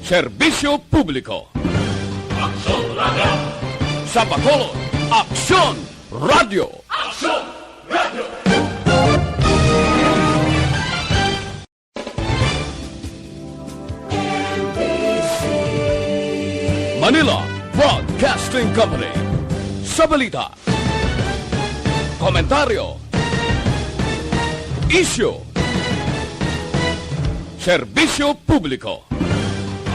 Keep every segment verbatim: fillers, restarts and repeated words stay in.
Serbisyo Publiko. Aksyon Radio. Sa Bacolod, Aksyon Radio. Aksyon Radio. Manila Broadcasting Company. Sa balita, komentaryo, isyu, serbisyo publiko.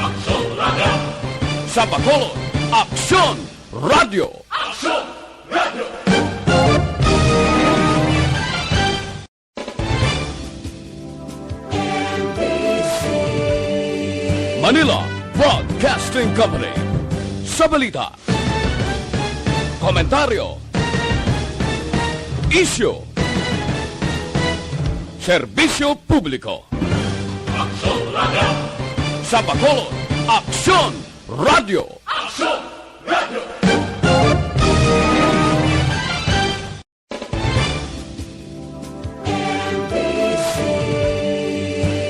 Aksyon Radio. Sa Bacolod, Aksyon Radio. Aksyon Radio. Manila Broadcasting Company. Sa balita, komentaryo, isyu, serbisyo publiko. Aksyon Radio. Sa Bacolod, Aksyon Radio. Aksyon Radio.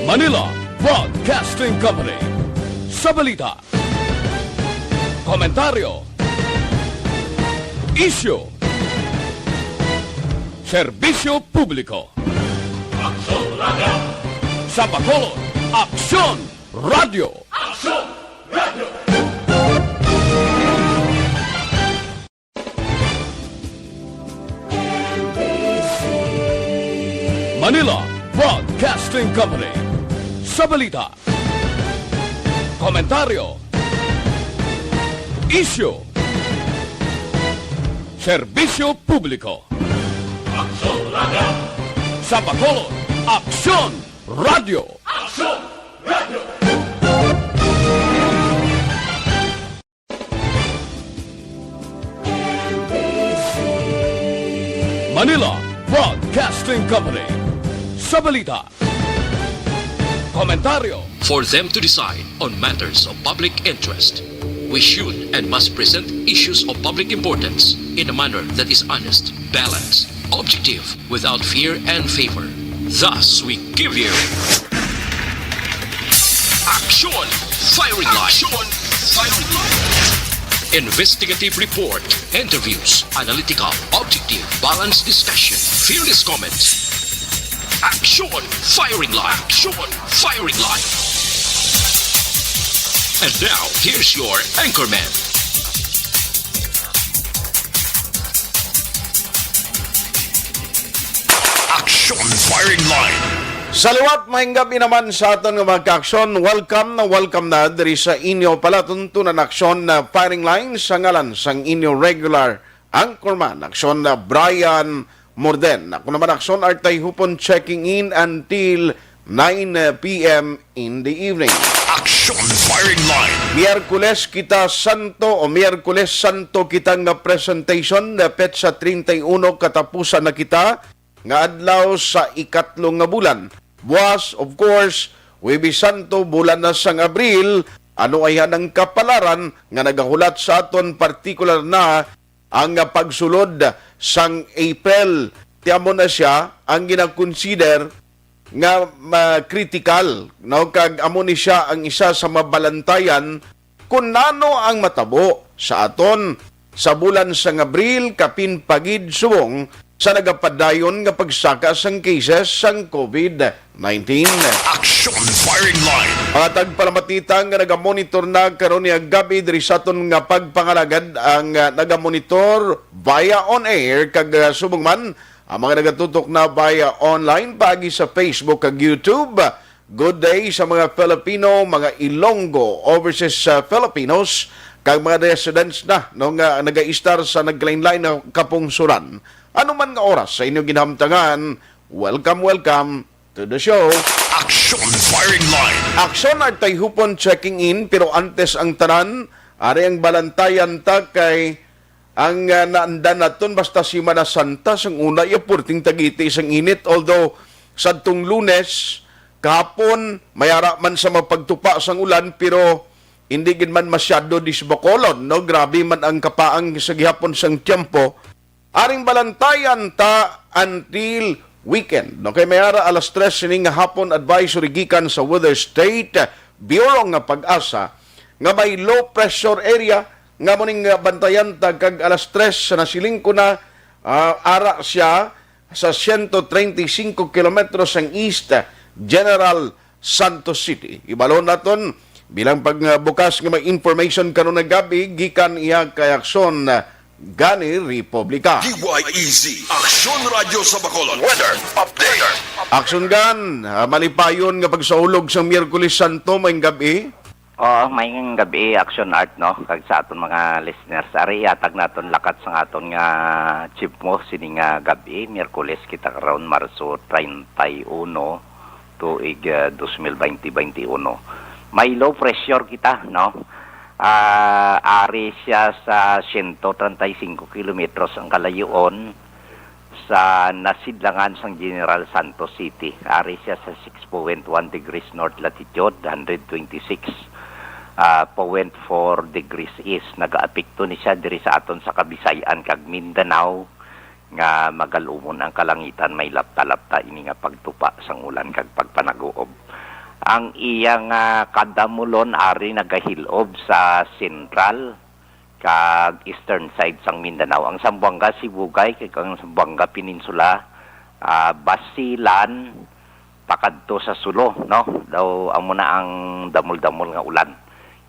Manila Broadcasting Company. Sa balita, komentaryo, isyu, serbisyo publiko. Aksyon Radio. Sa Bacolod, Aksyon Radio. Aksyon Radio. Manila Broadcasting Company. Sa balita, komentaryo, isyu, serbisyo publiko. Aksyon Radio. Sa Bacolod, Aksyon Radio. Aksyon Radio. Manila Broadcasting Company. Sa balita, komentaryo. For them to decide on matters of public interest, we should and must present issues of public importance in a manner that is honest, balanced, objective, without fear and favor. Thus, we give you Action Firing Line. Action Firing Line. Investigative report, interviews, analytical, objective, balanced discussion, fearless comments. Action Firing Line. Action Firing Line. And now, here's your anchorman. Action Firing Line. Sa liwat, maayong gab-i naman sa aton nga mga kaaksyon. Welcome na welcome na diri sa inyo palatuntunan, Aksyon na Firing Line, sa ngalan sang inyo regular anchorman, Aksyon na Brian Morden. Ako naman, Aksyon Artay Hupon, checking in until nine p m in the evening. Action Firing Line. Miyerkules kita santo o Miyerkules santo kita nga presentation, na petsa treinta y uno, katapusan na kita nga adlaw sa ikatlo nga bulan. Buwas, of course, Huwebes Santo, bulan na sang Abril, ano ay ang kapalaran nga nagahulat sa aton, partikular na ang pagsulod sang April. Ti amo na sia ang ginakonsider nga ma-, critical, no? Kag amo ni sia ang isa sa mabalantayan kun nano ang matabo sa aton sa bulan sang Abril, kapin pa gid subong sa nagapadayon nga pagsaka sang cases sang COVID nineteen. Action Firing Line. Mga tagpalamatita nga nagamonitor na karon niya gabi diri sa aton nga pagpangalagad, ang, ah, nagamonitor via on air, kag, ah, subong man ang mga nagatutok na via online paagi sa Facebook kag YouTube. Good day sa mga Filipino, mga Ilonggo, overseas, ah, Filipinos, kag mga residents na, no, nga nagaistar sa naglain-lain nga kapungsoran. Ano man nga oras sa inyo ginhamtangan, welcome, welcome to the show. Action Firing Line. Aksyon Artay Hupon checking in, pero antes ang tanan, ari ang balantayan ta kay ang, ah, naandan naton basta Semana Santa, sang una, iya purting tagiti sang init. Although, sadtong Lunes, kahapon, may ara man sa mapagtupa sang ulan, pero hindi gid man masyado dis Bacolod, no? Grabe man ang kapaang sa gihapon sang tiyempo. Aring balantayan ta until weekend. Okay, may ara alas tres sining hapon advisory gikan sa Weather State. Bureau nga PAGASA nga may low pressure area nga mo ning, ah, bantayan ta kag alas tres sa nasiling ko na, ah, ara siya sa siyento treinta y cinco kilometros ang East General Santos City. Ibalo naton bilang pagbukas nga may information karon nga gabi gikan iya kay Aksyon, ah, Gani Republika. D Y E Z, Aksyon Radyo sa Bacolod. Weather update. Aksyon Gan, ah, malipayon nga pagsaulog sang Miyerkules Santo may gabi. Oo, may gabi, Action Art, no? Kag sa aton mga listeners, ari, ihatag naton lakat sang aton nga chip mo sini nga gabi, Miyerkules kita karon, Marso treinta y uno, tuig, ah, dos mil baynte, baynte uno. May low pressure kita, no? Ah, ari siya sa siyento treinta y cinco kilometros ang kalayoon sa nasidlangan sang General Santos City. Ari siya sa six point one degrees north latitude, hundred twenty-six, ah, point four degrees east. Nagaapekto ni siya diri sa aton sa Kabisayan kag Mindanao, nga magalumon ang kalangitan, may lapta-lapta ini nga pagtupa sang ulan kag pagpanaguob. Ang iya nga kadamulon ari nagahilob sa sentral kag eastern side sang Mindanao. Ang Zamboanga Sibugay kag ang Zamboanga Peninsula, ah, Basilan, pakadto sa Sulu, no? Daw amo na ang damol-damol nga ulan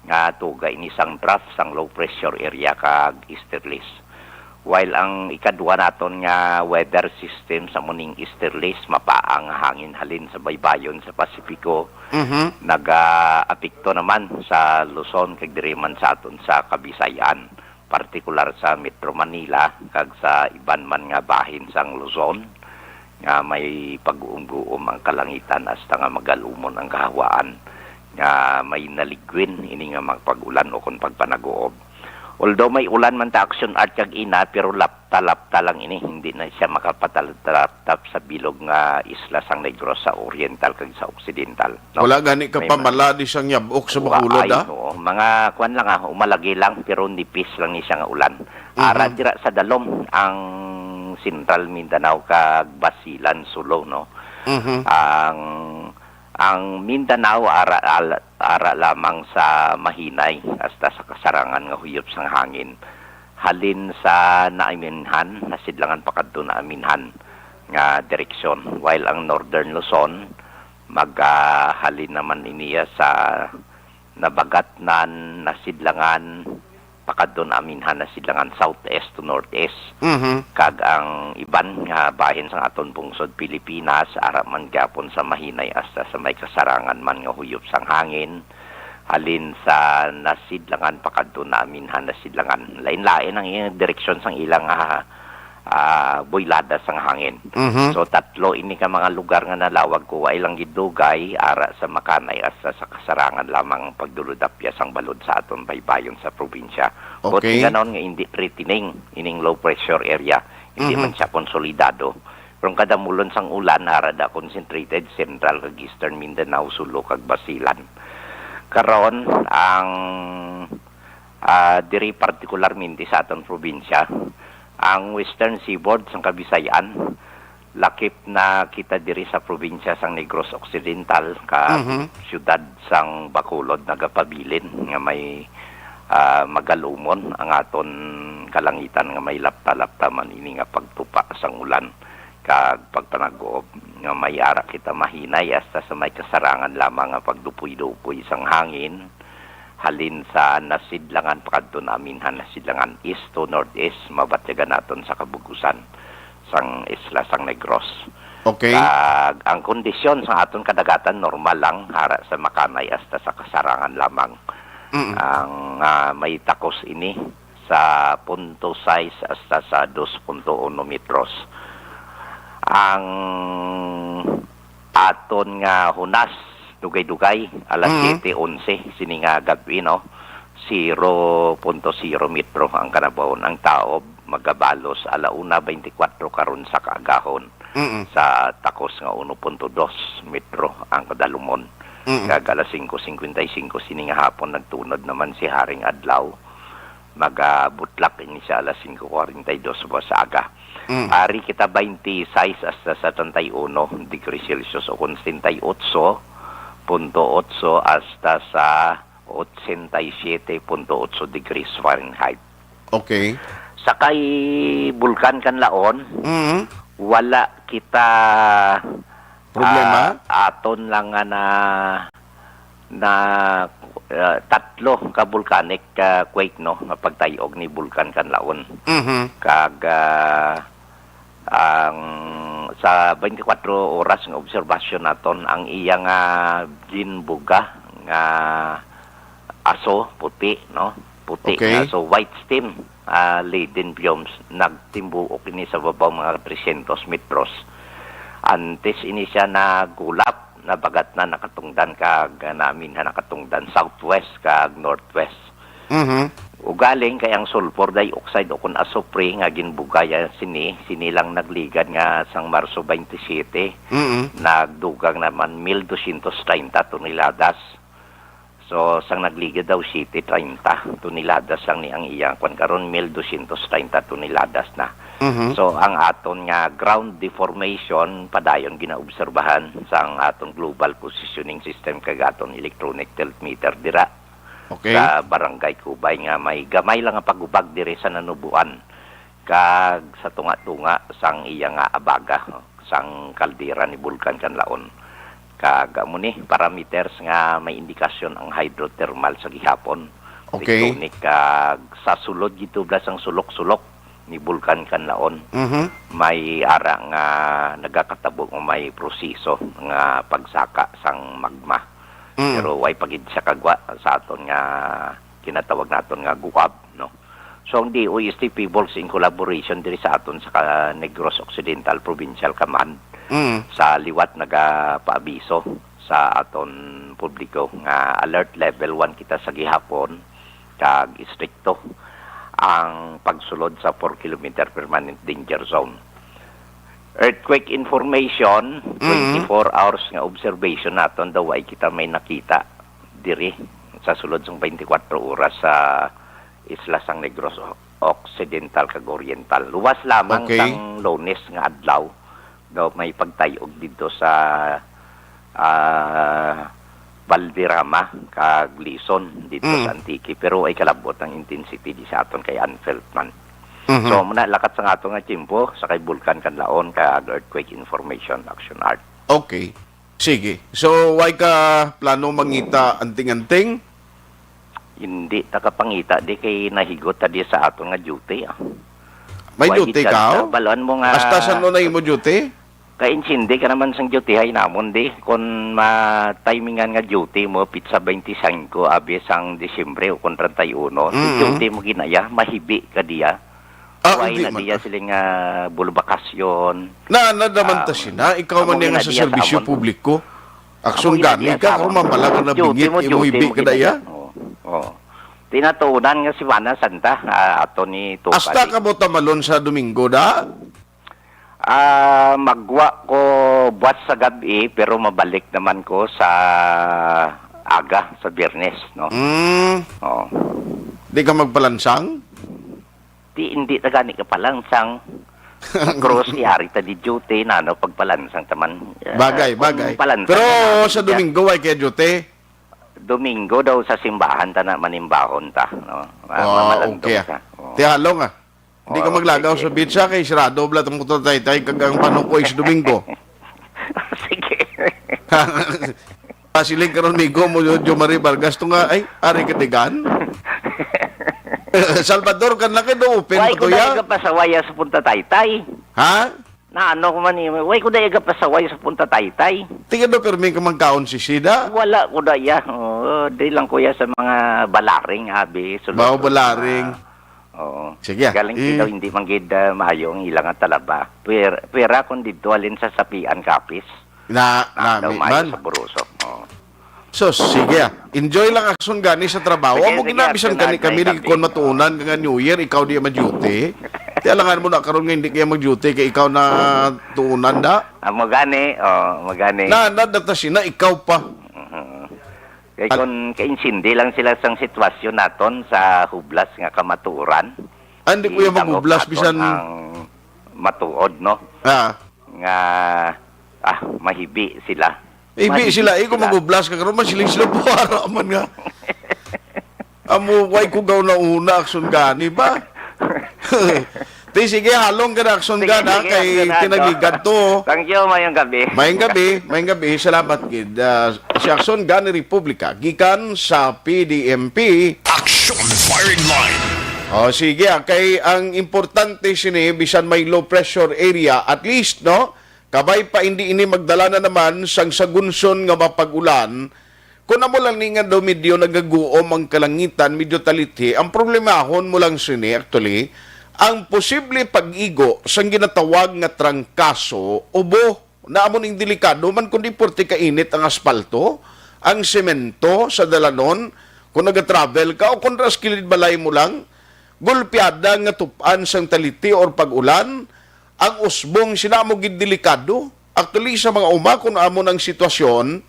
nga tuga ini sang trough sang low pressure area kag easterlies. While ang ikadua naton nga weather system sa muning easterlies, mapaang nga hangin halin sa baybayon sa Pasifiko, Mhm. nagaapekto naman sa Luzon kag diri man sa aton sa Kabisayan, partikular sa Metro Manila kag sa iban man nga bahin sang Luzon, nga may pag-uumguom ang kalangitan hasta nga magalumon ang kahawaan nga may naligwin ini nga mga pag-ulan o kon pagpanaguob. Although may ulan man ta, Action Art, kag ina, pero lapta-lapta lang ini, hindi na siya makapatalaptap sa bilog nga isla sang Negros sa oriental kag sa occidental, no? Wala gani ka May pamala di sang yabok sa Wa-, Bacolod, ay, ah? Oo. Mga kuwan lang, ah, umalagi lang, pero nipis lang ni siya nga ulan. Ara Mhm. dira sa dalom ang Central Mindanao kag Basilan, Sulu, no? Mhm. Ang, ang Mindanao ara, al-, ara lamang sa mahinay hasta sa kasarangan nga huyop sang hangin. Halin sa Naaminhan, nasidlangan pakadto Naaminhan nga direksyon. While ang Northern Luzon, magahalin naman iniya sa Nabagatnan, Nasidlangan, pakadto Naaminhan, Nasidlangan, southeast to northeast. Mhm. Kag ang iban nga bahin sang aton pungsod Pilipinas, ara man gyapon sa mahinay hasta sa may kasarangan man nga huyop sang hangin, halin sa Nasidlangan pakadto Naaminhan, Nasidlangan. Lain-lain ang iyang direksyon sang ilang, ah, ah, buylada sang hangin. Mhm. So, tatlo ini ka mga lugar nga nalawag ko, way lang gidugay, ara sa makanay, hasta sa kasarangan lamang ang pagdulod-apyas sang balod sa aton baybayon sa probinsya. Buot Okay. nga ganon nga hindi threatening ining low pressure area, hindi Mhm. man siya konsolidado. Pero ang kadamulon sang ulan, ara da concentrated, Central kag Eastern Mindanao, Sulu kag Basilan. Karon, ang, ah, diri partikularmente sa aton probinsya, ang Western Seaboard sang Kabisayan, lakip na kita diri sa probinsya sang Negros Occidental, ka Mhm. siyudad sang Bacolod, nagapabilin nga may, ah, magalumon ang aton kalangitan nga may lapta-lapta man ini nga pagtupa sang ulan kag pagpanaguob nga may ara kita mahinay hasta sa may kasarangan lamang nga pagdupoy-dupoy sang hangin halin sa Nasidlangan pakadto Naaminhan, Nasidlangan, east to northeast, mabatyagan naton sa kabug-usan sang isla sang Negros. Okay. Kag ang kondisyon sa aton kadagatan normal lang, ara sa makanay hasta sa kasarangan lamang. Mm. Ang, ah, may takos ini sa punto sais hasta sa dos punto uno metros. Ang aton nga hunas, dugay-dugay, alas Mm. siyete onse, sini nga gab-i, no? Zero punto zero metro ang kanabawon. Ang taob, magabalos, ala una beintikwatro karon sa kaagahon. Mm. Sa takos nga uno punto dos metro ang kadalumon. Mm. Kag alas singko singkwenta y singko sini nga hapon, nagtunod naman si Haring Adlaw. Magabutlak ini sa alas singko kwarenta y dos ba sa aga. Mm. Ari kita twenty-six hasta sa treinta y uno degree Celsius o kon setenta y ocho, punto otso hasta sa ochenta y siete punto otso degrees Fahrenheit. Okay. Sa kay Bulkan Kanlaon, Mm. wala kita Problema? ah, aton lang nga na na ah, tatlo ka volcanic ah, quake, no, nga pagtayog ni Bulkan Kanlaon. Mhm. Kag ah, ang sa twenty-four oras nga obserbasyon naton, ang iya nga ginbuga nga aso puti, no? Puti Okay. Nga aso, white steam, ah, laden fumes, nagtimbuok ini sa babaw mga three hundred metros. Antes ini siya nagulap, nabagat na nakatungdan kag namin na nakatungdan southwest kag northwest. Mhm. Ugaling kay ang sulfur dioxide o kun asupre nga ginbugaya sini, sini lang nagligad nga sang Marso twenty-seven, Mhm. nagdugang naman mil dosyentos treinta toneladas. So, sang nagligad daw, siyete treinta toneladas lang ni ang iya. Kwan karon, mil dosyentos treinta toneladas na. Mhm. So, ang aton nga ground deformation, padayon ginaobserbahan sang aton global positioning system kag aton electronic tilt meter dira Okay. sa Barangay Cubay nga may gamay lang nga pagubag diri sa nanubuan kag sa tunga-tunga sang iya nga abaga, sang kaldera ni Bulkan Kanlaon. Kag amo ni parameters nga may indikasyon ang hydrothermal sa gihapon. Okay. Tectonic kag sa sulod gitubla sang sulok-sulok ni Bulkan Kanlaon. Mhm. May ara nga nagakatabo nga may proseso nga pagsaka sang magma. Mm. Pero way pa gid siya kagwa sa aton nga kinatawag naton nga guwab, no? So, ang D O S T P Bulks in collaboration diri sa aton sa ka-, Negros Occidental Provincial Command Mm. sa liwat nagapaabiso sa aton publiko nga alert level one kita sa gihapon kag istrikto ang pagsulod sa four kilometer permanent danger zone. Earthquake information, Mm. twenty-four hours nga observation naton daw ay kita may nakita diri sa sulod sang twenty-four oras sa isla sang Negros Occidental kag Oriental. Luwas lamang Okay. sang Lunes nga adlaw daw may pagtayog dito sa ah, Valderrama kag Lison dito Mm. sa Antique, pero ay kalabot ang intensity di sa aton kay unfelt man. Mhm. So, muna lakat sa ato nga tiyempo sa kay Bulkan Kanlaon kag Earthquake Information Action Art. Okay. Sige. So, why ka plano mangita anting-anting? Hindi ta kapangita di kay nahigot ta di sa aton nga duty, ah. May Why duty gid ka, ka? oh? Balon mo nga Hasta san mo na imo duty? Ka-insindi ka naman sang duty hay namon di. Kon ma-timingan nga duty mo, pitsa twenty-five, abi sang Disyembre o kon treinta y uno, si Mm. duty mo ginaya, mahibi ka diya. Ah, Why hindi na man. diya sila nga bulubakasyon? Na, na naman Ah, ta sina. Ikaw amo man niya nga gina sa diya sa serbisyo amon. publiko. Amo Aksyon gina gani diya ka, sa kung amon. mamalag na Duty bingit, mo, imo duty ibi mo ka gina daya. diya. Oo. Oo. Tinatunan nga si Mana Santa, ah, ato ni Tuka Hasta di. Ka mo tamalon sa Domingo, da? Ah, magwa ko buwas sa gabi, pero mabalik naman ko sa aga, sa Biyernes, no? Mm, Oh. Di ka magpalansang? Di, hindi na gani ka palansang. Cross, yari ta di duty, na, no? Pagpalansang taman. Eh, Bagay, kung bagay. palansang Pero naman sa siya, Domingo, why kaya duty? Domingo daw sa simbahan ta na manimbahon ta, no? Ma- Oh, mamalandong okay. ka. Oh. Tihalong, ah. Hindi ka Oh, maglagaw sige. Sa beach, ha, kay sirado bala tong motor taytay kag ang panukoy sa Domingo. Sige. Pasiling karon migo mo, Jo Marie Vargas, to nga, ay, ari ka digan. Salvador, kan lang kayo, open Why pa ko to na ya? Igapasawaya sa Punta Taytay? Ha? Na ano ko man, eh, why ko na Igapasaway sa Punta Taytay? Tingnan do, pero may kamangkaon si Sida. Wala ko na iya. Oh, di lang ko iya sa mga balaring, abi. Sulod Bao ko balaring. sa- Oo. Sige, ah. Galing Eh. Daw hindi man gid ah, maayo ang ilang nga talaba. Pwera, pwera kung dito alin sa Sapian Kapis. Na, Ah, nami daw maayo man. Sa Burusok. Oo. So, sige, ah. Enjoy lang aksyon gani sa trabaho. Sige, Amo sige, ginabisan aksyon gani na, kami nice rin kung topic. Matuunan ka nga New Year, ikaw di mag-duty. Kaya lang mo na karon nga hindi kaya mag-duty kay ikaw na tuunan da. Ah, magani, oh, magani. Na, na, data sina, ikaw pa. Mhm. Kay kung kaintindi lang sila sang sitwasyon naton sa hublas nga kamatuoran. Ah, hindi ko yung Itangop maghublas, naton bisan ang matuod, no? Ah, Nga, ah, mahibi sila. Ibi sila, eh, kung mag-ublas ka karon, man sila, sila buhara man nga. Amo, way ko gaw na una, aksyon gani ba? Ti, sige, halong ka na, aksyon Sige, gana, sige, kay aksyon gana. Tinagligan to. Thank you, mayong gabi. Mayong gabi, mayong gabi. Salamat, gid. Ah, si Aksyon Gani Republika, gikan sa P D M P. Action Firing Line. Oh, sige, ah, kay ang importante sini, bisan may low pressure area, at least, no? Kabay pa, hindi ini magdala na naman sang sagunson nga mapag-ulan. Kung amo lang ni nga daw medyo nagaguom ang kalangitan, medyo talithi, ang problemahon mo lang sini, actually, ang posible pag-igo sang ginatawag nga trangkaso, ubo, na amo ning delikado man kung di porte kainit ang aspalto, ang semento sa dalanon, kung nagatravel ka o kung ras kilid balay mo lang, gulpiada nga tup-an sang talithi or pag-ulan, ang usbong sina amo gid delikado. Actually, sa mga uma, kung amo nang sitwasyon,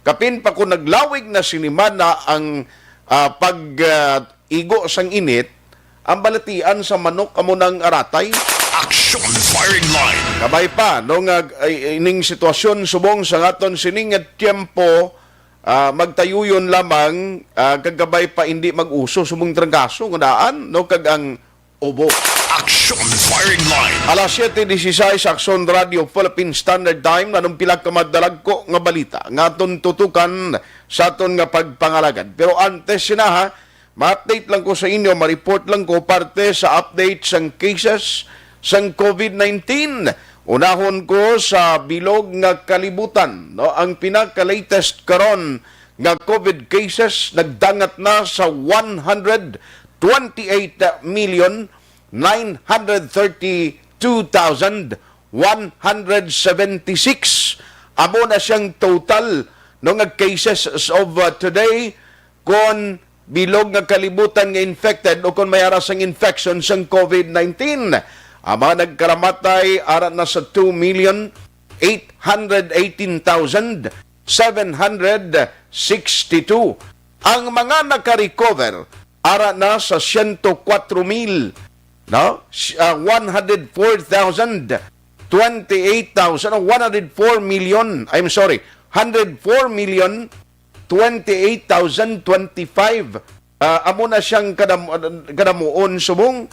kapin pa kung naglawig na sinimana ang, ah, pag, ah, igo sang init, ang balatian sa manok amo nang aratay. Action Firing Line. Kabay pa, no, nga, ay, ining sitwasyon subong sa ngaton sining nga tiyempo, ah, magtayuyon lamang, ah, kag kabay pa hindi mag-uso subong trangkaso nga daan, no, kag ang ubo. Action Firing Line. Alas siete dieciséis, Action Radio Philippine Standard Time, nanong pila ka madalagko nga balita nga aton tutukan sa aton nga pagpangalagad. Pero antes sina, ha, ma-update lang ko sa inyo, ma-report lang ko parte sa update sang cases sang COVID nineteen. Unahon ko sa bilog nga kalibutan, no, ang pinaka-latest karon nga COVID cases nagdangat na sa one hundred twenty-eight million nine hundred thirty-two thousand one hundred seventy-six. Amo na siyang total, no, nga cases as of, uh, today, kon bilog nga kalibutan nga infected o kon may ara sang infection sang COVID nineteen. Ang mga nagkaramatay ara na sa two million eight hundred eighteen thousand seven hundred sixty-two. Ang mga naka-recover ara na sa siyento kwatro mil, no? S-, ah, one hundred four thousand twenty-eight thousand, oh, one hundred four million, I'm sorry, hundred four million twenty-eight thousand twenty-five. Ah, amo na siyang kadam-, kadamuon subong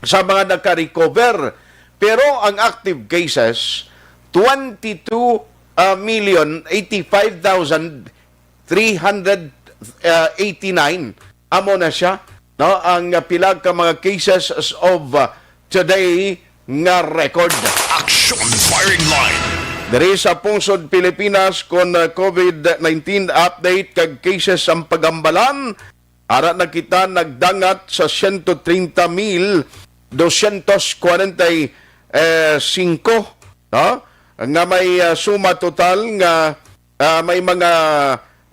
sa mga naka-recover. Pero ang active cases, twenty-two, ah, million eighty-five thousand three hundred eighty-nine. Amo na siya, no? Ang, ah, pila ka mga cases as of, ah, today nga record. Action Firing Line. Diri sa pungsod Pilipinas, kon, ah, COVID nineteen update kag cases ang pagambalan, ara na kita nagdangat sa siyento treinta mil dosyentos kwarenta y singko, no? Nga may, ah, suma total nga, ah, may mga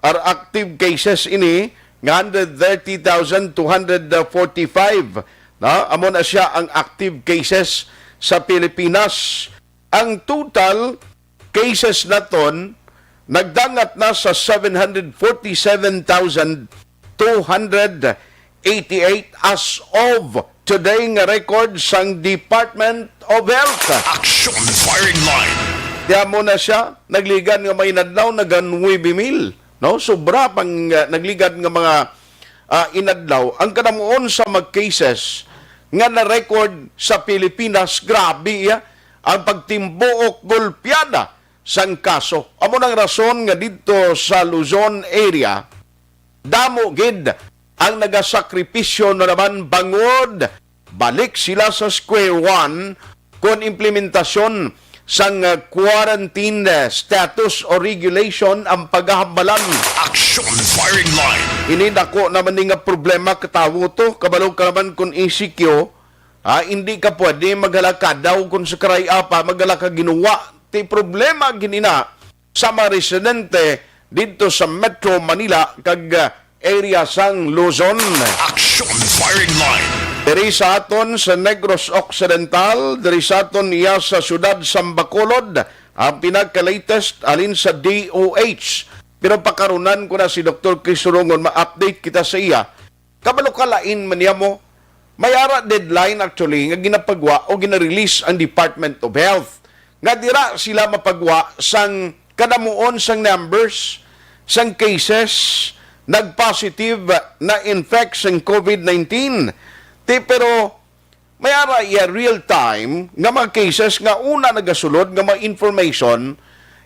ar-, active cases ini nga hundred thirty thousand two hundred forty-five, no? Amo na siya ang active cases sa Pilipinas. Ang total cases naton nagdangat na sa seven hundred forty-seven thousand two hundred eighty-eight as of today nga record sang Department of Health. Action Firing Line. Kaya mo na siya, nagligad nga mga inadlaw, naga nuebe mil, no? Sobra pang, uh, nagligad nga mga, uh, inadlaw. Ang kadamuon sa mag cases nga na-record sa Pilipinas, grabe iya ang pagtimbuok gulpiada sang kaso. Amo nang rason nga didto sa Luzon area, damo gid ang nagasakripisyo na naman bangod balik sila sa square one kon implementasyon sang, uh, quarantine, uh, status o regulation ang pagahambalan. Action Firing Line. Ini dako naman ni nga problema katawo to. Kabalo ka naman kung E C Q, ah, hindi ka pwede maghalakadaw kung sa karay-a pa maghalaka ginuwa. Ti problema ginina sa mga residente didto sa Metro Manila kag, ah, area sang Luzon. Action Firing Line. Diri sa aton sa Negros Occidental, diri sa aton iya sa siyudad sang Bacolod, ang pinaka-latest alin sa D O H. Pero pakarunan ko na si Doktor Chris Surongon, ma-update kita sa iya. Kabalo ka, lain man niya mo. May ara deadline actually nga ginapagwa o ginarelease ang Department of Health nga dira sila mapagwa sang kadamuon sang numbers sang cases nag-positive, na-infect sang COVID nineteen. Ti, pero may ara iya real time nga mga cases nga una nagasulod nga mga information,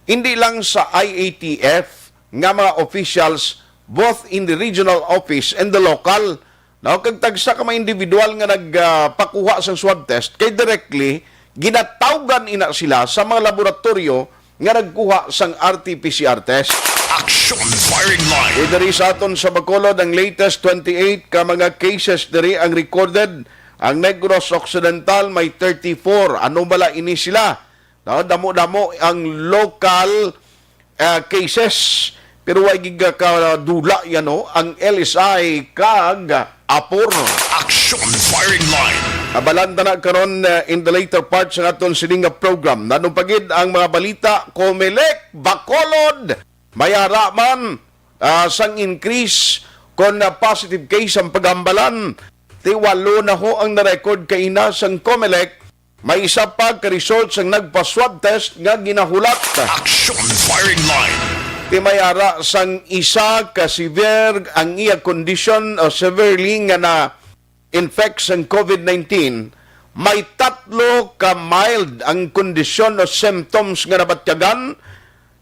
hindi lang sa I A T F nga mga officials, both in the regional office and the local, no? Kag tagsa ka mga individual nga nagpakuha sang swab test, kay directly ginatawgan ina sila sa mga laboratoryo nga nagkuha sang R T P C R test. Action Firing Line. Diri sa aton sa Bacolod, ang latest twenty-eight ka mga cases diri ang recorded. Ang Negros Occidental may thirty-four. Ano bala ini sila? No, damo-damo ang local, ah, cases, pero way gid kadula yan, no? Ang L S I kag Apor. Action Firing Line. Abalan ta na karon, ah, in the later part sa aton sini nga program. Nanong pagid ang mga balita, Comelec, Bacolod, may ara man, ah, sang increase kon, ah, positive case ang pagambalan. Ti walo na ho ang na-record kaina sang Comelec. May isa pa ka result sang nagpa-swab test nga ginahulat. Action Firing Line. Ti may ara sang isa ka severe ang iya kondisyon o severely nga na-infect sang COVID nineteen, may tatlo ka mild ang kondisyon o symptoms nga nabatyagan,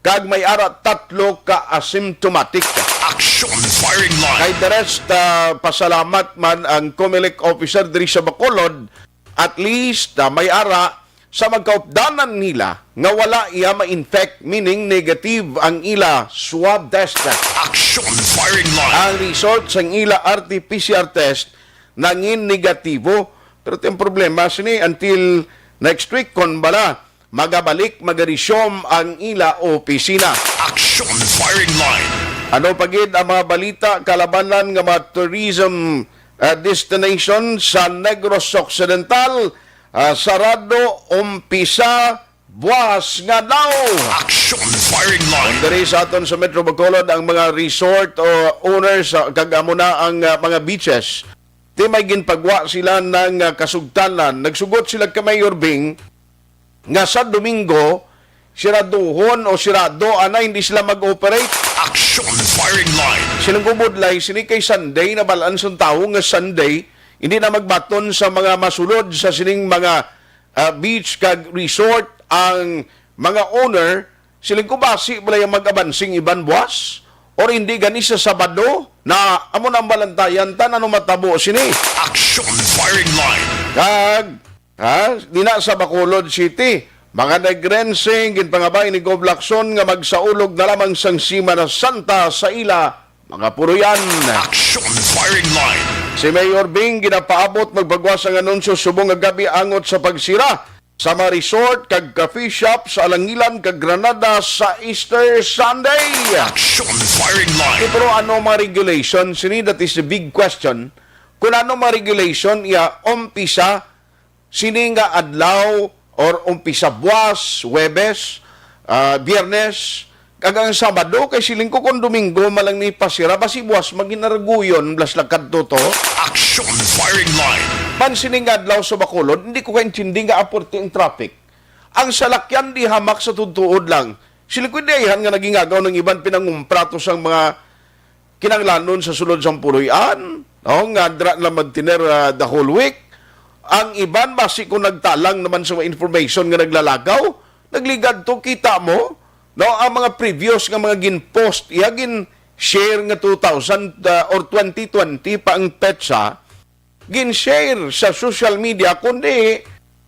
kag may ara tatlo ka asymptomatic. Action Firing Line. Kay the rest, ah, pasalamat man ang Comelec officer diri sa Bacolod, at least, ah, may ara sa magkaupdanan nila nga wala iya ma-infect, meaning negative ang ila swab test. Action Firing Line. Ang result sang ila R T P C R test nangin negatibo. Pero ti ang problema sini, until next week, kon bala magabalik, magaresume ang ila opisina. Action Firing Line. Ano pa gid ang mga balita kalabanan nga mga tourism, ah, destination sa Negros Occidental? Ah, sarado umpisa buwas nga daw. Action Firing Line. Diri sa aton sa Metro Bacolod, ang mga resort o owners, ah, kag amo na ang, ah, mga beaches, ti may ginpagwa sila ng, ah, kasugtanan. Nagsugot sila kay Mayor Bing nga sa Domingo, siraduhon o sirado, ana, hindi sila mag-operate. Action Firing Line. Silang gumudlay, sini kay Sunday, nabalaan sang tawo nga Sunday, hindi na magbaton sa mga masulod sa sining mga, ah, beach kag resort ang mga owner. Siling ko, basi bala yung mag-abansing iban buwas? Or hindi gani sa Sabado na amo nang balantayan ta na matabo sini? Action Firing Line. Kag, ha, dina sa Bacolod City, mga nagrensing, ginpangabay ni Gov Lacson nga magsaulog na lamang sang Semana Santa sa ila mga puloy-an. Action Firing Line. Si Mayor Bing ginapaabot magpagwa sang anunsyo subong nga gab-i angot sa pagsira sa mga resort kag coffee shop sa Alangilan kag Granada sa Easter Sunday. Action Firing Line. Pero ano mga regulation sini? That is the big question. Kung ano mga regulation iya umpisa sini nga adlaw or umpisa buwas, Huwebes, ah, Biyernes, kag ang Sabado, kay siling ko kung Domingo man lang ni pasira, basi buwas maginarguyon, blas lang kadto to. Action Firing Line. Man sining adlaw sa Bacolod, hindi ko kaintindi nga aporte ang traffic. Ang salakyan di hamak sa tutuod lang. Siling ko, di ayhan nga nagingagaw ng iban pinangumpra to sang mga kinahanglanon sa sulod sang puloy-an, no, nga dira na magtiner, ah, the whole week. Ang iban, basi kung nagtalang naman sa mga information nga naglalakaw, nagligad to, kita mo, no, ang mga previous nga mga gin-post, iya gin-share nga two thousand, ah, or twenty twenty pa ang petsa, gin-share sa social media, kundi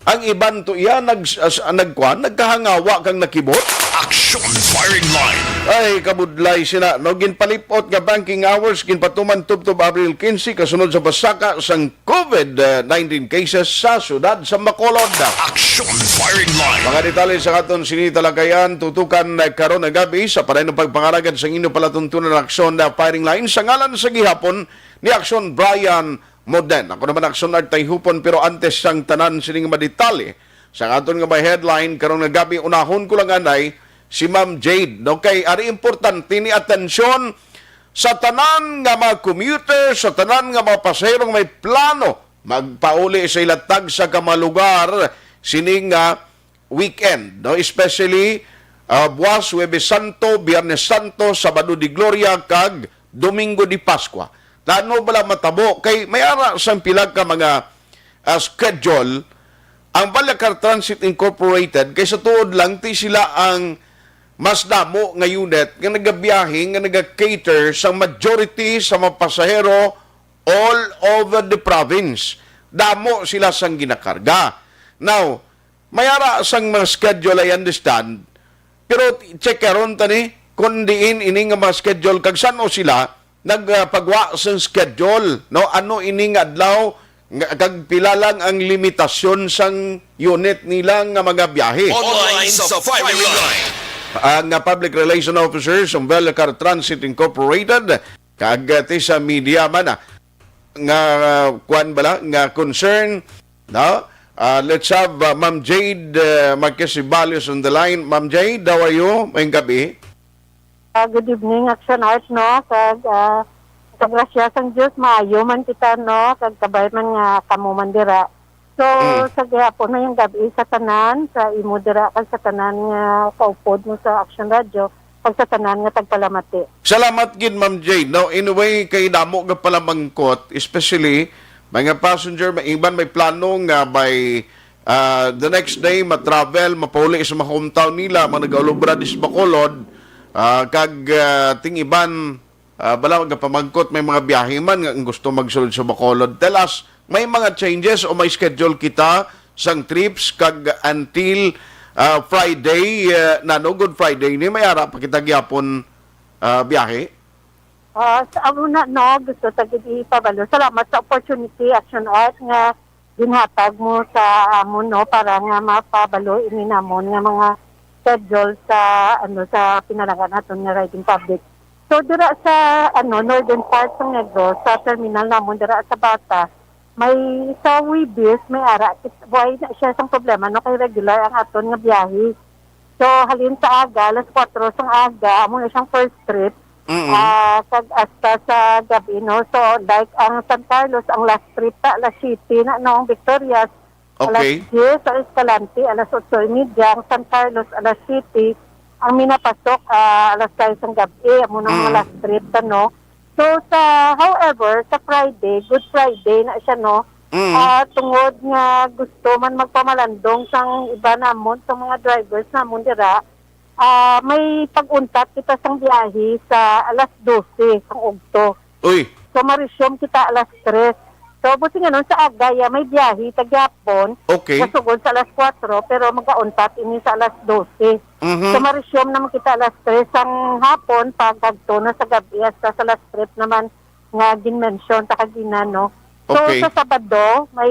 ang iban to iya nag-, as-, nagkuan, nagkahangawa kang nakibot. Action Firing Line. Ay, kabudlay sina, no? Ginpalipot nga banking hours, ginpatuman tubtob Abril quince, kasunod sa pasaka sang COVID nineteen cases sa siyudad sa Bacolod. Action Firing Line. Mga detalye sa aton sini talakayan, tutukan, eh, karon nga gabi sa panay ng pagpangalagad sa inyo palatuntunan ng Action na Firing Line sa ngalan sa gihapon ni Action Brian Moden. Ako naman, Action Art Tayhupon, pero antes sang tanan sining madetalye sa aton nga may headline karong nga gabi, unahon ko lang anay si Ma'am Jade, no? Kay ari importante ni atensyon sa tanan nga mga commuter, sa tanan nga mga pasahero nga may plano magpauli sa ila tagsa ka mga lugar sining nga weekend, no? Especially, ah, buwas, Huwebes Santo, Biyernes Santo, Sabado de Gloria, kag Domingo de Pascua. Ano bala matabo? Kay may ara sang pila ka mga, ah, schedule ang Baliakar Transit Incorporated, kay sa tuod lang, ti sila ang mas damo nga unit nga nagabiyahe, nga naga-cater sa majority sa mga pasahero all over the province. Damo sila sang ginakarga. Now, may ara sang mga schedule, I understand, pero check karon tani kung diin ini nga mga schedule kag san-o sila nagpagwa sang schedule, no? Ano ini nga adlaw nga, kag pila lang ang limitasyon sang unit nila nga mga biyahe? Online sa Fiery Line. Ang, ah, public relation officer sa Baliakar Transit Incorporated, kag, ah, ti sa media man, ah, nga, ah, kuwan bala, nga concern, no? Ah, let's have, ah, Ma'am Jade, ah, Marquez Ceballos on the line. Ma'am Jade, how are you? Mayong gabi. Ah, good evening, Action Art, no? Kag, ah, sa grasya sang Dios, maayo man kita, no? Kag kabay man nga kamo man dira. So, Mm. sa gihapon, mayong gabi sa tanan, sa imo dira, kag sa tanan nga kaupod mo sa Action Radio, kag sa tanan nga tagpalamati. Salamat gid, Ma'am Jade. No, anyway, kay damo nga palamangkot, especially mga passenger, may iban may plano nga by, ah, the next day, ma-travel, mapauli sa mga hometown nila, mga nagaulobra di sa Bacolod, ah, kag, ah, ting iban, ah, bala, magapamangkot, may mga biyahe man nga gusto magsulod sa Bacolod. Tell us, may mga changes o may schedule kita sang trips kag until, ah, Friday, ah, nano, Good Friday ni, may ara pa kita gyapon, ah, biyahe? Ah, sa amo na, no, gusto ta gid ipabalo. Salamat sa opportunity, Action Art, nga ginhatag mo sa amon, no, para nga mapabalo ini namon nga mga schedule sa, ano, sa pinalangga naton nga riding public. So, dira sa, ano, northern part sa Negros, sa terminal namon dira sa Bata, may sa Wibis, may ara, kit-, buhay na siya sang problema, no, kay regular ang aton nga biyahe. So, halin sa aga, alas kuwatro sang aga, amo na siyang first trip. Mm-mm. Ah, kag hasta sa gabi, no? So, like, ang San Carlos, ang last trip ta, alas siyete na, no? Ang Victorias, alas Okay. diyes, ang Escalante, alas otso y media, ang San Carlos, alas siyete, ang Minapasok, ah, alas sais ang gabi, amo na mga Mm. last trip ta, no? So, sa, however, sa Friday, Good Friday na siya, no? Mm. Ah, tungod nga gusto man magpamalandong sang iba namon, sa mga drivers namon dira, ah, may pag-untat kita sang biyahe sa alas dose sang ugto. Uy. So, ma-resume kita alas tres. So, busingon sa aga, ya, may biyahe ta gyapon. Okay. Kasugod sa alas kuwatro, pero magauntat ini sa alas dose. Mhm. So, ma-resume naman kita alas tres sang hapon, pagkadto na sa gabi, hasta sa last trip naman nga gin-mention ta kagina, no? So, Okay. sa Sabado, may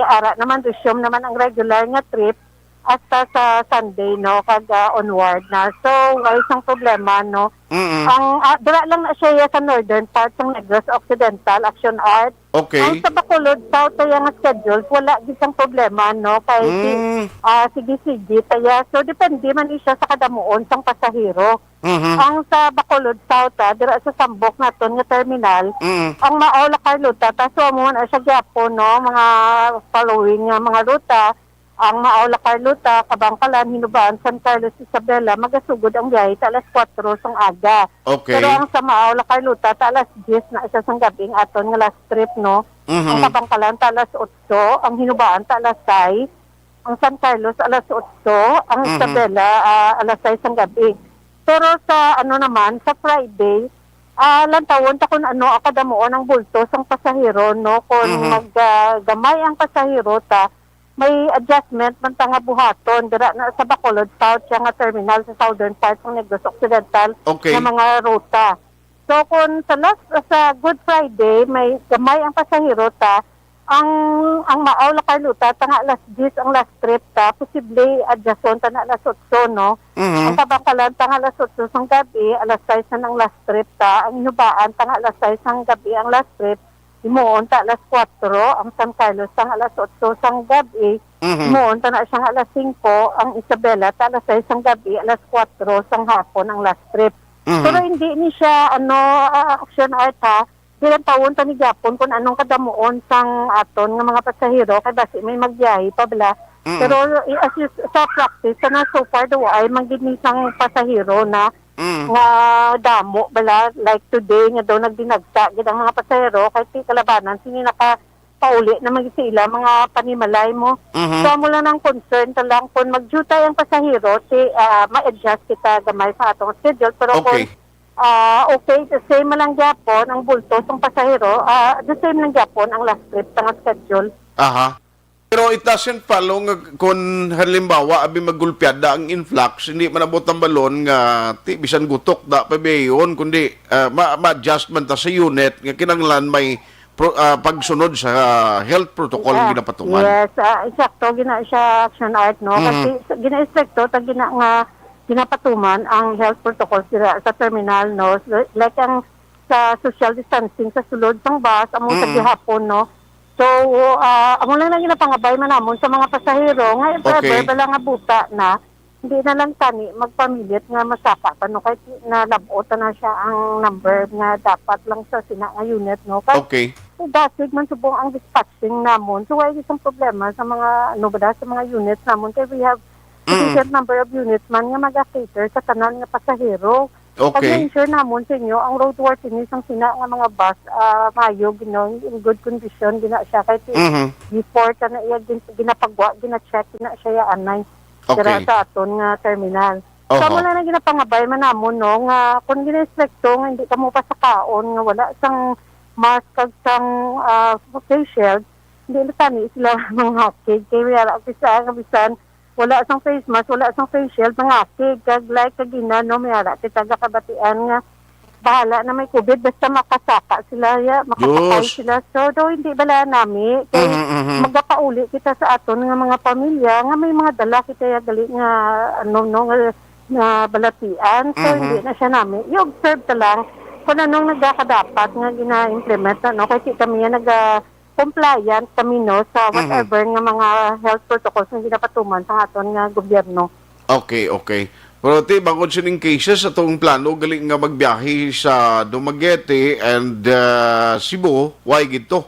ara naman, resume naman ang regular nga trip hasta sa Sunday, no? Kag, ah, onward na. So, wala sang problema, no? Mm-mm. Ang, ah, dira lang na siya sa northern part sang Negros Occidental, Action Art. Okay. Ang sa Bacolod South, kaya nga schedules, wala gid sang problema, no? Kay si, Mm. ah, sige-sige, kaya, so, depende man ni siya sa kadamuon sang pasahero. Mhm. Ang sa Bacolod South, ah, dira sa Sambok naton nga terminal, Mm. ang Mao La Carlota, ta, so amo na siya gyapon, no, mga following nga mga ruta, ang Mao La Carlota, Kabangkalan, Hinubaan, San Carlos, Isabela, magasugod ang biyahe ta alas kuwatro sang aga. Okay. Pero ang sa Mao La Carlota, ta alas diyes na siya sang gabi ang aton nga last trip, no. Mhm. Ang Kabangkalan ta alas otso, ang Hinubaan ta alas sais, ang San Carlos alas otso, ang Mhm. Isabela, ah, alas sais ang gabi. Pero sa, ano naman, sa Friday, ah, lantawon ta kung ano ang kadamuon ang bulto sang pasahero, no? Kung Mhm. mag, ah, gamay ang pasahero ta, may adjustment man ta nga buhaton. Dira na sa Bacolod South, siya nga terminal sa southern part ng Negros Occidental Okay. nga mga ruta. So, kung sa last, sa Good Friday, may gamay ang pasahero ta, ang, ang Mao La Carlota, ta nga alas diyes ang last trip ta, posible adjuston ta na alas otso, no? Mhm. Ang Kabangkalan ta nga alas otso sang gabi, alas sais na ang last trip ta. Ang Hinubaan ta nga alas sais sang gabi ang last trip, himuon ta alas kuwatro. Ang San Carlos ta nga alas otso sang gabi, Mhm. himuon ta na siya nga alas singko. Ang Isabela ta alas sais sang gabi, alas kuwatro sang hapon ang last trip. Mhm. Pero hindi ni siya, ano, ah, Action Art, ha. Di lang tawon ta ni gyapon kung anong kadamuon sang aton nga mga pasahero, kay basi may magbiyahe pa bala Mm. Pero i-, as is, sa practice, sana so far daw ay manggid ni sang pasahero na Mm. nga damo bala, like today nga daw nagdinagsa gid ang mga pasahero kay ti kalabanan sini nakapauli naman gid sa ila mga panimalay mo. Mhm. So amo lang ang concern ta lang kung mag-due time ang pasahero, ti, ah, ma-adjust kita gamay sa atong schedule. Pero kung, Okay. ah, okay, the same lang gyapon ang bulto sang pasahero, ah, the same lang gyapon ang last trip sa nga schedule. Aha. Pero it doesn't follow nga kung halimbawa abi magulpiada ang influx, hindi man abot ang balon nga ti bisan gutok da pa biyayon, kundi, ah, ma- ma-adjust man ta sa unit nga kinahanglan may pro- ah, pagsunod sa health protocol nga Ah, ginapatuman. Yes, ah, eksakto, gina siya, Action Art, no? Mhm. Kasi sa- gina-estrikto ta gina nga ginapatuman ang health protocols dira sa terminal, no? So, like ang sa social distancing sa sulod sang bus, amo sa Mm. gihapon, no? So, ah, amo lang na ginapangabay man namon sa mga pasahero nga if Okay. ever bala nga buta na, hindi na lang tani magpamilit nga masaka pa, no? Kay nalab-ot na siya ang number nga dapat lang sa sina nga unit, no? Kay Okay. dasig man subong ang dispatching namon. So, wala isang problema sa mga, ano ba, sa mga units namon. Kay we have Mm. sufficient number of units man nga mag-cater sa tanan nga pasahero. Okay. Pag-ensure namon sa inyo, ang roadworthiness sang sina nga mga bus, ah, maayo, gina-, in good condition, gina siya. Kay ti-, Mhm. before ta na iya gin-, ginapagwa, gina-check, gina siya ya anay. Okay. Dira sa aton nga terminal. Oho. Sa amo lang na ginapangabay man namon, no, nga kung gina-estrikto nga hindi kamo pasakaon, nga wala sang mask kag sang, ah, face shield, hindi na tani sila mangakig. Kay may ara, bisan, bisan, wala sang face mask, wala sang face shield, mangakig. Kag like, kag ina, no, may ara kita gakabatian nga bahala na may covid, basta makasaka sila, ya, makasakay Diyos. sila. So, daw hindi bala nami, kay Mhm, mhm. magapauli kita sa aton nga mga pamilya, nga may mga dala kita ya gali nga, ano, no, nga, nga balatian. So, Mhm. hindi na siya nami. I-observe ta lang kung anong nagakadapat nga gina-implement, ano, kay si kami nga naga-, compliant kami, no, sa Mhm. whatever nga mga health protocols nga ginapatuman sa aton nga gobyerno. Okay, okay. Pero ti, bangod sining cases, atong plano gali nga magbiyahe sa Dumaguete and, ah, Cebu, why gid to?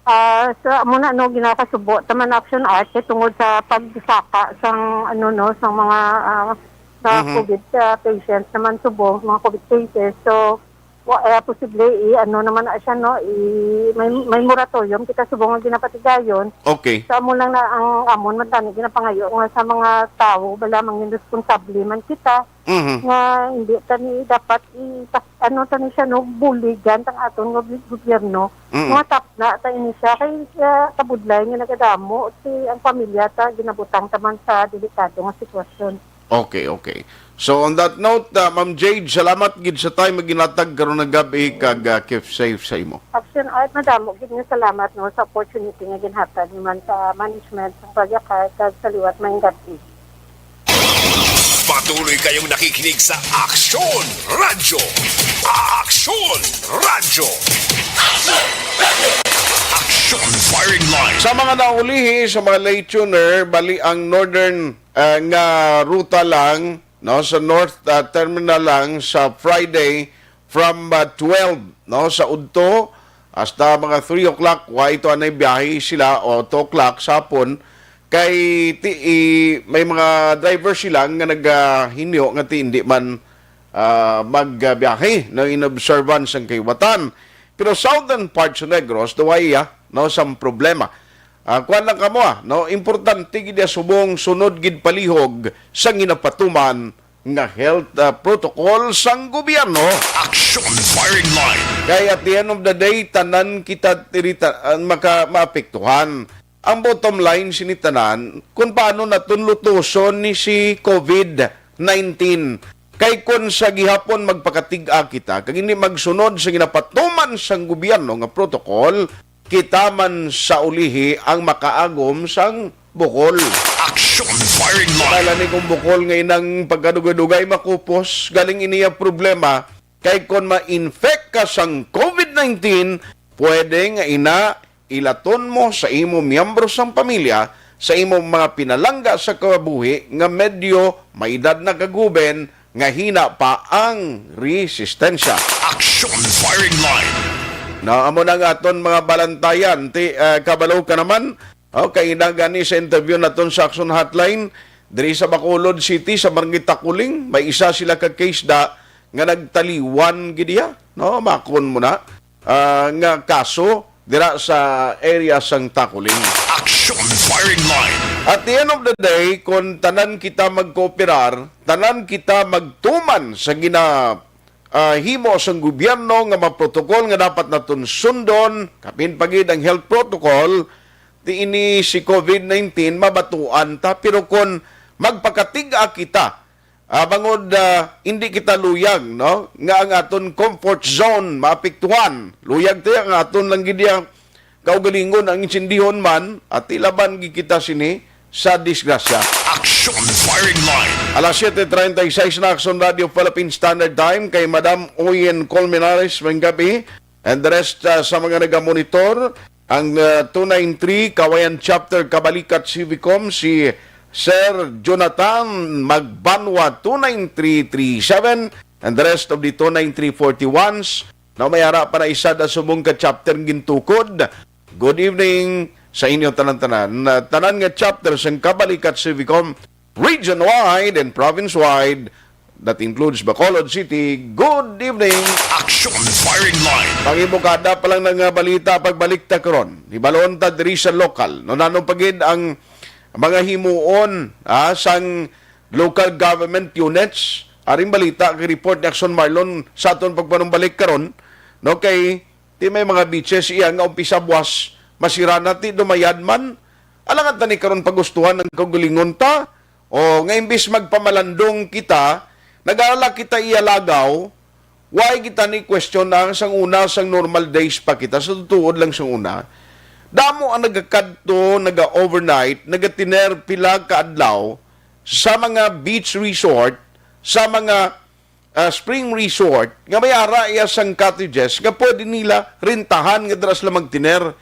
Ah, sa amo na, no, ginakasubo ta man Action Art kay tungod sa pagsaka sang, ano, no, sang mga, ah, sa Mhm. covid, ah, patients naman subong, mga covid cases. So, wa-, eh, posible i-, ano naman na siya, no, i-, may, may moratorium kita subong nga ginapatigayon. Okay. So, amo lang na ang amon man tani ginapangayo nga sa mga tawo, bala, mangin responsable man kita Mhm. nga hindi tani dapat i-, ano tani siya, no, buligan tang aton nga gob-, gobyerno. Mm. Mga tapna ta ini siya kay, ah, kabudlay nga nagadamo si ang pamilya ta ginabutang ta man sa delikado nga sitwasyon. Okay, okay. So, on that note, ah, Ma'am Jade, salamat gid sa time nga ginatag karon nga gab-i kag, ah, keep safe sa imo. Action Art, madamo gid nga salamat, no, sa opportunity nga ginhatag man sa management sa Radyo Car kag sa liwat maayong gab-i. Patuloy kayong nakikinig sa Aksyon Radyo. Aksyon Radyo. Aksyon Firing Line. Sa mga naulihi, sa mga late tuner, bali ang northern, ah, nga ruta lang, no, sa north, ah, terminal lang sa Friday, from, ah, twelve, no, sa udto hasta mga three o'clock, wa ito anay biyahe sila, o two o'clock sa hapon, kay ti-, i-, may mga driver sila nga nagahinyo nga ti hindi man, ah, magbiyahe, no, in observance ang kaiwatan. Pero southern parts sa Negros, daw ay, ah, no, sang problema. Ah, kuwan lang kamo, ah, no? Importante gid ya subong sunod gid palihog sa ginapatuman nga health, ah, protocol sang gobyerno. Action Firing Line. Kay at the end of the day, tanan kita tirita-, ah, maka-, maapektuhan. Ang bottom line sini tanan, kung paano naton lutuson ni si covid nineteen. Kay kun sa gihapon magpakatig-a kita, kag hindi magsunod sa ginapatuman sang gobyerno nga protocol, kita man sa ulihi ang makaagom sang bukol. Action Firing Line. Kala ni kung bukol nga inang pagkadugay-dugay makupos, galing iniya problema, kay kon ma-infect ka sang covid nineteen, pwede nga ina ilaton mo sa imo miyembro sang pamilya, sa imo mga pinalangga sa kabuhi nga medyo may edad na kaguben, nga hina pa ang resistensya. Action Firing Line. Na amo na nga aton mga balantayan, ti, ah, kabalo ka naman, Okay, ina gani sa interview naton sa Action Hotline, diri sa Bacolod City, sa Barangay Takuling, may isa sila ka case da nga nagtaliwan gid iya, no? Makon mo na, ah, nga kaso dira sa area sang Takuling. Action Firing Line. At the end of the day, kung tanan kita magkooperar, tanan kita magtuman sa gina, ah, himo sang gobyerno nga mga protocol nga dapat naton sundon, kapin pa gid ang health protocol, di ini si covid nineteen mabatuan ta. Pero kung magpakatig-a kita, ah, bangod, ah, hindi kita luyag, no, nga ang aton comfort zone maapektuhan, luyag tayo ang aton lang gid iya kaugalingon ang insindihon man, at ilaban gid kita sini sa disgrasya. Action Firing Line. Alas siete treinta y seis na, Action Radio Philippine Standard Time, kay Madam Oyen Colmenares, maayong gabi. And the rest, uh, sa mga nagamonitor, ang, uh, two nine three Kawayan Chapter Kabalikat Civicom, si Sir Jonathan Magbanwa, two nine three three seven, and the rest of the two nine three forty-ones, na may ara pa na isa da subong ka chapter gintukod. Good evening sa inyo tanan-tanan. Na tanan nga chapter sang Kabalikat Civicom, region-wide and province-wide, that includes Bacolod City. Good evening. Action Firing Line. Pangibukada pa lang nga balita, pagbalik ta karon. Hibalon ta diri sa lokal. No, nano pa gid ang mga himuon, ah, sang local government units. Aring balita kay report ni Action Marlon sa aton pagpanumbalik karon, no, kay ti may mga beaches iya nga umpisa buwas masira na, ti dumayad man. Alangan tani karon pagustuhan ang kaugalingon ta, o nga imbis magpamalandong kita, nag-alala kita iya lagaw. Why kita ni question na sang una, sang normal days pa kita, sa tutuod lang sang una? Damo ang nagakadto, naga-overnight, nagatiner pila ka adlaw sa mga beach resort, sa mga, ah, spring resort, nga may ara iya sang cottages nga pwede nila rentahan nga dira sila magtiner.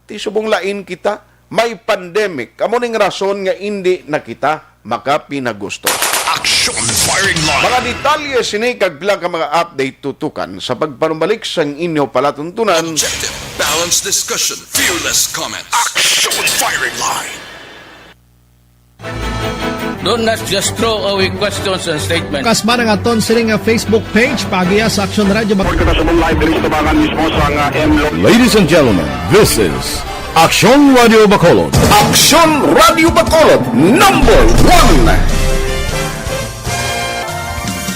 Ti subong lain kita, may pandemic. Amo ning rason nga indi na kita makapinagusto. Action Firing Line. Mga detalye sini kag pila ka mga update tutukan sa pagpanumbalik sang inyo palatuntunan. Objective, balanced discussion, fearless comments. Action Firing Line. Don't not just throw away questions and statements. Kasman ang aton sini nga Facebook page, paagiha sa Action Radio Bacolod. Kita subong live diri sa tubangan mismo sa nga M Lo- Ladies and gentlemen, this is Action Radio Bacolod. Action Radio Bacolod, number one.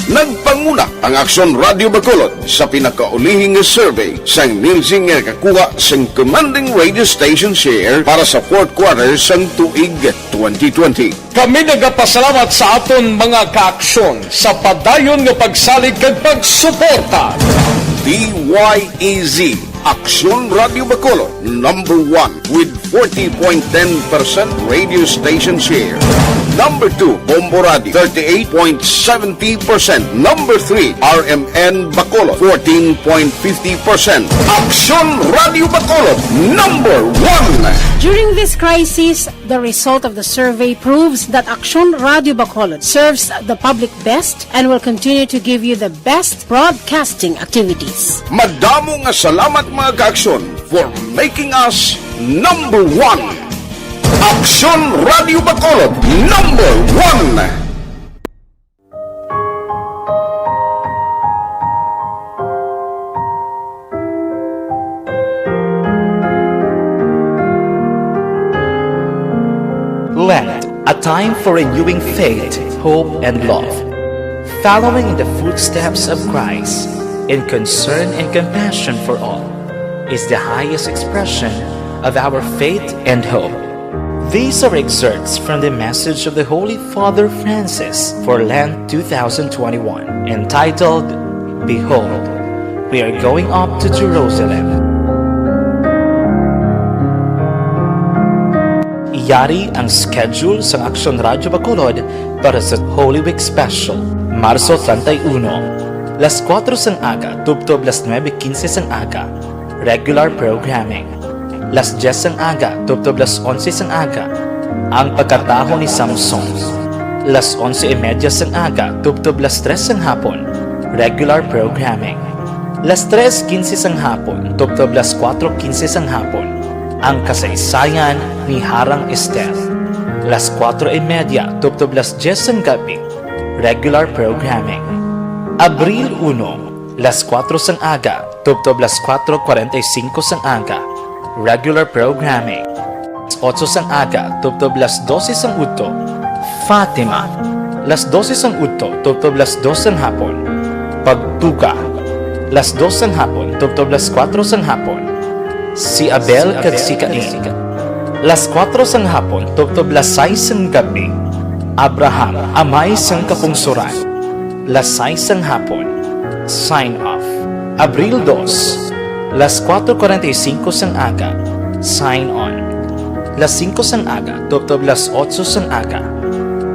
Nagpanguna ang Action Radio Bacolod sa pinakaulihi nga survey sang Nielsen nga nakakuha sing commanding radio station share para sa fourth quarter sang tuig twenty twenty. Kami nagapasalamat sa aton mga kaaksyon sa padayon nga pagsalig kag pagsuporta. D Y E Z, Aksyon Radio Bacolod, number one with forty point ten percent radio station share. Number two, Bombo Radio, thirty-eight point seventy percent. Number three, R M N Bacolod, fourteen point fifty percent. Aksyon Radio Bacolod, number one. During this crisis, the result of the survey proves that Aksyon Radio Bacolod serves the public best and will continue to give you the best broadcasting activities. Madamo nga salamat, mga kaaksyon, for making us number one. Aksyon Radio Bacolod, number one. Lent, a time for renewing faith, hope, and love. Following in the footsteps of Christ, in concern and compassion for all, is the highest expression of our faith and hope. These are excerpts from the message of the Holy Father Francis for Lent two thousand twenty-one, entitled, "Behold, we are going up to Jerusalem." Yari ang schedule sang Aksyon Radyo Bacolod para sa Holy Week Special, Marso treinta y uno. Las kuwatro sang aga tubtob las nuebe kinse sang aga, regular programming. Las dyes sang aga tubtob las onse sang aga, ang pagkataho ni Samson. Las onse y media sang aga tubtob las tres sang hapon, regular programming. Las tres kinse sang hapon tubtob las kuwatro kinse sang hapon, Ang kasaysayan ni Harang Ester. Las kuwatro y media tubtob las dyes sang gabi, regular programming. Abril uno, las kuwatro sang aga tubtob las kuwatro kwarenta y singko sang aga, regular programming. Las otso sang aga tubtob las dose sang udto, Fatima. Las dose sang udto tubtob las dos sang hapon, Pagtuga. Las dos sang hapon tubtob las kuwatro sang hapon, Si Abel kag si Cain. Las kuwatro sang hapon tubtob las sais sang gabi, Abraham, Amay sang Kapungsoran. Las sais sang hapon, Sign Off. Abril dos, las kuwatro kwarenta y singko sang aga, Sign On. Las singko sang aga tubtob las otso sang aga,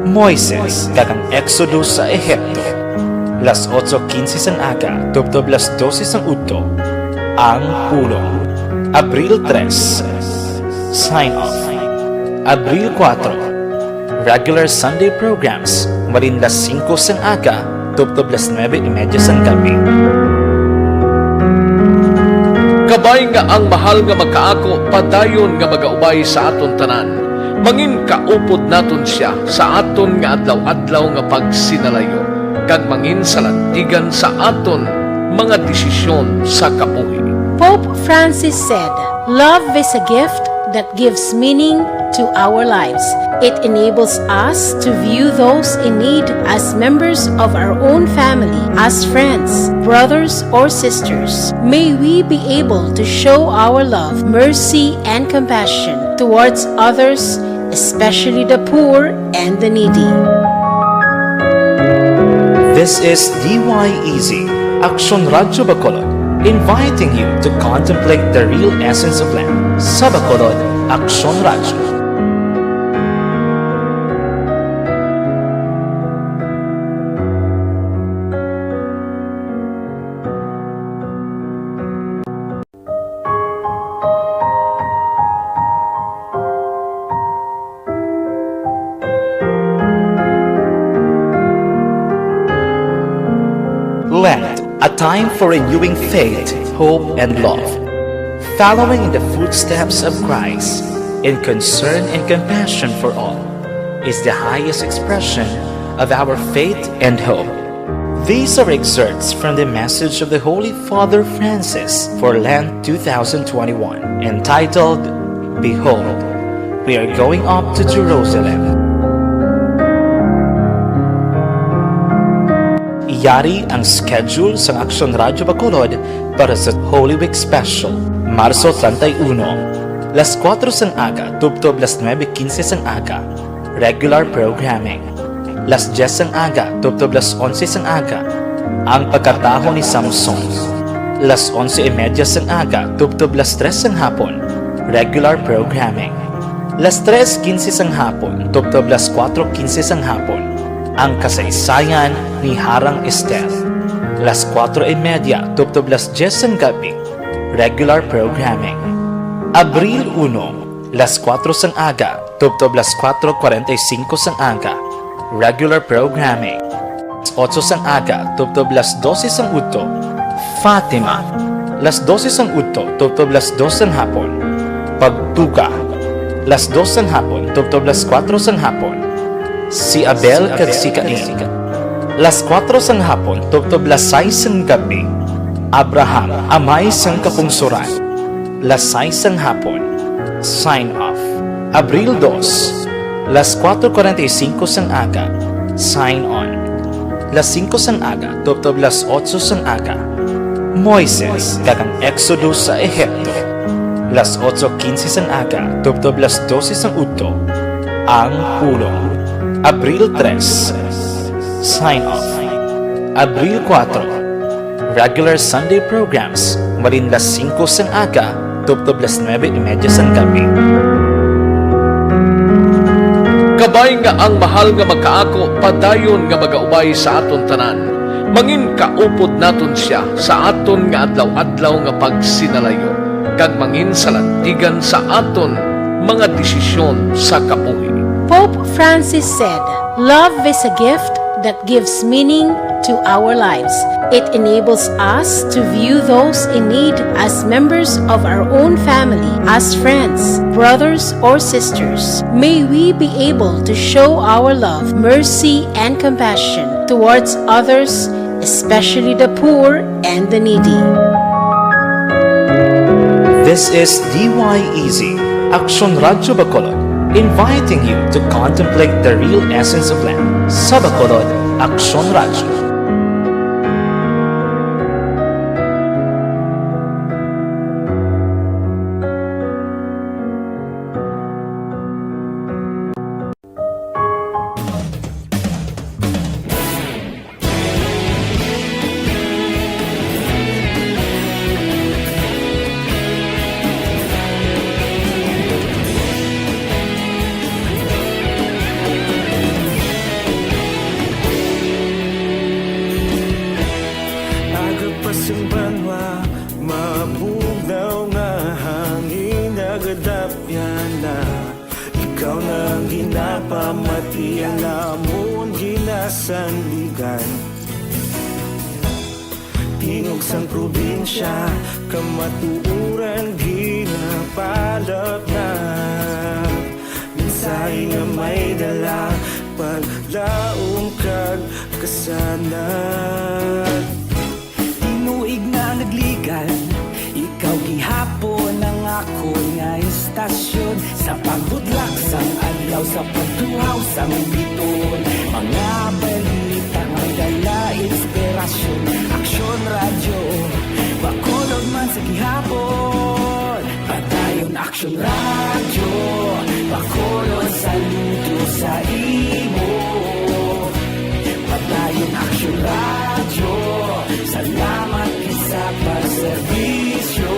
Moises kag ang Exodus sa Ehipto. Las otso quince sang aga tubtob las dose sang udto, Ang Pulong. Abril tres, Sign Off. Abril kuwatro, regular Sunday programs, malin las singko sang aga tubtob las nuebe y media sang gabi. Kabay nga ang mahal nga makaako padayon nga magaubay sa aton tanan, mangin kaupod naton sia sa aton nga adlaw-adlaw nga pagsinalayo, kag mangin salantigan sa aton mga desisyon sa kabuhi. Pope Francis said, "Love is a gift that gives meaning to our lives. It enables us to view those in need as members of our own family, as friends, brothers, or sisters. May we be able to show our love, mercy, and compassion towards others, especially the poor and the needy." This is D Y E Z, Aksyon Radyo Bacolod, inviting you to contemplate the real essence of Lent. Sa Bacolod, Aksyon Radyo. Lent, a time for renewing faith, hope, and love. Following in the footsteps of Christ in concern and compassion for all is the highest expression of our faith and hope. These are excerpts from the message of the Holy Father Francis for Lent two thousand twenty-one, entitled, "Behold, we are going up to Jerusalem." Yari ang schedule sang Aksyon Radyo Bacolod para sa Holy Week Special, Marso treinta y uno, las kuwatro sang aga tubtob las nuebe quince sang aga, regular programming. Las dyes sang aga tubtob las onse sang aga, ang pagkatawo ni Samson. Las onse y media sang aga tubtob las tres sang hapon, regular programming. Las tres quince sang hapon tubtob las kuwatro quince sang hapon, ang kasaysayan ni Harang Ester. Las kuwatro y media tubtob las dyes sang gabi, regular programming. Abril uno, las kuwatro sang aga tubtob las kuwatro kwarenta y singko sang aga, regular programming. Las otso sang aga tubtob las dose sang udto, Fatima. Las dose sang udto tubtob las dos sang hapon, Pagtuga. Las dos sang hapon tubtob las kuwatro sang hapon, Si Abel kag si Cain. Las kuwatro sang hapon tubtob las sais sang gabi, Abraham, Amay sang Kapungsoran. Las sais sang hapon, Sign Off. Abril dos, las kuwatro kwarenta y singko sang aga, Sign On. Las singko sang aga tubtob las otso sang aga, Moises kag ang Exodus sa Ehipto. Las otso quince sang aga tubtob las dose sang udto, Ang Pulong. Abril tres, Sign Off. Abril kuwatro, regular Sunday programs, malin las singko sang aga tubtob las nuebe y media sang gabi. Kabay nga ang mahal nga makaako padayon nga magaubay sa aton tanan, mangin kaupod naton sia sa aton nga adlaw-adlaw nga pagsinalayo, kag mangin salantigan sa aton mga desisyon sa kabuhi. Pope Francis said, "Love is a gift that gives meaning to our lives. It enables us to view those in need as members of our own family, as friends, brothers, or sisters. May we be able to show our love, mercy, and compassion towards others, especially the poor and the needy. This is D Y E Z, Aksyon Radyo Bacolod, inviting you to contemplate the real essence of life. Sa Bacolod, Aksyon Radyo. Aga pa sing banwa, mabugnaw nga hangin, nagadapyan na. Ikaw na ang ginapamati, ang amon ginasandigan. Tingog sang probinsya, kamatuoran ginapalatnag. Mensahe nga may dala, paglaom kag kasanag. Tinuig na nagligan, ikaw gihapon ang akon nga istasyon. Sa pagbutlak sang adlaw, sa pagtuhaw sang biton, mga balita may dala inspirasyon. Aksyon Radyo Bacolod man sa gihapon. Padayon Aksyon Radyo Bacolod, saludo sa imo. Padayon Aksyon Radyo, salamat gid sa pagserbisyo.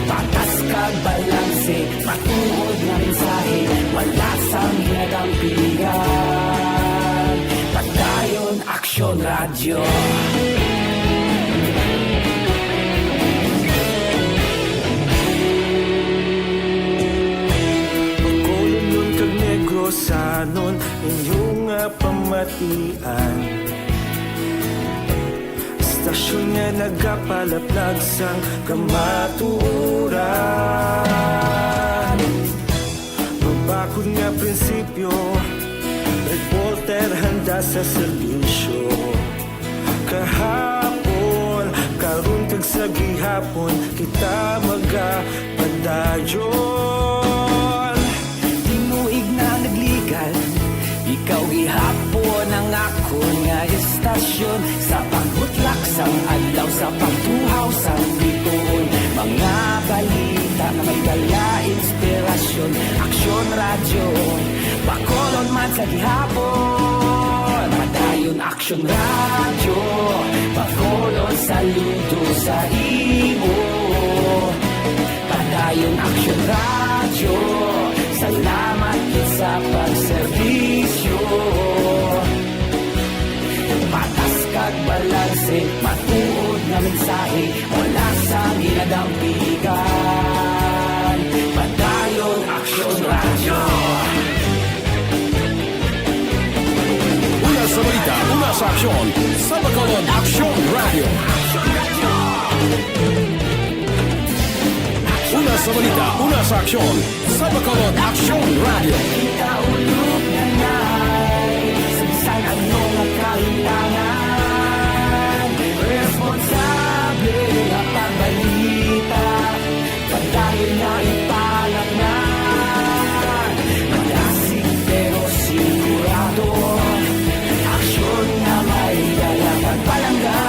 Patas kag balanse, matuod nga mensahe, wala sang ginadampigan. Padayon Aksyon Radyo. Bacolodnon kag Negrosanon, inyo nga pamatian. Istasyon nga nagapalaplag sang kamatuoran. Mabakod nga prinsipyo, reporter handa sa serbisyo. Kahapon, karon kag sa gihapon, kita magapadayon. Tinuig na nagligan, ikaw gihapon ang akon nga istasyon. Sa pagbutlak sang adlaw, sa pagtuhaw sang biton, mga balita nga may dala inspirasyon. Aksyon Radyo Bacolod man sa gihapon. Padayon Aksyon Radyo Bacolod, saludo sa imo. Padayon Aksyon Radyo, salamat gid sa pagserbisyo. Patas kag balanse, matuod nga mensahe, wala sang ginadampigan. Padayon Aksyon Radyo. Una sa balita, una sa aksyon, sa Bacolod Aksyon Radyo. Una sa balita, una sa aksyon, sa Bacolod Aksyon Radyo. Kita ulog na nay, sa bisan ano nga kahitangan, responsable nga pagbalita. Padayon nga ipalatngan, malasig pero sigurado, aksyon nga may dala pagpalangga.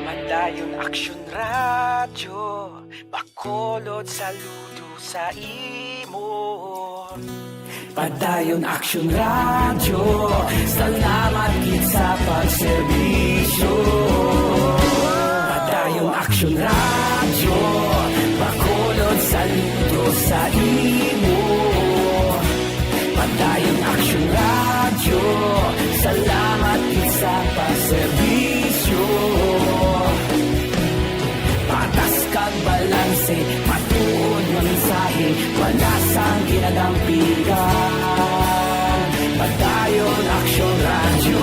Padayon Aksyon Radyo Bacolod, saludo sa imo. Padayon Aksyon Radyo, salamat gid sa pagserbisyo. Padayon Aksyon Radyo Bacolod, saludo sa imo. Dampigan, Padayon Aksyon Radyo.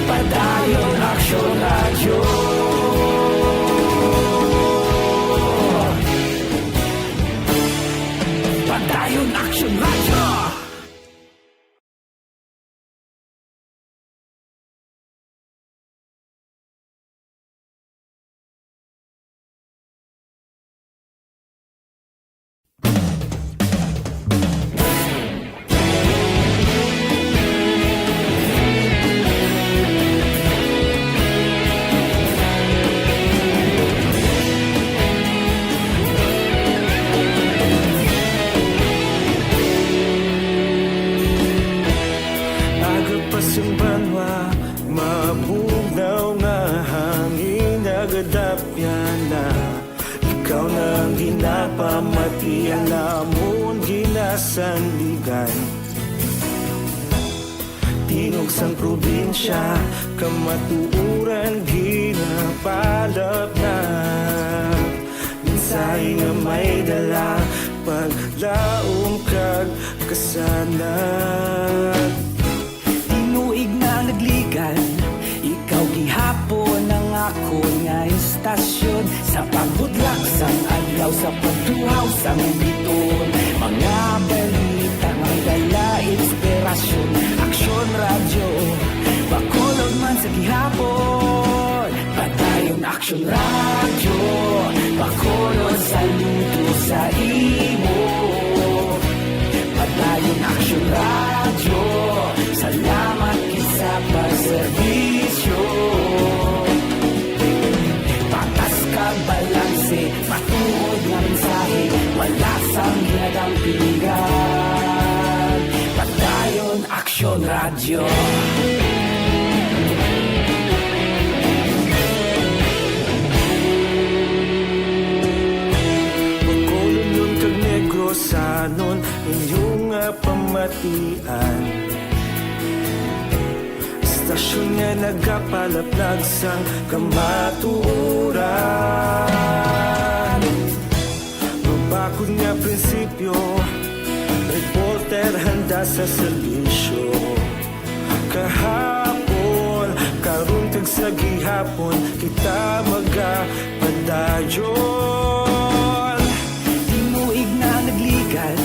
Padayon Aksyon Radyo. Padayon Aksyon Radyo. Aga pa sing banwa, mabugnaw nga hangin nagadapyan na. Ikaw na ang ginapamatian namon ginasandigan. Tingog sang probinsya, kamatuoran ginapalapnag. Mensahe nga may dala, paglaom kag kasanag. Tinuig na nagligan, ikaw gihapon ang akon nga istasyon. Sa pagbutlak sang adlaw, sa pagtuhaw sang biton, mga balita nga may dala inspirasyon. Aksyon Radyo, Bacolod man sa gihapon. Padayon Aksyon Radyo, Bacolod, saludo sa imo. Padayon Aksyon Radyo, salamat gid sa pagserbisyo. Patas kag balanse, matuod nga mensahe, wala sang ginadampingan. Padayon Aksyon Radyo. Bacolodnon kag Negrosanon, inyo nga pamatian. Istasyon nga nagapalaplag sang kamatuoran. Mabakod nga prinsipyo, reporter handa sa serbisyo. Kahapon, karon kag sa gihapon, kita magapadayon. Tinuig na nagligan,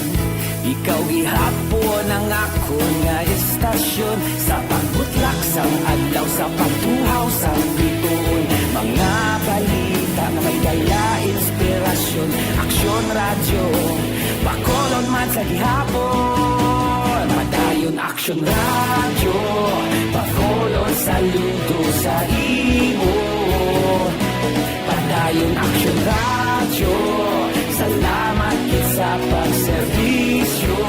ikaw gihapon ang akon nga istasyon. Sa pagbutlak sang adlaw, sa pagtuhaw sang biton, mga balita nga may dala inspirasyon. Aksyon Radyo, Bacolod man sa gihapon. Padayon Aksyon Radyo, Bacolod, saludo sa imo. Padayon Aksyon Radyo, salamat gid sa pagserbisyo.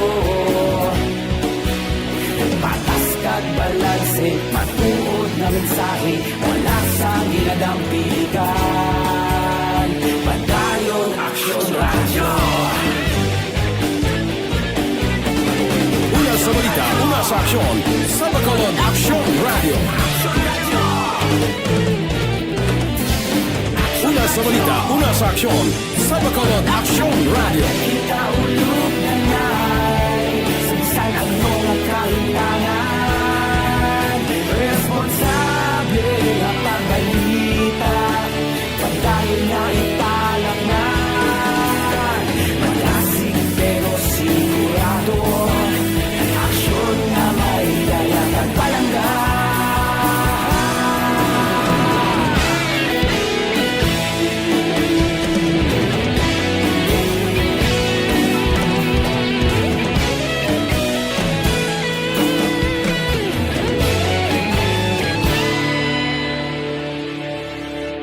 Patas kag balanse, matuod nga mensahe, wala sang ginadampigan. Padayon Aksyon Radyo. Una sa balita, una sa aksyon, sa Bacolod Aksyon Radyo. Una sa balita, una sa aksyon, sa Bacolod Aksyon Radyo. Kita ulog na nay, sa bisan ano nga kahimtangan, responsable nga pagbalita. Padayon nga ipalaknag, malasig pero sigurado, aksyon nga may dala kag palangga.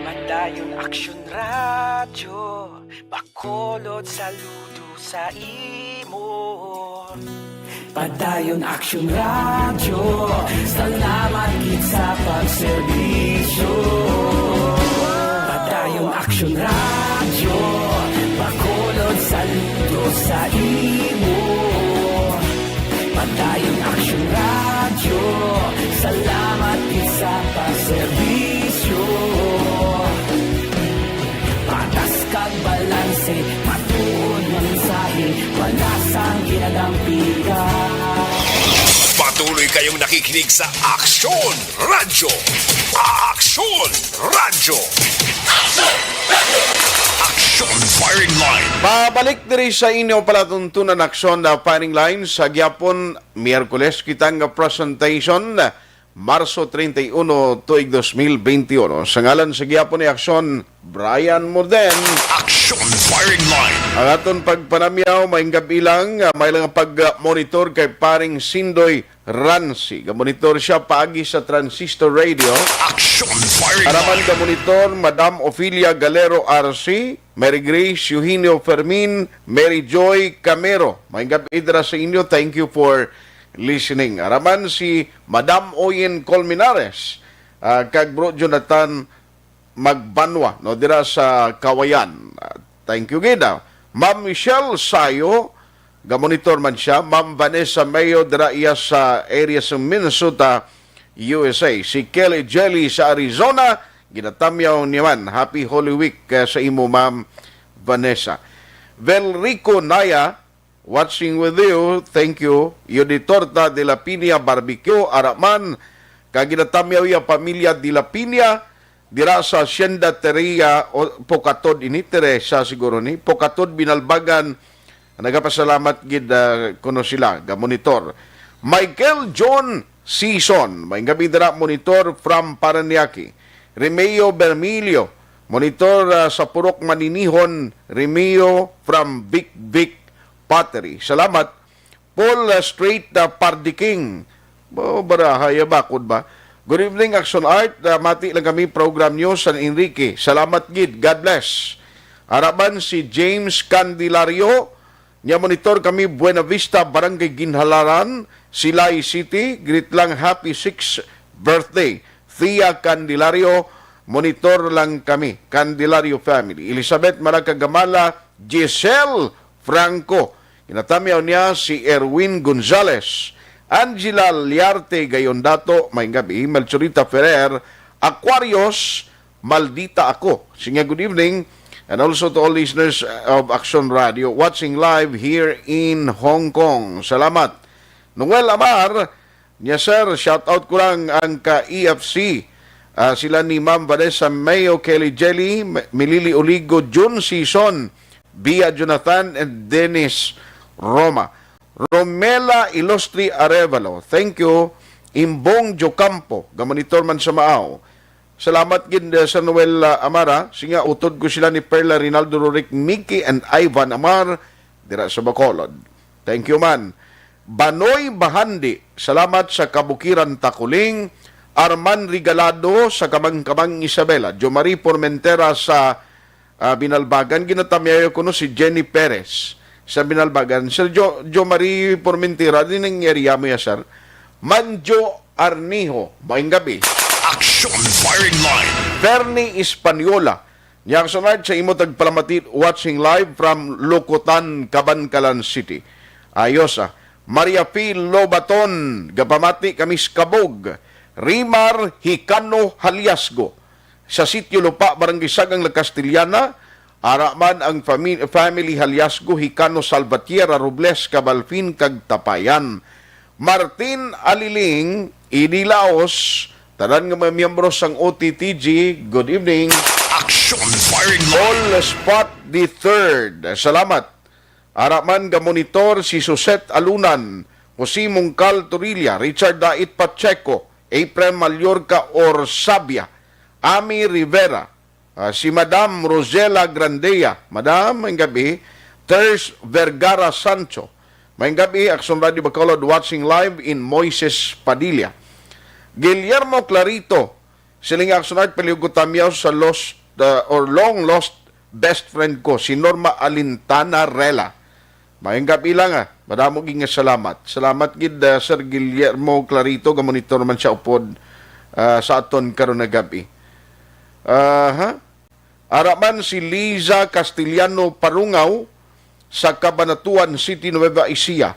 Padayon Aksyon Radyo, Bacolod, saludo sa imo. Padayon Aksyon Radyo, salamat gid sa pagserbisyo. Padayon Aksyon Radyo, Bacolod, saludo sa imo. Padayon Aksyon Radyo, salamat gid sa pagserbisyo. Patas Kayong nakikinig sa Aksyon Radyo. Aksyon Radyo. Aksyon Firing Line. Pabalik diri sa inyo palatuntunan, Aksyon na Firing Line sa gyapon Miyerkules kita nga presentation, Marso treinta y uno, tuig dos mil beinti uno. Sa ngalan sa gyapon ni Aksyon, Brian Morden. Aksyon Firing Line. Ang aton pagpanamyaw, maayong gab-i lang, ah, may lang pag-monitor kay paring Sindoy Ransi. Gamonitor siya paagi sa Transistor Radio. Aksyon Firing Araman Line. Gamonitor, Madam Ophelia Galero R C, Mary Grace, Eugenio Fermin, Mary Joy Camero. Maayong gab-i dira sa inyo. Thank you for listening. Araman si Madam Oyen Colmenares, ah, kag Bro Jonathan Magbanwa, no, dira sa Kawayan. Ah, thank you gid, ah. Ma'am Michelle Sayo, gamonitor man siya. Ma'am Vanessa Mayo, dira iya sa area sa Minnesota, U S A. Si Kelly Jelly sa Arizona, ginatamyaw niya man. Happy Holy Week, ah, sa imo, Ma'am Vanessa. Velrico Naya, watching with you. Thank you. Yudi Torta de la Piña Barbecue, araman, kag ginatamyaw iya pamilya de la Piña, dira sa Hacienda Teria, o Pocatod ini, Teresa siguro ni, Pocatod, Binalbagan. Nagapasalamat gid, ah, kuno sila, gamonitor. Michael John Season, maayong gab-i dira, monitor from Parañaque. Remeo Bermilio, monitor, ah, sa Purok Maninihon, Remeo from Vic Vic Pottery. Salamat. Paul, uh, Street, uh, Pardiking. Bo, barahay, uh, bakod ba? Good evening, Action Art. Uh, mati lang kami, program nyo, San Enrique. Salamat gid. God bless. Araman si James Candelario. Nya monitor kami, Buena Vista, Barangay Ginhalaran, Silay City. Greet lang, happy sixth birthday. Thea Candelario, monitor lang kami. Candelario family. Elizabeth Maracagamala, Giselle Franco. Ginatamyaw niya si Erwin Gonzalez, Angela Liarte Gayondato, maayong gab-i, Melchorita Ferrer, Aquarius, Maldita Ako. Siya, good evening. And also to all listeners of Action Radio watching live here in Hong Kong. Salamat. Noel Amar, niya, sir, shout out ko lang ang ka E F C. Ah, sila ni Ma'am Vanessa Mayo, Kelly Jelly, M-, Milili Oligo, June Season, Bia Jonathan, and Dennis Roma. Romela Ilustri Arevalo, thank you. Imbong Jocampo, gamonitor man sa Maaw. Salamat gid, uh, Sir Noel, uh, Amara. Siya, utod ko sila ni Perla Rinaldo Roric, Mickey, and Ivan Amar, dira sa Bacolod. Thank you man. Banoy Bahandi, salamat sa Kabukiran Takuling. Arman Regalado sa Kamangkamang Isabela. Jo Marie Formentera sa, ah, Binalbagan. Ginatamyaw kuno si Jenny Perez sa Binalbagan. Sir Jo, Jo Marie Formentera, din ang area mo ya, sir. Manjo Arnijo, maayong gab-i. Action Firing Line. Bernie Española, nya, Action Art, sa imo tagpalamati, watching live from Lukutan, Kabankalan City. Ayos, ah. Maria P. Lobaton, gapamati kami sa Kabog. Rimar Hicano Haliasgo, sa Sitio Lupa, Barangay Sagang, La Castellana. Ara man ang fami-, family Haliasgo, Hicano, Salvatierra, Robles, Cabalfin, kag Tapayan. Martin Aliling, Idi Laos, tanan nga mga miyembro sang O T T G, good evening. Action Firing Line. Paul Spot the third. Salamat. Ara man gamonitor si Suset Alunan, Jose Mungkal Torilla, Richard Dait Pacheco, April Mallorca Orsabia, Ami Rivera, ah, si Madam Rosela Grandea. Madam, maayong gab-i. Ters Vergara Sancho. Maayong gab-i, Action Radio Bacolod, watching live in Moises Padilla. Guillermo Clarito, siling Action Art, palihog ko tamyaw sa lost, uh, or long lost best friend ko, si Norma Alintana Rela. Maayong gab-i lang, ah. Madamo gid nga salamat. Salamat gid, uh, Sir Guillermo Clarito, gamonitor man siya upod, uh, sa aton karon nga gab-i. Aha. Ara man si Liza Castellano Parungaw sa Cabanatuan City, Nueva Ecija.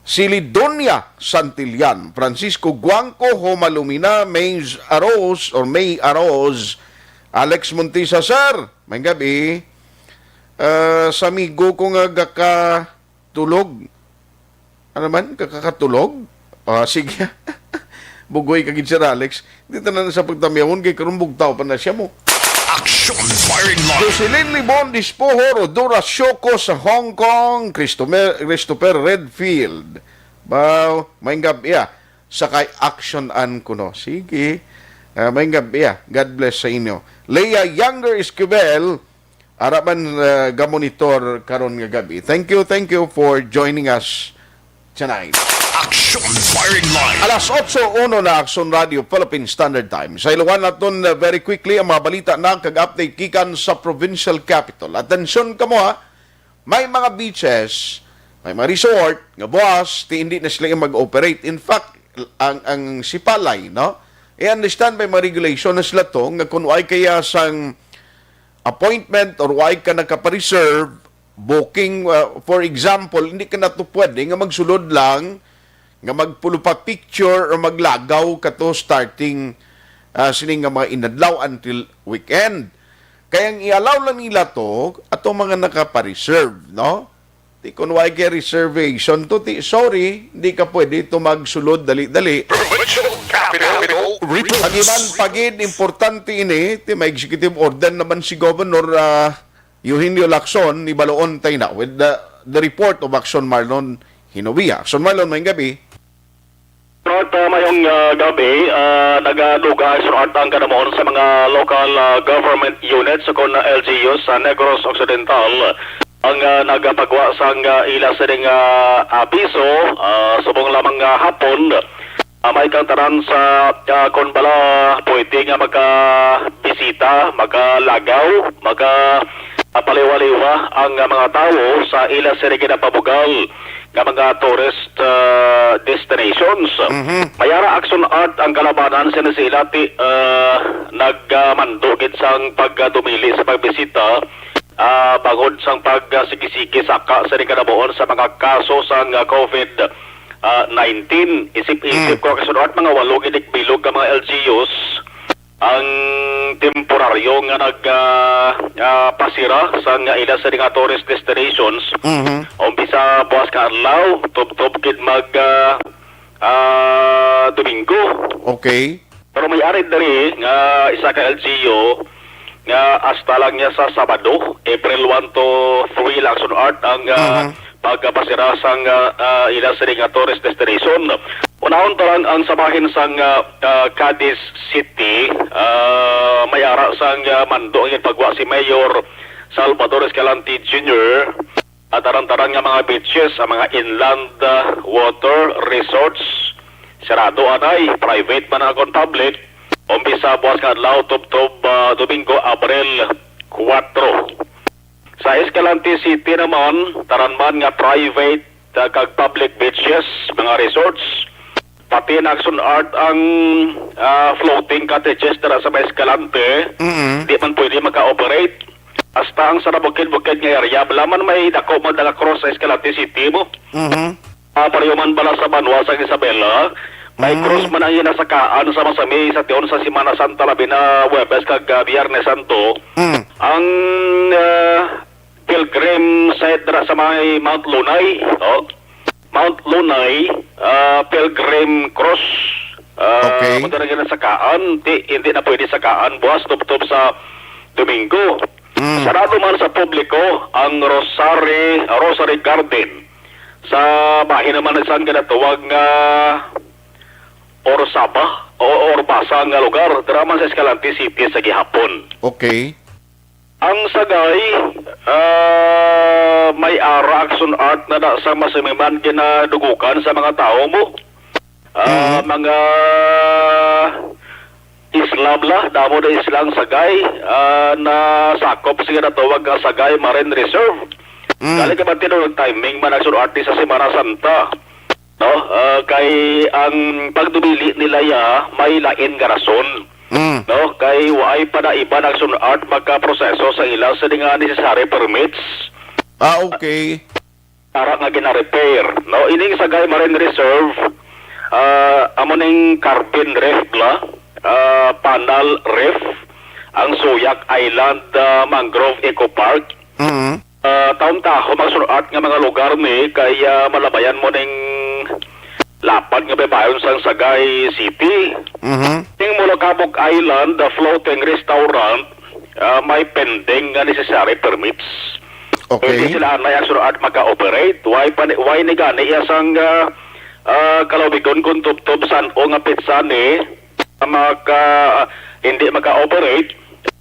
Si Lidonia Santillan, Francisco Guangco, Homa Lumina, Mays Aros or May Aros, Alex Montisa, sir, maayong gab-i. Ah, sa amigo ko nga gakatulog. Ano man, gakakatulog? Ah, sige. Bugoy ka gid, Sir Alex. Di tanan sa pagtamyawon kay karon bugtaw pa na siya mo. Action Firing Line. Jocelyn Libon Dispoho, Rodora Sioco sa Hong Kong, Christopher, Christopher Redfield. Ba, may gab iya. Sakay action an kuno. Sige. Ah, may gab iya. God bless sa inyo. Leah Younger Esquivel, ara man, ah, gamonitor karon nga gabi. Thank you, thank you for joining us tonight. Action Firing Line. Alas otso uno na, Action Radio Philippine Standard Time. Sa iluwan naton, uh, very quickly ang mga balita na kag update gikan sa provincial capital. Atensyon kamo, ha. May mga beaches, may mga resort nga buwas ti hindi na sila mag-operate. In fact, ang ang Sipalay, no? I-understand may mga regulation na sila to nga kung way kaya sang appointment or way ka nakapareserve, booking, uh, for example, hindi ka na to pwede nga magsulod lang, nga magpulo pa picture or maglagaw ka to starting, uh, sining nga mga inadlaw until weekend. Kaya ang i-allow lang nila to, ato mga nakapareserve, no? Di kun way kay reservation to, ti, sorry, hindi ka pwede to magsulod dali-dali. Provincial Capital Report. Ang iban pagid, importante ini, ti may executive order naman si Governor, ah, Eugenio Lacson, ni Baloon tayo na with the, the report of Action Marlon Hinovia. Action Marlon, may gabi. At, ah, mayong, ah, gabi, ah, nagaduga Action Art ang kanamuon sa mga local, ah, government units o kon L G Us sa Negros Occidental ang, ah, nagapagwa sang, ah, ila sining, ah, abiso, ah, subong lamang nga hapon, ah, may kang tanan sa, ah, kon bala pwede nga makabisita, makalagaw, maka, ah, paliwa-liwa ang, ah, mga tawo sa ila sini ginapabugal nga mga tourist, ah, destinations. Mhm. Mayara Action Art ang kalabanan sini sila ti, ah, nagmando gid sang pagdumili sa pagbisita, ah, bangod sang pagsigisigi saka sa kanabuon sa mga kaso sang, ah, COVID, ah, nineteen. Isip-isip Mm. ko, Action Art, mga walo gid bilog ka mga L G Us ang temporaryo nga nag, ah, ah, pasira sa nga ila sa mga tourist destinations. Mhm. Umpisa buwas ka adlaw, tubtob gid mag, ah, ah, Domingo. Okay. Pero may ari diri nga isa ka L G U nga hasta lang niya sa Sabado, April one to three lang, Action Art, ang, ah, Mhm. pagkapasira sang, ah, ah, ila sini nga tourist destination. Unahon ta lang ang sa bahin sang, ah, ah, Cadiz City, ah, may ara sang, ah, mando ang pagwa si Mayor Salvador Escalante Junior. Ang tanan-tanan nga mga beaches, ang mga inland, ah, water resorts, sarado anay, private man ang kon public, umpisa buwas nga adlaw, tubtob, ah, Domingo, Abril kuwatro. Sa Escalante City naman, tanan man nga private, ah, kag public beaches, mga resorts, pati na Action Art ang, ah, floating cottages dira sa may Escalante, Mm-mm. di man pwede maka-operate. Hasta ang sa bukid-bukid nga area, bala man may dako man nga cross sa Escalante City mo. Mhm. Ah, pareho man bala sa banwa sa Isabela, may Mm. cross man ang ginasakaan sa masami sa tion sa Semana Santa, labi na Huwebes kag, ah, Biyernes Santo. Mm. Ang, ah, pilgrim site dira sa may Mount Lunay, oh. Mount Lunay, ah, Pilgrim Cross. Ah, Okay. Kung talaga na sakaan, di, hindi na pwede sakaan buwas tubtob sa Domingo. Mm. Sarado man sa publiko ang Rosary, Rosary Garden sa bahin naman sa ginatawag nga Orzaba o Orbasan nga lugar, dira man sa Escalante City sa gihapon. Okay. Ang Sagay, ah, may ara Action Art na da sa masamiman ginadugukan sa mga tawo mo. Ah, Mm. Mga isla bala, damo na islang Sagay, ah, na sakop sa ginatawag nga Sagay Marine Reserve. Mm. Dali ka ba tinulog timing man Action Art sa Semana Santa? No? Ah, kay ang pagdumili nila ya may lain nga rason. Mm. No? Kay waay pa na iban Action Art makaproseso sa ila sa nga necessary permits. Ah, okay. Para nga gina-repair. No? Ining Sagay Marine Reserve, ah, amo ning carbon reef bala, ah, panal reef, ang Suyak Island, ah, Mangrove Eco Park. Mm. Ah, taon-taon, Action Art nga mga lugar ni kay, ah, malabayan mo ning lapad nga baybayon sang Sagay City. Mhm. Ning Molokabok Island, the floating restaurant, ah, may pending nga necessary permits. Okay. Hindi sila anay ang sure art maka-operate. Why pa ni, why ni gani iya sang, ah, ah, kalubigon kung tubtob san-o nga petsa ni maka, hindi maka-operate?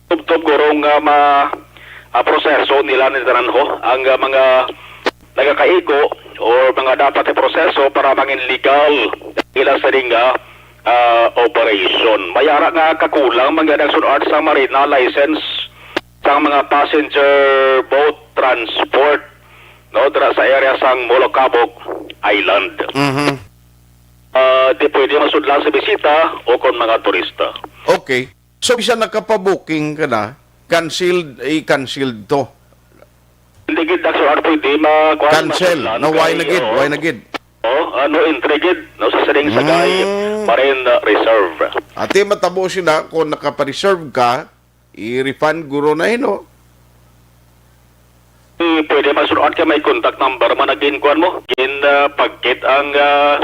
Tubtob guro nga ma, ah, proseso nila ni tanan ho ang, ah, mga nagakaigo or mga dapat iproseso para mangin legal ila sa ring, ah, ah, operation. May ara nga kakulang man gani ang sure art sa marina license sang mga passenger boat transport, no, dira sa area sang Molokabok Island. Mhm. Ah, di pwede masudlan sa bisita o kon mga turista. Okay. So, bisan nakapabuking ka na, canceled, i-canceled to. Hindi gid, Doctor Arthur, di ma-, kuwan, Cancel. Masudlan. No, why kay, na gid? Oo. Why na gid? Oh, ano, entry gid, no, sa sining Sagay Mm. Marine Reserve. Ati, matabo sila kung nakapareserve ka, i-refund guro na, eh, no? Eh, pwede man sure art kay may contact number man naging kuwan mo. Gin, ah, pagkit ang, ah,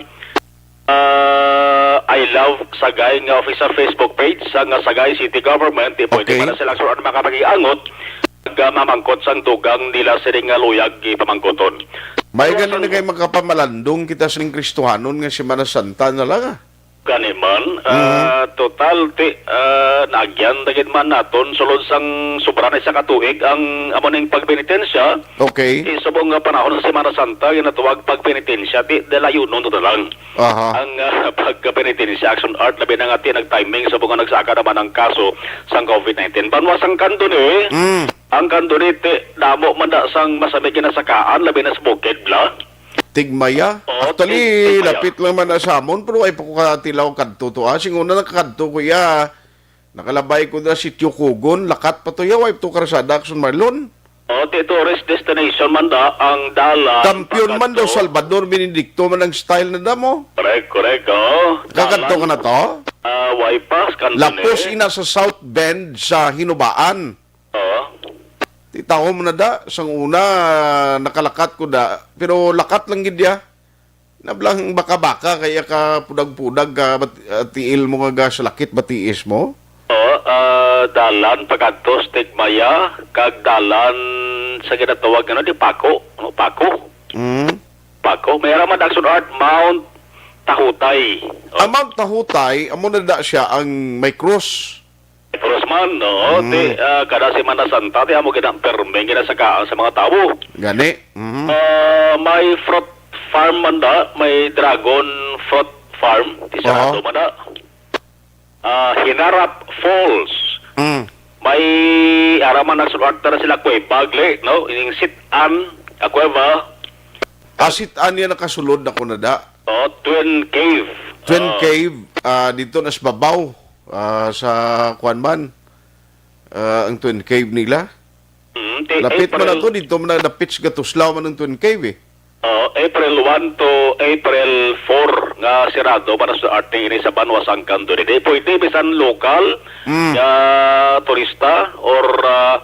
ah, I Love Sagay nga official Facebook page sa nga Sagay City Government. Di pwede Okay. man na sila sure art makapag-iangot. Ag, ah, mamangkot sang dugang nila sini nga luyag ipamangkoton. May Pero gani na sang kay makapamalandong kita sining Kristohanon nga Semana Santa na lang, ah. Gani man, Mhm. ah, total, ti, ah, naagyan na gid man naton sulod sang sobra na isa ka tuig ang amo ning pagpenitensya. Okay. Ti, subong nga panahon sa Semana Santa, ginatawag pagpenitensya, ti, dalayunon to na lang. Aha. Ang, ah, pagkapenitensya, action art, labi na nga, ti, nag-timing, subong nga nagsaka naman ang kaso sang COVID nineteen. Banwa sang Candoni, Mm. ang Candoni, ti, damo man da sang masami ginasakaan, labi na sa bukid, bla. Tigmaya? Oo, Actually, Tigmaya. Lapit lang man na sa amon, pero ay pa ko katilaw kadto to, ah. Sing una nakakadto ko, ya. Nakalabay ko na si Tio Kugon, lakat pa to, ya. Way to karsada, Action Marlon. Oh, ti tourist destination man da ang dalan. Kampiyon man daw, pagkadto. Salvador Benedicto man ang style na damo. Correct, correct, oh. Kakadto ka Dalan, na to? Ah, way pa, Candoni. Lapos ina sa South Bend sa Hinubaan. Oo. Ti tawo mo na da, sang una, nakalakat ko da. Pero lakat lang gid ya. Nablang baka-baka kaya ka pudag-pudag ka bat-, ah, tiil mo nga ga-, sa lakit batiis mo? Oo, ah, dalan pakadto sa Tigmaya, kag dalan sa ginatawag, ano, di Paco, ano, Paco? Mm. Paco. May ara man Action Art, Mount Tahutay. Oh. Ang Mount Tahutay, amo na da siya ang may cross. Cross man, no? Mm. Ti, ah, kada Semana Santa, ti amo gid ang perming ginasakaan sa mga tawo. Gani. Mhm. Ah, may fruit farm man da, may dragon fruit farm, ti sarado Oo. man da. Ah, Hinarap Falls. Mm. May ara man nagsulat na sila kuweba, gali, no? Ining Sit-an, a kuweba. Ah, Sit-an yan nakasulod na ko na da. Oh, Twin Cave. Twin Oh. Cave, ah, dito na sa babaw, ah, sa kuwan man, ah, ang Twin Cave nila. Mm, ti Lapit man April. Ato, dito man na dapit sa Gatuslaw man ang Twin Cave, eh. Oh, April one to April four nga sirado para sa arte ini sa banwa sang Candoni. Di pwede bisan lokal Mm. nga turista or, ah,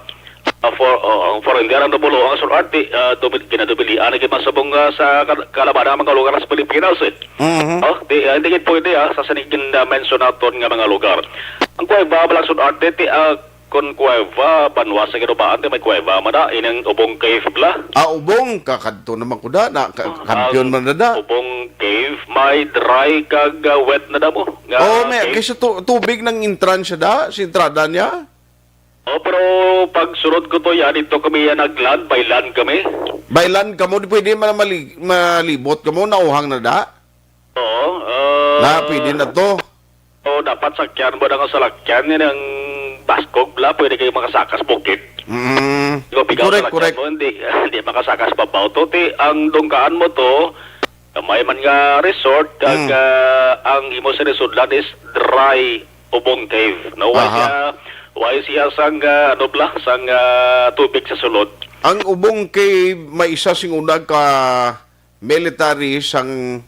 ah, for, oh, ang foreigner ang nabulo ang sur arte, ah, dubi-, ginadubilian na gid masubong, ah, sa kal-, kalabanan ang mga lugar sa Pilipinas, eh. Mhm. Oh, di, ah, hindi gid pwede, ah, sa sinigin na mention naton nga mga lugar. Ang kuweba, Black Sun Arte, ti, ah, Kon kuweba, banwa sa Ginubaan, ti may kuweba man na, inang Ubong Cave bala. Ah, Ubong, kakadto naman ko da, na, ka-, Ah, kampiyon ang man na da. Ubong Cave, may dry kag, ah, wet na da mo. Nga Oh, may, cave. Kaysa tu-, tubig ng entrance da, sa entrada niya? Oh, pero pag sunod ko to yan, ito kami yan nag-land, by land kami. By land kamo, di pwede man mali-, malibot kamo, nauhang na da? Oo, ah, Na, pwede na to. Oo, dapat sakyan mo na nga salakyan, yan ang baskog bala, pwede kayo makasakas bukid. Mm. Ikaw, pigaw Correct, salakyan correct. mo, hindi, hindi makasakas babaw to. Ti, ang dungkaan mo to, may man nga resort, kag, Mm. ah, ang imo sa resudlan is dry Ubong Cave. No, why Aha. siya, why siya sang, ah, ano bala, sang, ah, tubig sa sulod? Ang Ubong Cave, may isa sing una ka military sang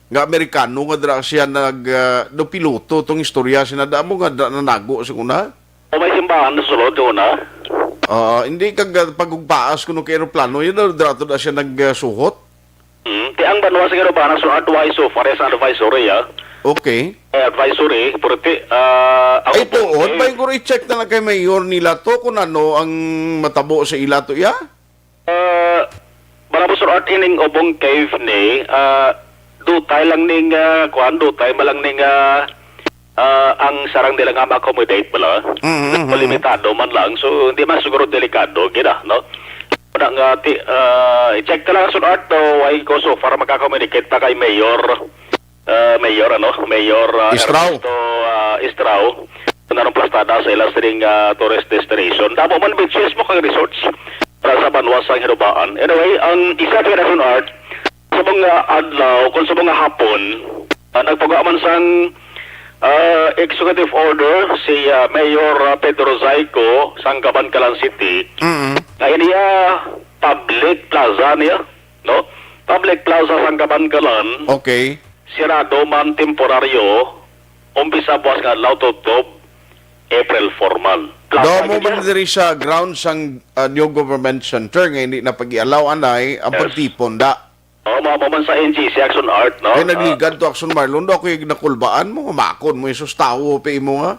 nga Amerikano nga dira siya nag, ah, do piloto tong istorya sina damo nga dira nanago sa una. O may simbahan sa sulod una? Ah, hindi kag, ah, pagugpaas kuno kay eroplano, yun, ah, dira to na siya nagsuhot. Hmm, ti ang banwa sa Ginobana, so advice so far as advisory, ah. Okay. Eh, advisory, pero ti, ah, ang Ay, Obong tuod. Cave, Bay, guro i-check na lang kay Mayor nila to kung ano ang matabo sa ila to, ya? ah, para po, Sir Art, ining Obong Cave ni, ah, dutay lang ning, ah, kuan, dutay ba lang ning, ah, ah, ang sarang nila nga ma-accommodate bala. Mhm, mhm. Limitado man lang, so hindi man siguro delikado, gina, no? Wala nga, ti, ah, i-check ka lang, Sir Art, no? Why ko so far maka-communicate pa kay Mayor, ah, Mayor, ano? Mayor, ah, Estrao. Ernesto, ah, Estrao. Kung anong plastada sa ilang sining, ah, tourist destination. Damo man beaches mo kag resorts para sa banwa sang Hinubaan. Anyway, ang isa ka Sir Art, sa mga adlaw, kung sa mga hapon, ah, nagpagawa man sang, ah, executive order si, ah, Mayor, ah, Pedro Zayco sang Kabankalan City, Mm. nga iniya public plaza niya, no? Public plaza sang Kabankalan, Okay. sirado man temporaryo, umpisa buwas nga adlaw tubtob April four man. Plaza Daw mo gid man siya. diri sa ground sang ah, new government center nga hindi na pag-ialaw anay ang Yes. pagtipon da. Oh, mao man sa N G C Action Art, no? Kay nagligad to Action Marlon, do ako yung nakulbaan mo, humakon mo yung sustawo pa imo nga.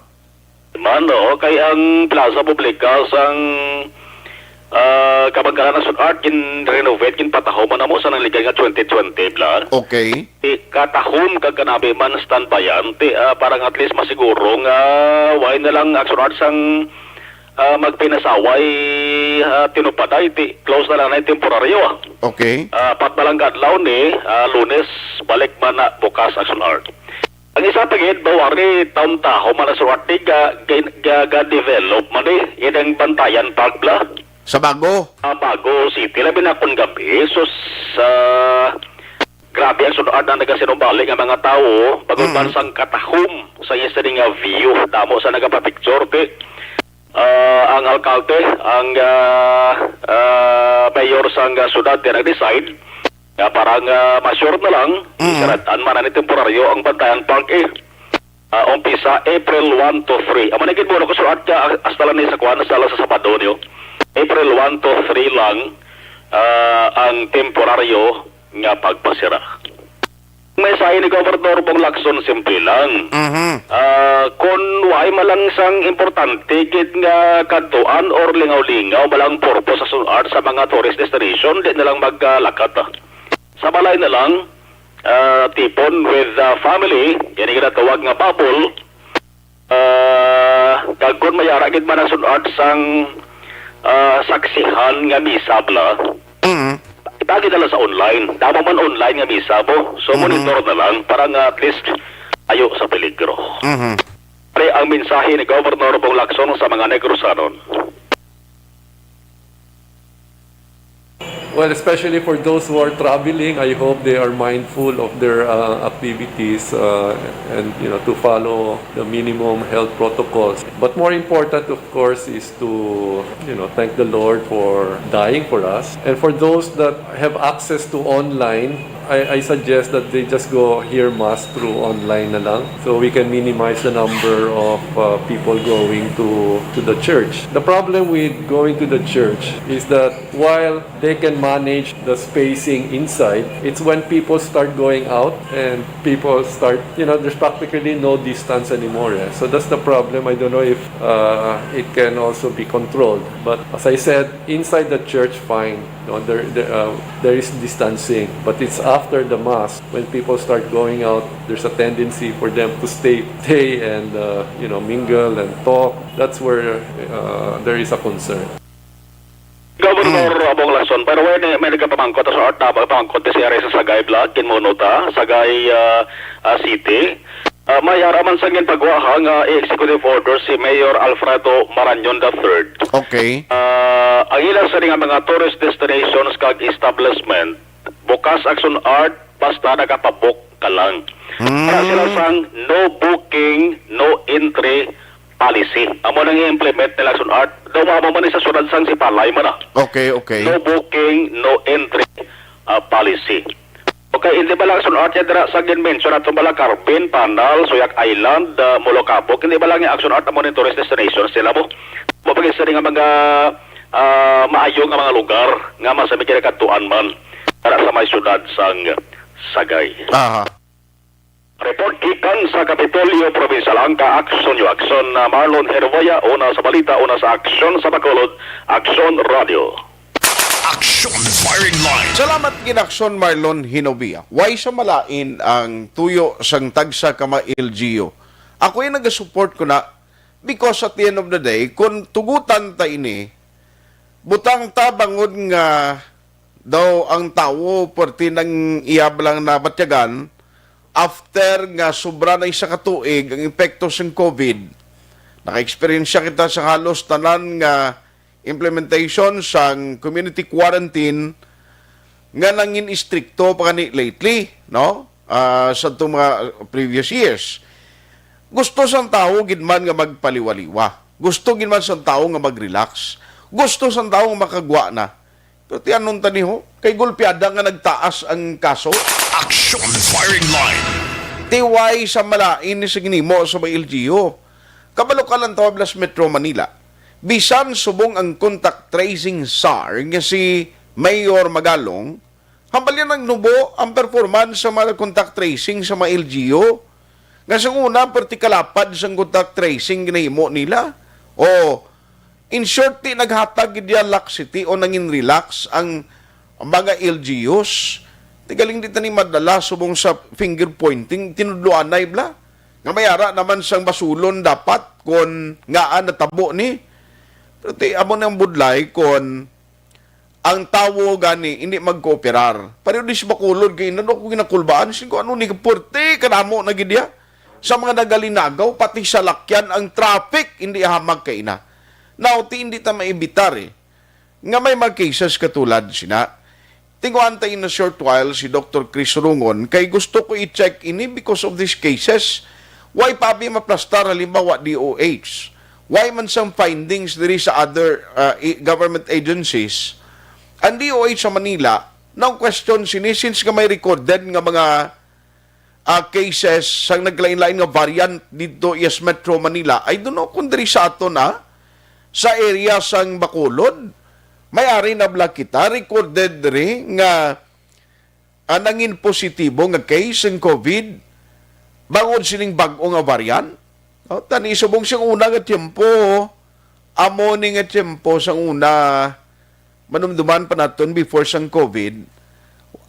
Man, no? Kay ang Plaza Publica sang ah, Kabankalan Action Art, gin-renovate, ginpataho man namo sa nangligad nga twenty twenty, bla. Okay. Ti katahom kag kanabi man standbyan, ti, ah, para nga at least masiguro nga why na lang Action Art sang ah, magpinasaway, ah, tinupaday, ti close na lang na yung temporaryo, ah. Okay. Ah, pat na lang kadlaw ni, ah, Lunes, balik man na bukas Action Art. Ang isa pa gid, bawari taon taho man na suwat ni ga, ga, ga, ga-develop man ni, inang Bantayan Park bla. Sa bago. Ah, bago city, labi na kung gabi, sus, sa grabe ang suwat na nagasinumbali nga mga tawo, bago Mm. man sang katahom sa isa ni nga view, damo sa nagapapicture, ti. Ah, ang alkalde, ang ah, ah, mayor sang ah, syudad, ti nag-decide nga para nga ma-sure na lang, Mm. saratan man ni temporaryo ang Bantayan Park, eh. Ah, umpisa April one to three. Amo na gid mo ko suat ka hasta lang ni sa kuan, hasta lang sa Sabado niyo. April one to three lang ah, ang temporaryo nga pagpasira. May sayo ni Gobernador Bong Lacson, simple lang. Mhm. Ah, kung why man lang sang importante gid nga kadtuan or lingaw-lingaw ba lang purpose sa suat sa mga tourist destination, di na lang maglakat, ah. Sa balay na lang, ah, tipon with, ah, family, yan ang ginatawag nga bubble. Ah, kag kung may ara gid man ang suat sang ah, saksihan nga misa bla, Mhm. ipagi na lang sa online. Damo man online nga misa mo. So, Mhm. Monitor na lang para nga at least ayo sa peligro. Mhm. Pre ang mensahe ni Governor Bong Lacson sa mga Negrosanon. Well, especially for those who are traveling, I hope they are mindful of their uh, activities uh, and you know to follow the minimum health protocols. But more important, of course, is to you know thank the Lord for dying for us. And for those that have access to online, I, I suggest that they just go hear mass through online na lang, so we can minimize the number of uh, people going to to the church. The problem with going to the church is that while they can manage the spacing inside, it's when people start going out and people start, you know, there's practically no distance anymore. Eh. So that's the problem. I don't know if uh, it can also be controlled. But as I said, inside the church, fine. No, there, there, uh, there is distancing, but it's after the mass when people start going out. There's a tendency for them to stay, stay and uh, you know mingle and talk. That's where uh, there is a concern. Governor Bong Lacson, by the way, ni- may nagapamangkot sa art na pamangkot ni si Ares sa Sagay Vlog, Kinmuno ta, Sagay ah, ah, City. Ah, may ara man sa ginpagwa nga executive order si Mayor Alfredo Marañon the third. Okay. Ah, ang ilang sa nga mga tourist destinations kag establishment, bukas Action Art basta nagapabook ka lang. Mm. Para sila sang no booking, no entry policy. Amo nang i-implement nila Action Art. Daw amo man ni sa sunod sang Sipalay man ah. Okay, okay. No booking, no entry ah, policy. Okay, hindi ba lang Action Art yan dira sa gin-mention nato bala Carmen, Panal, Suyac Island, ah, Molokabok? Hindi ba lang yung Action Art amo ni tourist destination sila mo? Mapagisa nga mga ah, maayo nga mga lugar nga masami kinakadtuan man. Para sa may siyudad sang Sagay. Aha. Report gikan sa Kapitolyo Provincial, ang ka-aksyon nyo, aksyon na Marlon Hervea, una sa balita, una sa aksyon sa Bacolod, Aksyon Radio. Action Firing Line. Salamat gid, Aksyon Marlon Hinovia. Way sa malain ang tuyo sang tagsa ka mga L G U. Ako yung nagasupport ko na because at the end of the day, kung tugutan ta ini, butang ta bangod nga daw ang tawo, perti nang iya lang nabatyagan, after nga sobra na isa ka tuig ang epekto sang COVID, naka-eksperyensya kita sa halos tanan nga implementation sang community quarantine nga nangin istrikto pa gani lately, no? Ah, sa itong mga previous years. Gusto sang tawo gid man nga magpaliwaliwa. Gusto gid man sang tawo nga mag-relax. Gusto sang tawo nga makagwa na. Pero ti anon tani ho, kay gulpiada nga nagtaas ang kaso. Action Firing Line. Ti way sa malain ni sa ginimo sa mga L G U. Kabalo ka lang, tawag las Metro Manila. Bisan subong ang contact tracing czar nga si Mayor Magalong, hambal niya nagnubo ang performance sa mga contact tracing sa mga L G U. Nga sa una, perti kalapad sang contact tracing ginahimo nila. O, in short, ti naghatag gid niya laxity o nangin relax ang mga L G Us. Ti galing di tani madala subong sa finger pointing, tinudloanay bla. Nga may ara naman sang basulon dapat kon ngaa natabo ni. Pero ti, amo nang budlay kon ang tawo gani hindi magkooperar. Pareho di si Bacolod kay nano ko ginakulbaan, sin ko ano ni puwerte kadamo na gid diha. Sa mga nagalinagaw, pati sa lakyan, ang traffic hindi hamag kay ina. Now, ti hindi ta maibitar eh, nga may mga cases katulad sina. Tinguan ta in a short while si Doctor Chris Rungon kay gusto ko i-check ini because of these cases. Why pa abi maplastar halimbawa D O H? Why man sang findings diri sa other uh, i- government agencies? Ang D O H sa Manila, now question sini since nga may recorded nga mga ah, cases sang naglain-lain nga variant didto, yes, Metro Manila. I don't know kung diri sa aton, ah, sa area sang Bacolod, may ari na bala kita recorded diri nga, ah, nangin positibo nga case sang COVID bangod sining bag-o nga variant. Oh, tani subong siyang una nga tiyempo, amo ni nga tiyempo sang una, manumduman pa naton before sang COVID,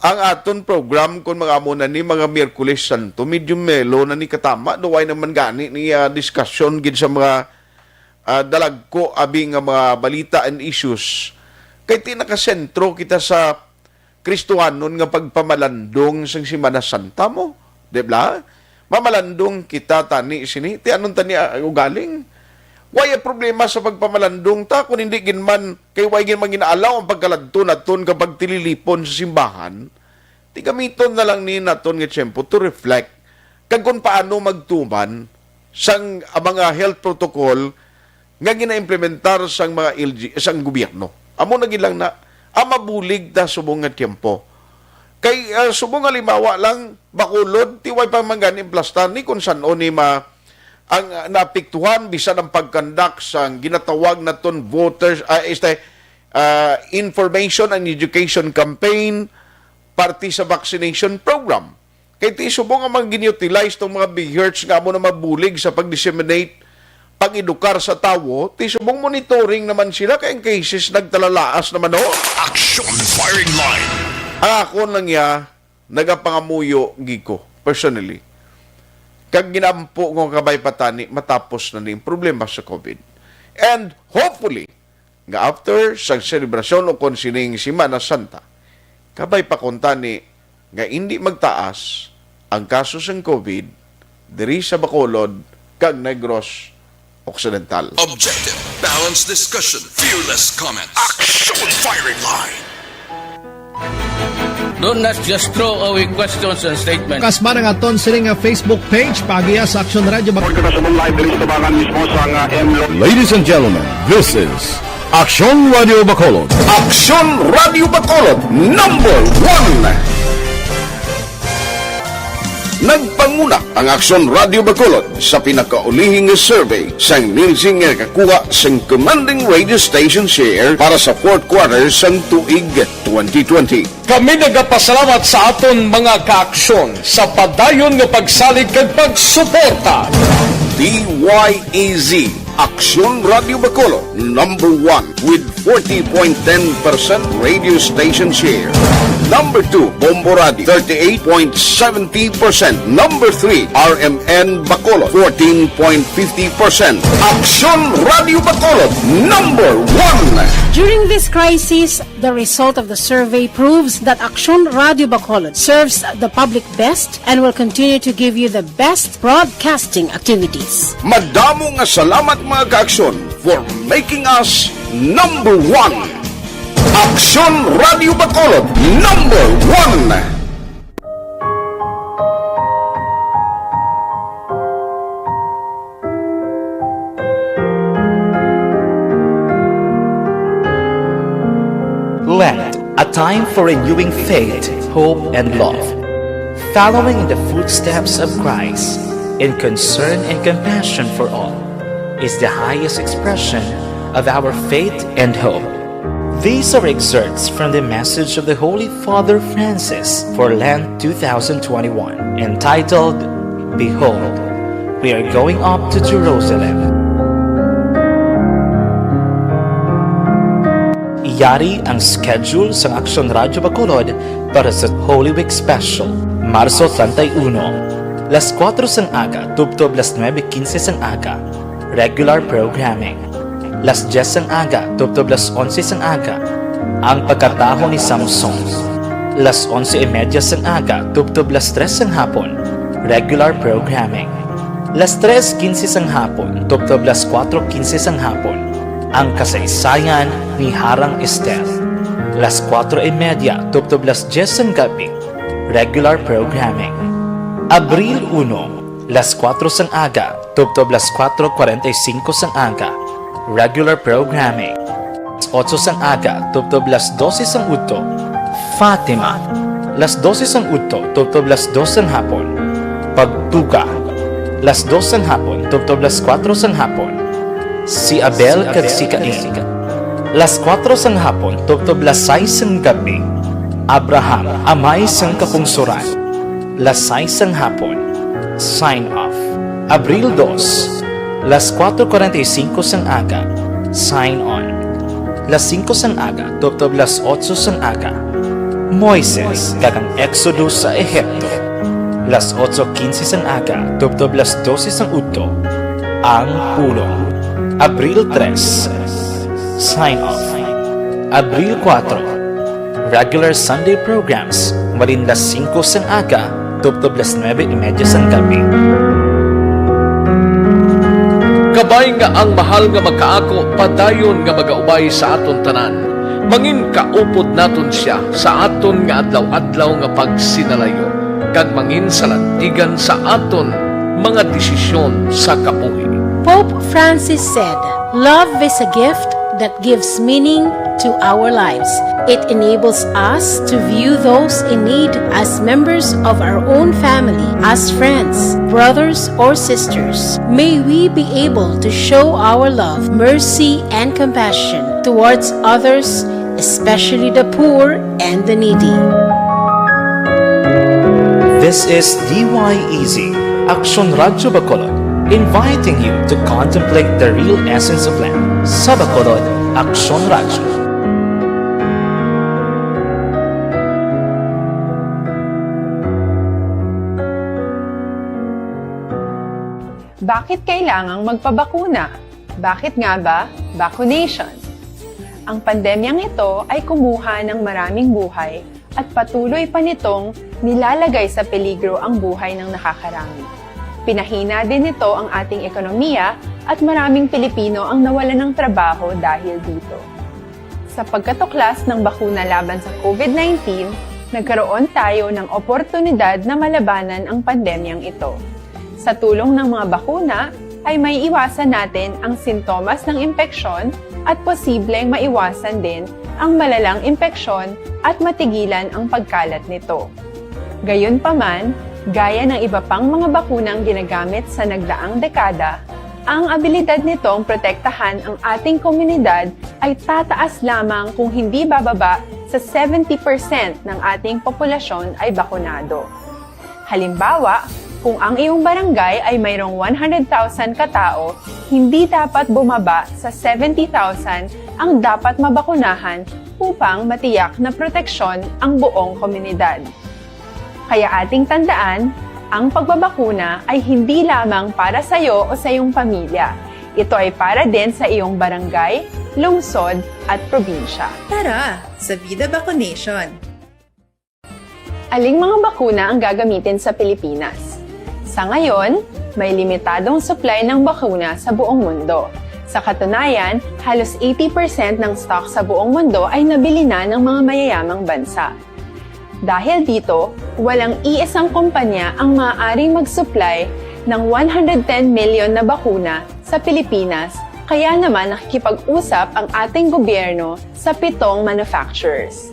ang aton program kon mga amo na ni mga Miyerkules Santo, medyo melo na ni katama, do way naman gani ni ah, diskusyon gid sa mga ah, dalagko abi nga mga balita and issues. Kay ti nakasentro kita sa Kristohanon nga pagpamalandong sang Semana Santa mo, di ba? Mamalandong kita tani sini. Ti anon tani ah, ugaling? Way problema sa pagpamalandong ta kung hindi gid man kay way gid man ginaalaw ang pagkaladto naton nga pagtililipon sa simbahan. Ti gamiton na lang ni naton nga tiyempo to reflect kag kung paano magtuman sang ah, mga health protocol nga ginaimplementar sang mga L G, sang gobyerno. Amo na gid lang na ang mabulig ta subong nga tiyempo. Kay ah, subong nga limawa lang, Bacolod, ti way pa man gani implastar ni kung san-o ni ma ang ah, naapektuhan bisan ang pagkandak sang ginatawag naton voters ah, este, ah, information and education campaign, parte sa vaccination program. Kay ti subong ang mga gin-utilize tong mga biherts nga amo na mabulig sa pag-disseminate, pag-edukar sa tawo, ti subong monitoring naman sila kay ang cases nagtalalaas naman, no? Action Firing Line. Ang ako lang ya, nagapangamuyo gid ko, personally. Kag ginaampo ko nga kabay pa tani, matapos na ning problema sa COVID. And hopefully, nga after sang selebrasyon o kon sining Semana Santa, kabay pa kuntani nga indi magtaas ang kaso sang COVID diri sa Bacolod kag Negros Occidental. Objective, balanced discussion, fearless comments. Action Firing Line. Don't not just throw away questions and statements. Kasba nga aton sini nga Facebook page, paagiha sa Action Radio Bac- Report kita sa live diri sa tubangan mismo sa nga M Lo- Ladies and gentlemen, this is Action Radio Bacolod. Action Radio Bacolod, number one. Nagpanguna ang Aksyon Radio Bacolod sa pinakaulihi nga survey sang Nielsen nga nakakuha sang commanding radio station share para sa fourth quarter sang tuig twenty twenty. Kami nagapasalamat sa aton mga kaaksyon sa padayon nga pagsalig kag pagsuporta. D Y E Z, Aksyon Radio Bacolod, number one with forty point ten percent radio station share. Number two, Bombo Radio, thirty-eight point seventy percent. Number three, R M N Bacolod, fourteen point fifty percent. Aksyon Radio Bacolod, number one. During this crisis, the result of the survey proves that Aksyon Radio Bacolod serves the public best and will continue to give you the best broadcasting activities. Madamo nga salamat, mga kaaksyon, for making us number one. Aksyon Radio Bacolod, number one. Lent, a time for renewing faith, hope, and love. Following in the footsteps of Christ in concern and compassion for all is the highest expression of our faith and hope. These are excerpts from the message of the Holy Father Francis for Lent two thousand twenty-one, entitled, "Behold, we are going up to Jerusalem." Yari ang schedule sang Aksyon Radyo Bacolod para sa Holy Week Special, Marso treinta y uno, las kuwatro sang aga tubtob las nuebe quince sang aga, regular programming. Las dyes sang aga tubtob las onse sang aga, ang pagkataho ni Samson. Las onse y media sang aga tubtob las tres sang hapon, regular programming. Las tres quince sang hapon tubtob las kuwatro quince sang hapon, ang kasaysayan ni Harang Ester. Las kuwatro y media tubtob las dyes sang gabi, regular programming. Abril uno, las kuwatro sang aga tubtob las kuwatro cuarenta y cinco sang aga, regular programming. Las otso sang aga tubtob las doce sang udto, Fatima. Las doce sang udto tubtob las dos sang hapon, Pagtuga. Las dos sang hapon tubtob las kuwatro sang hapon, Si Abel kag si Cain. Las kuwatro sang hapon tubtob las sais sang gabi, Abraham, Amay sang Kapungsoran. Las sais sang hapon, Sign Off. Abril dos, las kuwatro cuarenta y cinco sang aga, Sign On. Las singko sang aga tubtob las otso sang aga, Moises kag ang Exodus sa Ehipto. Las otso quince sang aga tubtob las doce sang udto, Ang Pulong. Abril tres, Sign Off. Abril kuwatro, regular Sunday programs, malin las singko sang aga tubtob las nuebe y media sang gabi. Kabay nga ang Mahal nga Makaako padayon nga magaubay sa aton tanan, manginkaupod naton sia sa aton nga adlaw-adlaw nga pagsinalayo, kag manginsalantigan sa aton mga desisyon sa kabuhi. Pope Francis said, "Love is a gift that gives meaning to our lives. It enables us to view those in need as members of our own family, as friends, brothers, or sisters. May we be able to show our love, mercy, and compassion towards others, especially the poor and the needy." This is D Y E Z, Aksyon Radyo Bacolod, inviting you to contemplate the real essence of Lent. Sa Bacolod, Aksyon Radyo. Bakit kailangang magpabakuna? Bakit nga ba vaccination? Ang pandemyang ito ay kumuha ng maraming buhay at patuloy pa nitong nilalagay sa peligro ang buhay ng nakakarami. Pinahina din nito ang ating ekonomiya at maraming Pilipino ang nawalan ng trabaho dahil dito. Sa pagkatuklas ng bakuna laban sa COVID nineteen, nagkaroon tayo ng oportunidad na malabanan ang pandemyang ito. Sa tulong ng mga bakuna, ay maiiwasan natin ang sintomas ng impeksyon at posibleng maiwasan din ang malalang impeksyon at matigilan ang pagkalat nito. Gayunpaman, Gaya ng iba pang mga bakunang ginagamit sa nagdaang dekada, ang abilidad nitong protektahan ang ating komunidad ay tataas lamang kung hindi bababa sa seventy percent ng ating populasyon ay bakunado. Halimbawa, kung ang iyong barangay ay mayroong one hundred thousand katao, hindi dapat bumaba sa seventy thousand ang dapat mabakunahan upang matiyak na proteksyon ang buong komunidad. Kaya ating tandaan, ang pagbabakuna ay hindi lamang para sa iyo o sa iyong pamilya. Ito ay para din sa iyong barangay, lungsod, at probinsya. Tara, sa Vida Vaccination! Aling mga bakuna ang gagamitin sa Pilipinas? Sa ngayon, may limitadong supply ng bakuna sa buong mundo. Sa katunayan, halos eighty percent ng stock sa buong mundo ay nabili na ng mga mayayamang bansa. Dahil dito, walang iisang kumpanya ang maaaring mag-supply ng one hundred ten million na bakuna sa Pilipinas, kaya naman nakikipag-usap ang ating gobyerno sa pitong manufacturers.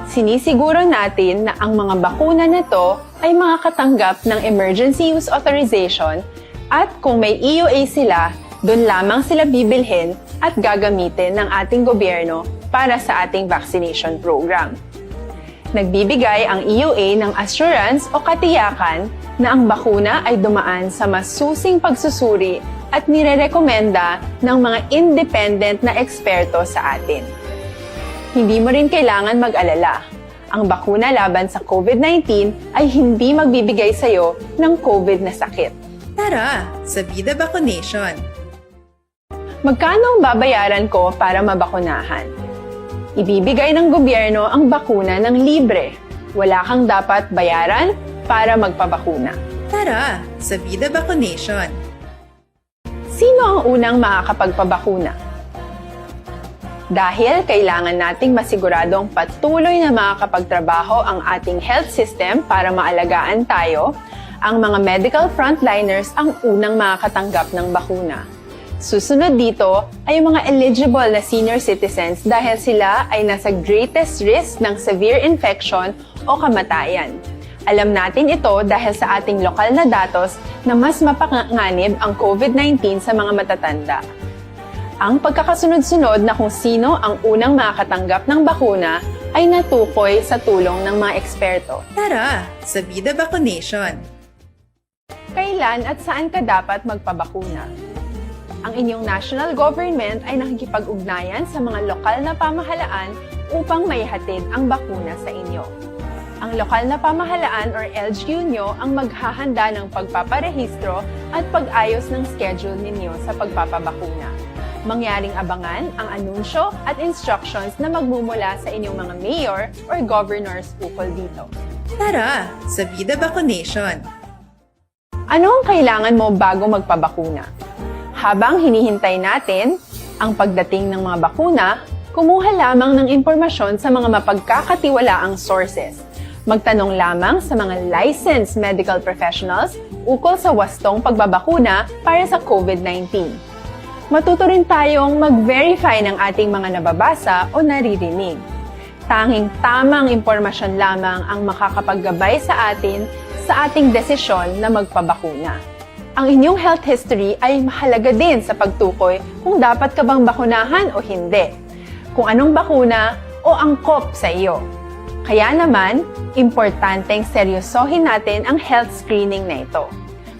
Sinisiguro natin na ang mga bakuna na to ay makakatanggap ng emergency use authorization at kung may E U A sila, doon lamang sila bibilhin at gagamitin ng ating gobyerno para sa ating vaccination program. Nagbibigay ang E U A ng assurance o katiyakan na ang bakuna ay dumaan sa masusing pagsusuri at nirerekomenda ng mga independent na eksperto sa atin. Hindi mo rin kailangan mag-alala. Ang bakuna laban sa COVID nineteen ay hindi magbibigay sa iyo ng COVID na sakit. Tara, sa Vida Vaccination! Magkano ang babayaran ko para mabakunahan? Ibibigay ng gobyerno ang bakuna ng libre. Wala kang dapat bayaran para magpabakuna. Tara, sa Vida Vaccination! Sino ang unang makakapagpabakuna? Dahil kailangan nating masiguradong patuloy na makakapagtrabaho ang ating health system para maalagaan tayo, ang mga medical frontliners ang unang makakatanggap ng bakuna. Susunod dito ay ang mga eligible na senior citizens dahil sila ay nasa greatest risk ng severe infection o kamatayan. Alam natin ito dahil sa ating lokal na datos na mas mapanganib ang COVID nineteen sa mga matatanda. Ang pagkakasunod-sunod na kung sino ang unang makakatanggap ng bakuna ay natukoy sa tulong ng mga eksperto. Tara, sa Vida Vaccination! Kailan at saan ka dapat magpabakuna? Ang inyong national government ay nakikipag-ugnayan sa mga lokal na pamahalaan upang maihatid ang bakuna sa inyo. Ang lokal na pamahalaan or L G U nyo ang maghahanda ng pagpaparehistro at pag-ayos ng schedule ninyo sa pagpapabakuna. Mangyaring abangan ang anunsyo at instructions na magmumula sa inyong mga mayor or governors ukol dito. Tara, sa Vida Vaccination! Ano ang kailangan mo bago magpabakuna? Habang hinihintay natin ang pagdating ng mga bakuna, kumuha lamang ng impormasyon sa mga mapagkakatiwalaang sources. Magtanong lamang sa mga licensed medical professionals ukol sa wastong pagbabakuna para sa COVID nineteen. Matuto rin tayong mag-verify ng ating mga nababasa o naririnig. Tanging tamang impormasyon lamang ang makakapaggabay sa atin sa ating desisyon na magpabakuna. Ang inyong health history ay mahalaga din sa pagtukoy kung dapat ka bang bakunahan o hindi, kung anong bakuna o angkop sa iyo. Kaya naman, importanteng seryosohin natin ang health screening na ito.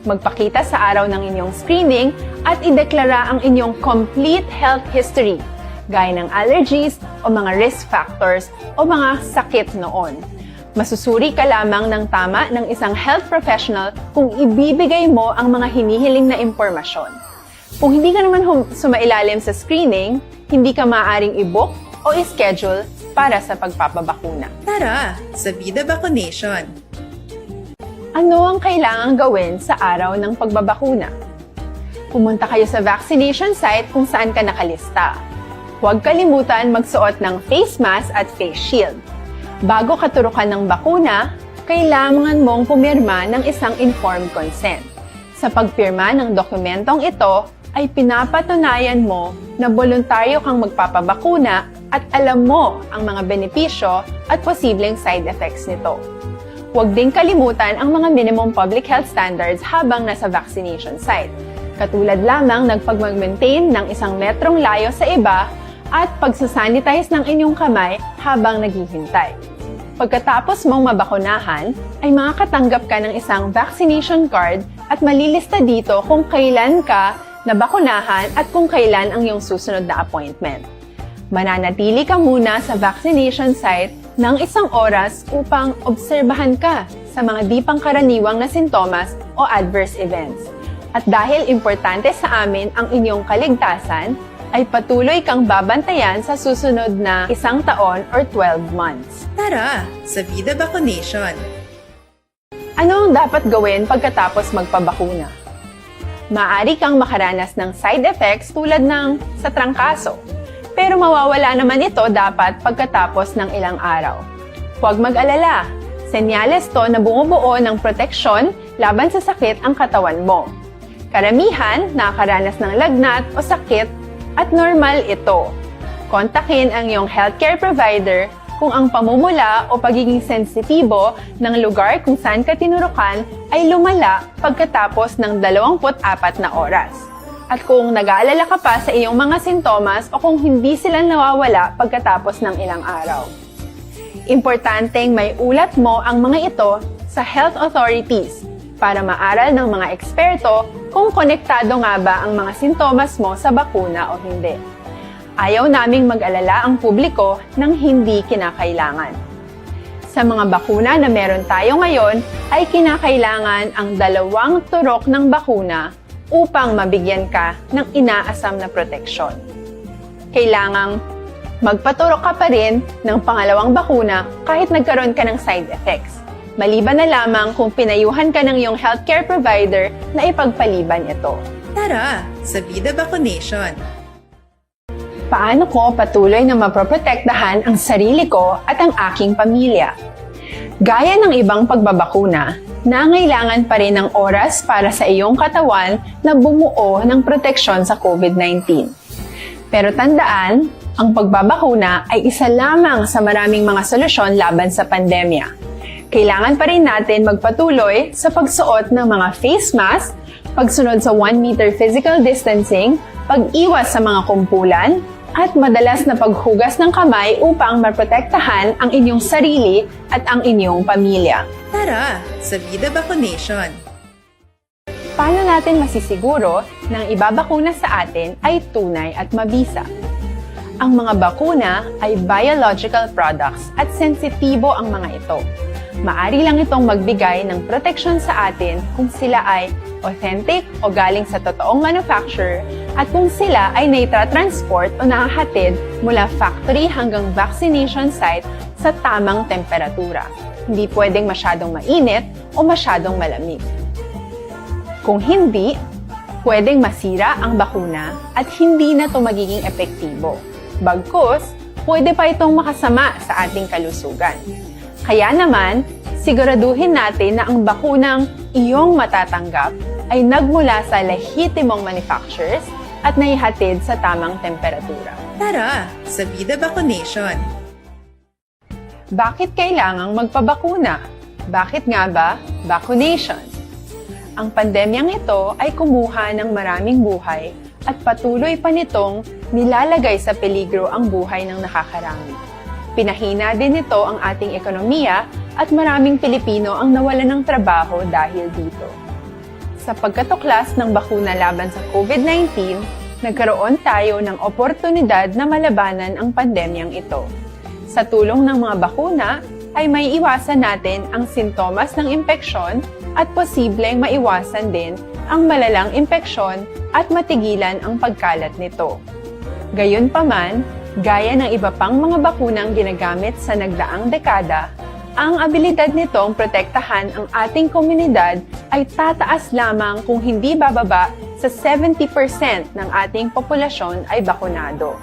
Magpakita sa araw ng inyong screening at ideklara ang inyong complete health history, gaya ng allergies o mga risk factors o mga sakit noon. Masusuri ka lamang ng tama ng isang health professional kung ibibigay mo ang mga hinihiling na impormasyon. Kung hindi ka naman hum- sumailalim sa screening, hindi ka maaaring i-book o i-schedule para sa pagpapabakuna. Tara, sa Vida Vaccination! Ano ang kailangang gawin sa araw ng pagbabakuna? Pumunta kayo sa vaccination site kung saan ka nakalista. Huwag kalimutan magsuot ng face mask at face shield. Bago katurukan ng bakuna, kailangan mong pumirma ng isang informed consent. Sa pagpirma ng dokumentong ito, ay pinapatunayan mo na boluntaryo kang magpapabakuna at alam mo ang mga benepisyo at posibleng side effects nito. Huwag ding kalimutan ang mga minimum public health standards habang nasa vaccination site, katulad lamang ng pagmag-maintain ng isang metrong layo sa iba at pagsasanitize ng inyong kamay habang naghihintay. Pagkatapos mong mabakunahan, ay makakatanggap ka ng isang vaccination card at malilista dito kung kailan ka nabakunahan at kung kailan ang iyong susunod na appointment. Mananatili ka muna sa vaccination site ng isang oras upang obserbahan ka sa mga di pangkaraniwang na sintomas o adverse events. At dahil importante sa amin ang inyong kaligtasan, ay patuloy kang babantayan sa susunod na isang taon or twelve months. Tara sa Vida Vaccination! Ano ang dapat gawin pagkatapos magpabakuna? Maaari kang makaranas ng side effects tulad ng sa trangkaso, pero mawawala naman ito dapat pagkatapos ng ilang araw. Huwag mag-alala, senyales to na bumubuo ng proteksyon laban sa sakit ang katawan mo. Karamihan nakakaranas ng lagnat o sakit at normal ito. Kontakin ang iyong healthcare provider kung ang pamumula o pagiging sensitibo ng lugar kung saan ka tinurukan ay lumala pagkatapos ng dalawampu't apat na oras, at kung nag-aalala ka pa sa iyong mga sintomas o kung hindi sila nawawala pagkatapos ng ilang araw. Importanteng maiulat mo ang mga ito sa health authorities para maaral ng mga eksperto kung konektado nga ba ang mga sintomas mo sa bakuna o hindi. Ayaw naming mag-alala ang publiko ng hindi kinakailangan. Sa mga bakuna na meron tayo ngayon, ay kinakailangan ang dalawang turok ng bakuna upang mabigyan ka ng inaasam na proteksyon. Kailangang magpaturok ka pa rin ng pangalawang bakuna kahit nagkaroon ka ng side effects, maliban na lamang kung pinayuhan ka ng iyong healthcare provider na ipagpaliban ito. Tara sa Vida Vaccination! Paano ko patuloy na mapoprotektahan ang sarili ko at ang aking pamilya? Gaya ng ibang pagbabakuna, nangailangan pa rin ng oras para sa iyong katawan na bumuo ng proteksyon sa COVID nineteen. Pero tandaan, ang pagbabakuna ay isa lamang sa maraming mga solusyon laban sa pandemya. Kailangan pa rin natin magpatuloy sa pagsuot ng mga face mask, pagsunod sa one meter physical distancing, pag-iwas sa mga kumpulan, at madalas na paghugas ng kamay upang maprotektahan ang inyong sarili at ang inyong pamilya. Tara sa Vida Vaccination! Paano natin masisiguro na ang ibabakuna sa atin ay tunay at mabisa? Ang mga bakuna ay biological products at sensitibo ang mga ito. Maari lang itong magbigay ng proteksyon sa atin kung sila ay authentic o galing sa totoong manufacturer at kung sila ay naitra-transport o nahahatid mula factory hanggang vaccination site sa tamang temperatura. Hindi pwedeng masyadong mainit o masyadong malamig. Kung hindi, pwedeng masira ang bakuna at hindi na ito magiging epektibo. Bagkus, pwede pa itong makasama sa ating kalusugan. Kaya naman, siguraduhin natin na ang bakunang iyong matatanggap ay nagmula sa lehitimong manufacturers at naihatid sa tamang temperatura. Tara sa Vida Vaccination! Bakit kailangang magpabakuna? Bakit nga ba vaccination? Ang pandemyang ito ay kumuha ng maraming buhay at patuloy pa nitong nilalagay sa peligro ang buhay ng nakakarami. Pinahina din nito ang ating ekonomiya at maraming Pilipino ang nawalan ng trabaho dahil dito. Sa pagkatuklas ng bakuna laban sa COVID nineteen, nagkaroon tayo ng oportunidad na malabanan ang pandemyang ito. Sa tulong ng mga bakuna, ay maiiwasan natin ang sintomas ng impeksyon at posibleng maiwasan din ang malalang impeksyon at matigilan ang pagkalat nito. Gayunpaman, gaya ng iba pang mga bakunang ginagamit sa nagdaang dekada, ang abilidad nitong protektahan ang ating komunidad ay tataas lamang kung hindi bababa sa seventy percent ng ating populasyon ay bakunado.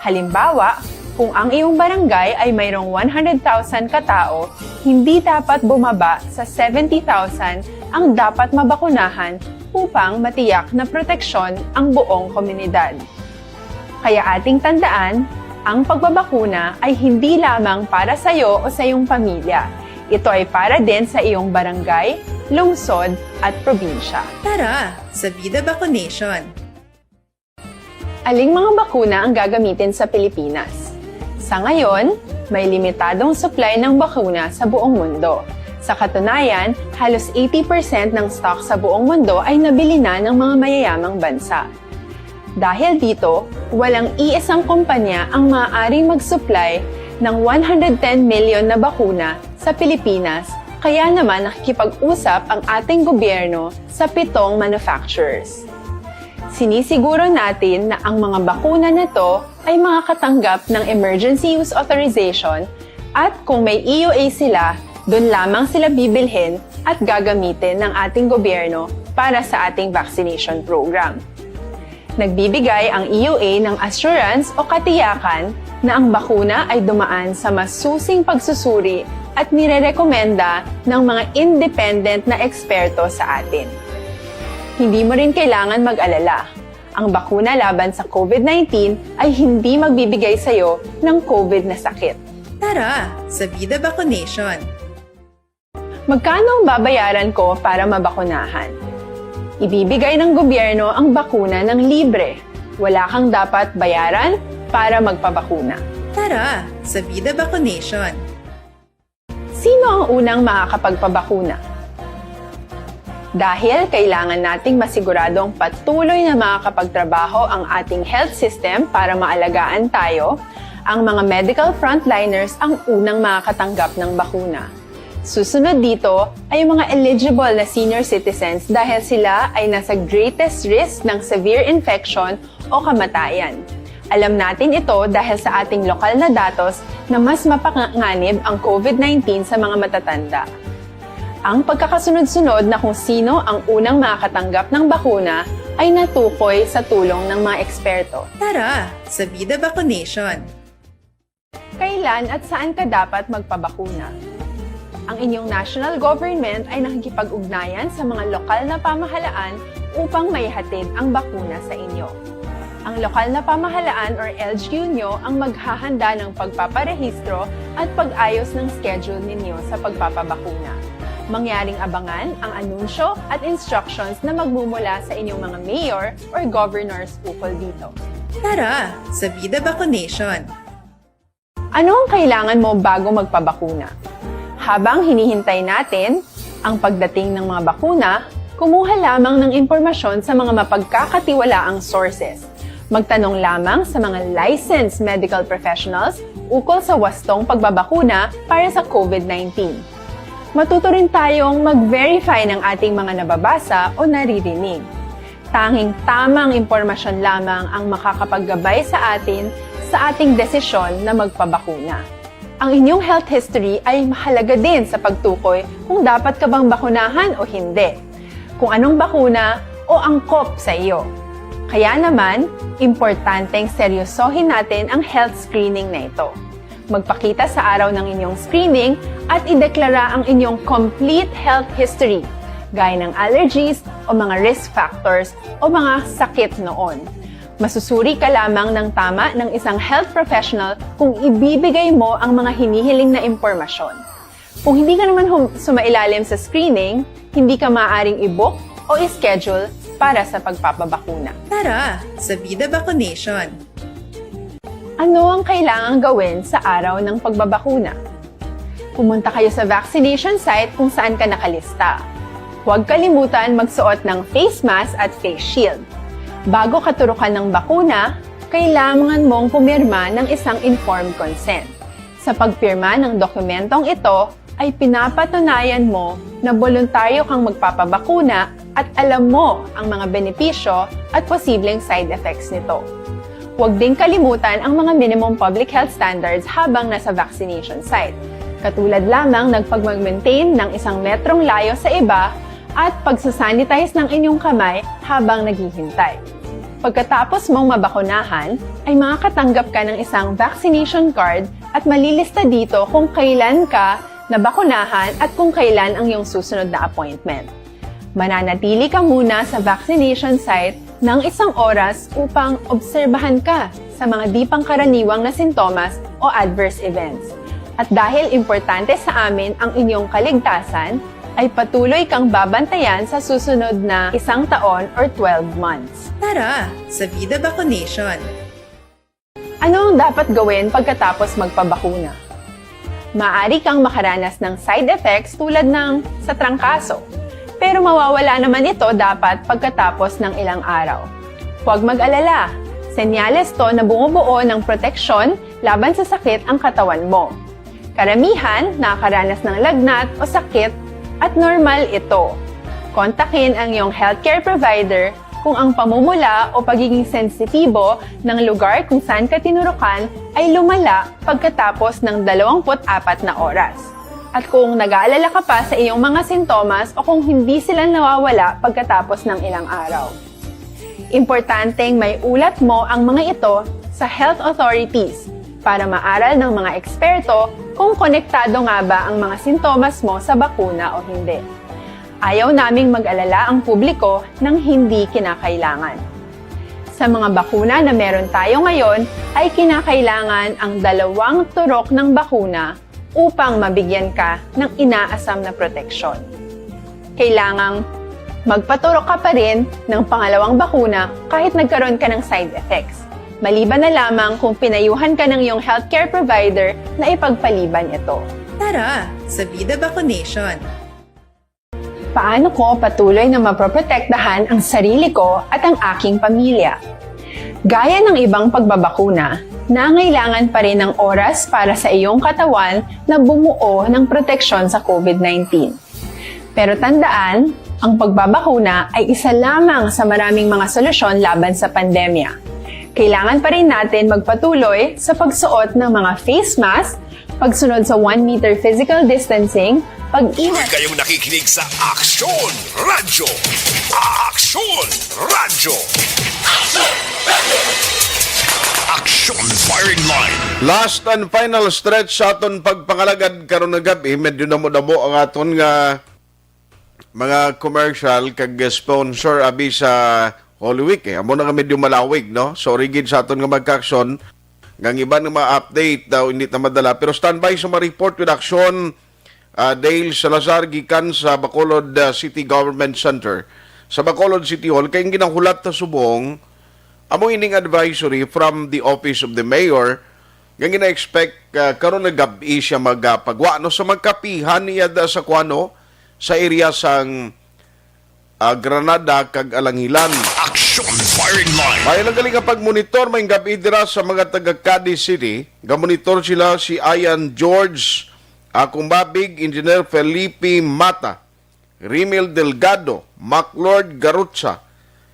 Halimbawa, kung ang iyong barangay ay mayroong one hundred thousand katao, hindi dapat bumaba sa seventy thousand ang dapat mabakunahan upang matiyak na proteksyon ang buong komunidad. Kaya ating tandaan, ang pagbabakuna ay hindi lamang para sa iyo o sa iyong pamilya. Ito ay para din sa iyong barangay, lungsod, at probinsya. Tara sa Vida Vaccination! Aling mga bakuna ang gagamitin sa Pilipinas? Sa ngayon, may limitadong supply ng bakuna sa buong mundo. Sa katunayan, halos eighty percent ng stock sa buong mundo ay nabili na ng mga mayayamang bansa. Dahil dito, walang iisang kumpanya ang maaaring mag-supply ng one hundred ten million na bakuna sa Pilipinas, kaya naman nakikipag-usap ang ating gobyerno sa pitong manufacturers. Sinisiguro natin na ang mga bakuna na to ay makakatanggap ng emergency use authorization, at kung may E U A sila, doon lamang sila bibilhin at gagamitin ng ating gobyerno para sa ating vaccination program. Nagbibigay ang E U A ng assurance o katiyakan na ang bakuna ay dumaan sa masusing pagsusuri at nirerekomenda ng mga independent na eksperto sa atin. Hindi mo rin kailangan mag-alala. Ang bakuna laban sa COVID nineteen ay hindi magbibigay sa iyo ng COVID na sakit. Tara sa Vida Vaccination! Magkano ang babayaran ko para mabakunahan? Ibibigay ng gobyerno ang bakuna ng libre. Wala kang dapat bayaran para magpabakuna. Tara sa Vida Vaccination! Sino ang unang makakapagpabakuna? Dahil kailangan nating masiguradong patuloy na makakapagtrabaho ang ating health system para maalagaan tayo, ang mga medical frontliners ang unang makakatanggap ng bakuna. Susunod dito ay ang mga eligible na senior citizens dahil sila ay nasa greatest risk ng severe infection o kamatayan. Alam natin ito dahil sa ating lokal na datos na mas mapanganib ang COVID nineteen sa mga matatanda. Ang pagkakasunod-sunod na kung sino ang unang makakatanggap ng bakuna ay natukoy sa tulong ng mga eksperto. Tara sa Vida Vaccination! Kailan at saan ka dapat magpabakuna? Ang inyong national government ay nakikipag-ugnayan sa mga lokal na pamahalaan upang maihatid ang bakuna sa inyo. Ang lokal na pamahalaan or L G U nyo ang maghahanda ng pagpaparehistro at pag-ayos ng schedule ninyo sa pagpapabakuna. Mangyaring abangan ang anunsyo at instructions na magmumula sa inyong mga mayor or governors ukol dito. Tara sa Vida Vaccination! Ano ang kailangan mo bago magpabakuna? Habang hinihintay natin ang pagdating ng mga bakuna, kumuha lamang ng impormasyon sa mga mapagkakatiwalaang sources. Magtanong lamang sa mga licensed medical professionals ukol sa wastong pagbabakuna para sa COVID nineteen. Matuto rin tayong mag-verify ng ating mga nababasa o naririnig. Tanging tamang impormasyon lamang ang makakapaggabay sa atin sa ating desisyon na magpabakuna. Ang inyong health history ay mahalaga din sa pagtukoy kung dapat ka bang bakunahan o hindi, kung anong bakuna o angkop sa iyo. Kaya naman, importanteng seryosohin natin ang health screening na ito. Magpakita sa araw ng inyong screening at ideklara ang inyong complete health history, gaya ng allergies o mga risk factors o mga sakit noon. Masusuri ka lamang ng tama ng isang health professional kung ibibigay mo ang mga hinihiling na impormasyon. Kung hindi ka naman hum- sumailalim sa screening, hindi ka maaaring i-book o i-schedule para sa pagpapabakuna. Tara sa Vida Vaccination! Ano ang kailangang gawin sa araw ng pagbabakuna? Pumunta kayo sa vaccination site kung saan ka nakalista. Huwag kalimutan magsuot ng face mask at face shield. Bago katurukan ng bakuna, kailangan mong pumirma ng isang informed consent. Sa pagpirma ng dokumentong ito, ay pinapatunayan mo na boluntaryo kang magpapabakuna at alam mo ang mga benepisyo at posibleng side effects nito. Huwag ding kalimutan ang mga minimum public health standards habang nasa vaccination site. Katulad lamang ng pagmag-maintain ng isang metrong layo sa iba at pagsasanitize ng inyong kamay habang naghihintay. Pagkatapos mong mabakunahan, ay makakatanggap ka ng isang vaccination card at malilista dito kung kailan ka nabakunahan at kung kailan ang iyong susunod na appointment. Mananatili ka muna sa vaccination site ng isang oras upang obserbahan ka sa mga di pangkaraniwang na sintomas o adverse events. At dahil importante sa amin ang inyong kaligtasan, ay patuloy kang babantayan sa susunod na isang taon or twelve months. Tara, sa Vida Vaccination! Ano ang dapat gawin pagkatapos magpabakuna? Maaari kang makaranas ng side effects tulad ng sa trangkaso, pero mawawala naman ito dapat pagkatapos ng ilang araw. Huwag mag-alala, senyales to na bumubuo ng proteksyon laban sa sakit ang katawan mo. Karamihan nakakaranas ng lagnat o sakit at normal ito. Kontakin ang iyong healthcare provider kung ang pamumula o pagiging sensitibo ng lugar kung saan ka tinurukan ay lumala pagkatapos ng dalawampu't apat na oras. At kung nag-aalala ka pa sa iyong mga sintomas o kung hindi sila nawawala pagkatapos ng ilang araw. Importanteng may ulat mo ang mga ito sa health authorities para maaral ng mga eksperto kung konektado nga ba ang mga sintomas mo sa bakuna o hindi. Ayaw naming mag-alala ang publiko ng hindi kinakailangan. Sa mga bakuna na meron tayo ngayon ay kinakailangan ang dalawang turok ng bakuna upang mabigyan ka ng inaasam na proteksyon. Kailangang magpaturok ka pa rin ng pangalawang bakuna kahit nagkaroon ka ng side effects, maliban na lamang kung pinayuhan ka ng iyong healthcare provider na ipagpaliban ito. Tara, sa Vida Vaccination! Paano ko patuloy na maproprotektahan ang sarili ko at ang aking pamilya? Gaya ng ibang pagbabakuna, nangailangan pa rin ng oras para sa iyong katawan na bumuo ng proteksyon sa COVID nineteen. Pero tandaan, ang pagbabakuna ay isa lamang sa maraming mga solusyon laban sa pandemya. Kailangan pa rin natin magpatuloy sa pagsuot ng mga face mask, pagsunod sa one meter physical distancing, pag-ingat. Tuloy kayong nakikinig sa Aksyon Radyo. Aksyon Radyo. Aksyon Firing Line. Last and final stretch sa aton pagpangalagad karon nga gab-i. Medyo damo-damo ang aton nga mga commercial kag sponsor abi sa Holy Week, eh. Amo na nga medyo malawig, no? Sorry gid sa aton nga magka-aksyon, nga ang iban nga mga update daw hindi ta madala. Pero standby sa mga report with aksyon, ah, Dale Salazar gikan sa Bacolod, ah, City Government Center. Sa Bacolod City Hall, kay ang ginahulat ta subong, amo ining advisory from the Office of the Mayor, nga gina-expect, ah, karon nga gab-i siya magapagwa, no? Sa magkapihan niya da sa kuano, sa area sang, ah, Granada kag Alangilan. Action Firing Line. May lang gali nga pagmonitor may gab-i dira sa mga taga Cadiz City. Gamonitor sila si Ian George, Akong Babig, Engineer Felipe Mata, Rimil Delgado, Maclord Garucha,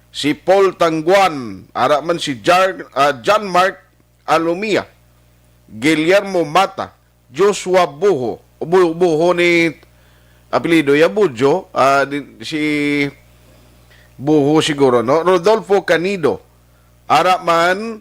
si Paul Tangguan, ara man si Jar-, ah, John Mark Alumia, Guillermo Mata, Joshua Buho, Bu-, Buho ni apelyido ya Bujo, ah, di-, si Buho siguro, no? Rodolfo Canido, ara man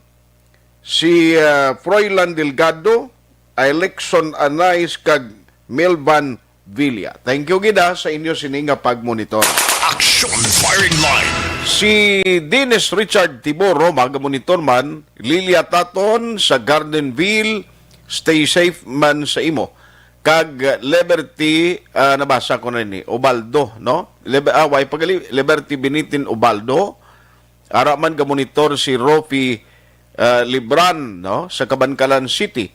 si, ah, Froilan Delgado, Alexon Anais, kag Melvan Villa. Thank you gid, ah, sa inyo sini nga pagmonitor. Action Firing Line. Si Dennis Richard Tiboro, magamonitor man, Lilia Taton sa Gardenville, stay safe man sa imo. Kag Liberty, ah, nabasa ko na ni, Ubaldo, no? Liber-, ah, way pagali, Liberty Binitin Ubaldo. Ara man gamonitor si Rofi, ah, Libran, no? Sa Kabankalan City.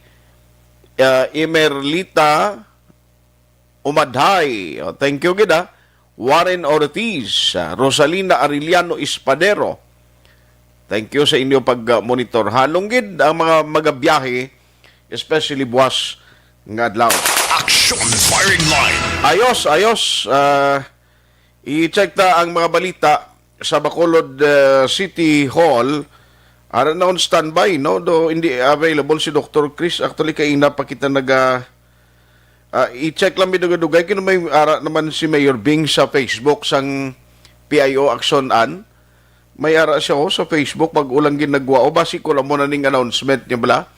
Ah, Imerlita Umadhay. Oh, thank you gid, ah. Warren Ortiz, ah, Rosalina Arellano Espadero. Thank you sa inyo pag-monitor. Halong gid ang mga magabiyahe, especially buwas nga adlaw. Action Firing Line. Ayos, ayos. Ah, i-check ta ang mga balita sa Bacolod, ah, City Hall. Ara na on standby, no? Do hindi available si Doktor Chris. Actually, kaina pa kita naga Ah, i-check lang mi dugay-dugay, kay may ara naman si Mayor Bing sa Facebook sang P I O Action An. May ara siya, oh, sa Facebook, bag-o lang ginagwa, oh, basi ko lang mo na ning announcement niya bala.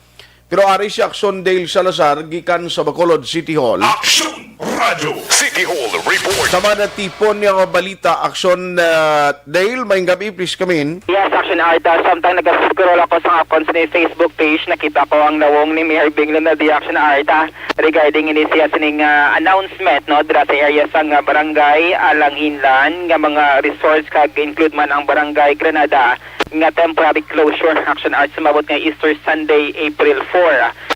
Pero ari si Action Dale Salazar, gikan sa Bacolod City Hall. Action! Radyo City Hall Report. Sama na tipon nga balita, Aksyon, ah, Dale, maayong gabi, please come in. Yes, Action Art. Ah, samtang nag-scroll ako sa akon sa Facebook page, nakita ko ang nawong ni Mayor Bing Lunardia, Action Art, ah, regarding ini siya sining, ah, announcement, no, dira sa area sang, ah, barangay Alangilan nga mga resorts kag include man ang barangay Granada nga temporary closure, Action Art, sumabot nga Easter Sunday, April four.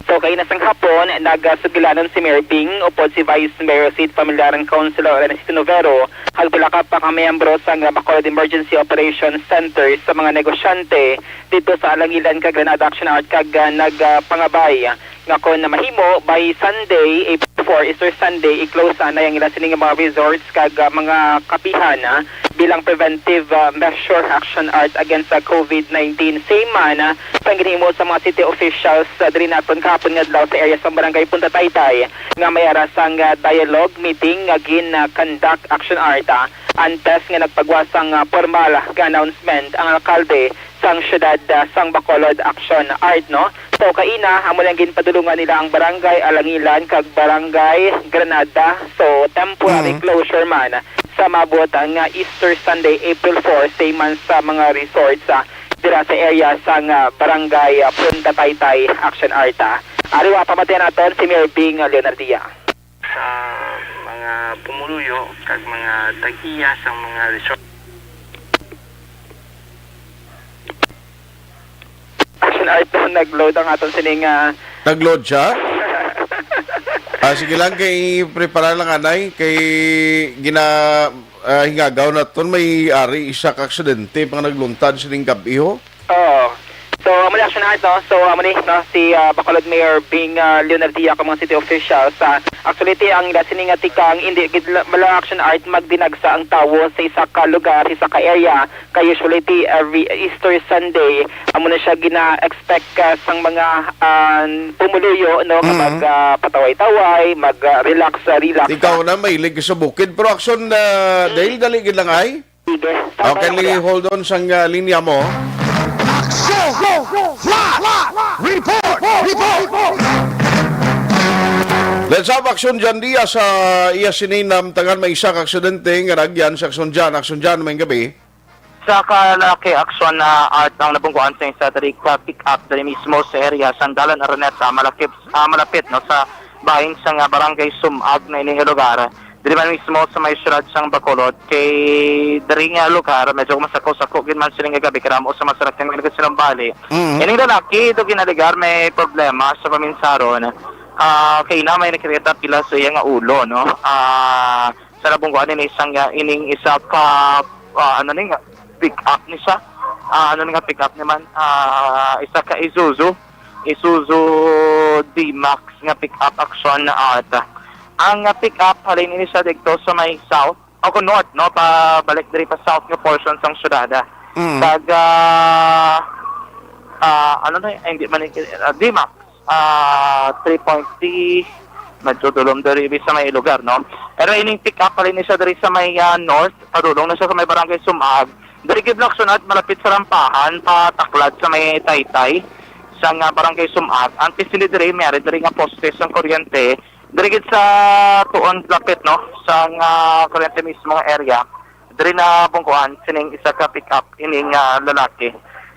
So, kaina sang hapon, nagasugilanon si Mayor Bing upod si Vice Mayor Seat Familiaran Councilor Ernesto Novero, kag pila ka pa ka miyembro sang Bacolod Emergency Operations Center sa mga negosyante dito sa Alangilan kag Granada, Action Art, kag, ah, nagpangabay nga kon mahimo, by Sunday, April four, Easter Sunday, i-close anay ang ila sining mga resorts kag, ah, mga kapihan, ah, bilang preventive, ah, measure, Action Art, against sa covid nineteen. Same man, ah, sang ginhimo sa mga city officials, ah, diri naton kahapon nga adlaw sa area sa Barangay Punta Taytay nga may ara sang, ah, dialogue meeting nga gin-conduct, Action Art, ah, antes nga nagpagawa sang, ah, formal nga announcement ang alkalde sang siyudad, ah, sang Bacolod, Action Art, no? So, kaina, amo lang ginpadulungan nila ang Barangay Alangilan kag Barangay Granada. So, temporary Mm. closure man sa maabot nga Easter Sunday, April four, same man sa mga resorts, ah, dira sa area sang, ah, Barangay, ah, Punta Taytay, Action Art, ah. Ari wa pamatian naton si Mayor Bing Leonardia. Sa mga pumuluyo kag mga tag-iya sang mga resort. Action Art, nag-load ang aton sining, ah, Nag-load siya? Ah, sige lang, kay prepara lang, anay, kay gina-, ah, hingagaw naton may ari isa ka aksidente pang nagluntad sining gab-i, ho. Oo. So, amo ni, Action Art, no? So, amo ni, no, si, ah, Bacolod Mayor Bing, ah, Leonardia, kag mga city officials. Ah, actually, ti, ang ila sini nga tikang, hindi gid la-, bala, Action Art, magdinagsa ang tawo sa isa ka lugar, sa isa ka area. Kay usually, ti, every Easter Sunday, amo na siya gina-expect, ah, sang mga, ah, pumuluyo, no, nga Mm. mag, ah, pataway-taway, mag, ah, relax, ah, relax, Ikaw ah. na, mahilig ka sa bukid. Pero action, ah, Mm. dahil dali gid lang ay? Sige. Okay, Salamat, Kuya. Hold on sang, ah, linya mo. Action! Flash! Report! Report! Let's have Action Jan Diaz sa iya sining namtangan may isa ka aksidente nga nagyan sa Action Jan. Action Jan, maayong gabi. Sa kalaki, Action, ah, Art, ang nabungkuan sa isa diri ka pick-up diri mismo sa area sang Dalan Araneta, malapit, ah, malapit, no, sa bahin sang, ah, Barangay Sumag na ining lugar. Diri man mismo sa may siyudad sang Bacolod, kay diri nga lugar, medyo masako-sako gid man sining gabi, karamo sa mga sarakyan nga nagasinumbali. Mm. Ining lalaki, do ginaligar may problema sa paminsaron. Ah, kay na may nakita pila sa iya nga ulo, no? Ah, sa nabungkuan ini sang, ah, ining isa ka, ah, ano ni nga, pick up ni siya. Ah, ano ni nga pick up ni man? Ah, isa ka Isuzu, Isuzu D-Max nga pick up, Action, Art. Ang, ah, pick up, halin ini siya dito sa may south, o kung north, no, pabalik diri pa south nga portion sang syudad. Mm. Kag, ah, ah, ano na, ay, hindi man, ah, D-Max, ah, three point three, medyo dulom diri sa may lugar, no? Pero ining pick up pa rin siya diri sa may, ah, north, padulong na siya sa may Barangay Sumag. Diri gid, Action Art, malapit sa rampahan, pataklad sa may Taytay, sa nga Barangay Sumag. Ang pisili diri, may ari diri nga poste sang kuryente. Diri gid sa tuon lapit, no, sa nga kuryente mismo nga area. Diri na bungkuan sining isa ka pick up ining, ah, lalaki.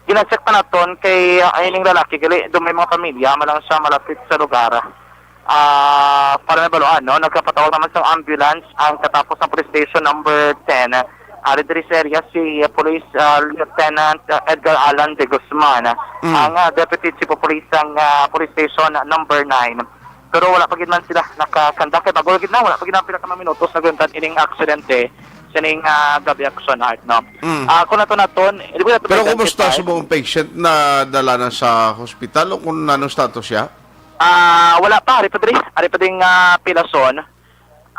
Ginacheck pa naton kay, ah, ining lalaki gali do may mga pamilya man lang siya malapit sa lugar. Ah, para mabaluan, no, nagkapatawag naman sa ambulance ang katapos ng police station number ten. Ari diri sa area si, ah, Police, ah, Lieutenant, ah, Edgar Alan de Guzman, Mm. ang, ah, Deputy Chief of Police sang, ah, Police Station number nine. Pero wala pa gid man sila nakakandak. Kay bago gid na, wala pa gid na pila ka mga minutos nagluntad ining aksidente sining, ah, gabi, Action Art, no? Mm. Ah, kung nato naton, hindi ko nato Pero may kumusta identify. Sa buong patient na dala na sa hospital o kung anong status siya? Ah, wala pa, ari pa diri, ari pa ding, ah, pilason.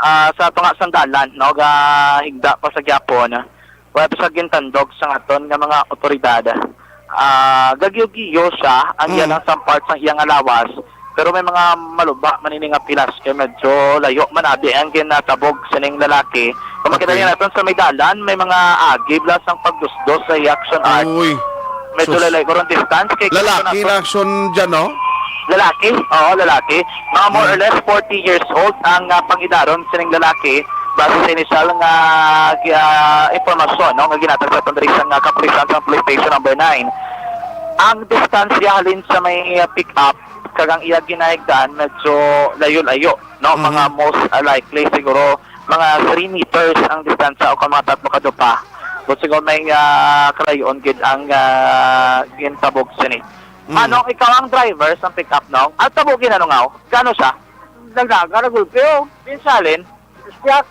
Ah, sa tunga sang dalan, no, ga higda pa sa gyapon. Wala pa siya gintandog sa aton nga mga otoridad. Ah, gagiyo-giyo siya, ang Mm. iya lang sang part sang iya nga lawas. Pero may mga maluba man ini nga pilas kay medyo layo man abi ang ginatabog sining lalaki. Kung makita Okay. niya naton sa may dalan, may mga agi bala sang pagdusdos sa iya, Action Art. Uy. Medyo Sus. Layo-layo karon distance kay Lalaki na, Action, dyan, no? Lalaki? Oo, lalaki. Mga more or less forty years old ang, ah, pangidaron sining lalaki base sa inisyal nga, ah, impormasyon, no, nga ginhatag sa aton diri sa, ah, kapulisan sa Police Station Number Nine. Ang distansya halin sa may, ah, pick-up kag ang iya ginahigdaan medyo layo-layo, no? Mhm. Mga most, ah, likely siguro mga three meters ang distansya o kung mga tatlo ka dupa. But siguro may, ah, kalayoon gid ang, ah, gintabog sini. Mm. Manong, ikaw ang driver sa pick-up, no? Ang tabugi na, no, nga, oh? Gano siya? Nagdagan, nagulpi, oh. Pinsalin? Siyak.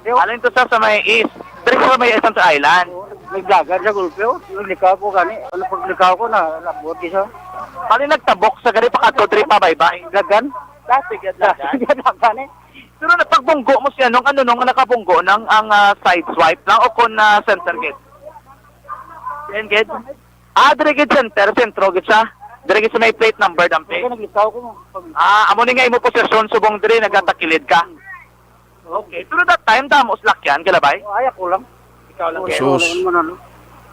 Di, oh. Alin to sa, sa may east? Diri sa may east sa island. Oo, nagdagan sa gulpi, oh. Naglikaw ko gani. Ano, paglikaw ko na, labot isa. Bali nagtabok sa gani pa kato, diri pa baybay. Dagan. Dati ka dagan. Dati ka dagan, eh. Pero na, pagbunggo mo siya, nung ano, nung nakabunggo, nang ang, ah, side swipe lang o kung, ah, center gate? Yan gate? Ah, diri gid center, sentro gid siya. Diri gid sa may plate number, dampi. Kaya naglikaw ko mo. Pag- Ah, amo ni nga imo posisyon, subong diri, nagatakilid ka. Okay. Pero that time, damo salakyan, kalabay? Oh, ay, ako lang. Ikaw lang. Sus. Wala man, ano.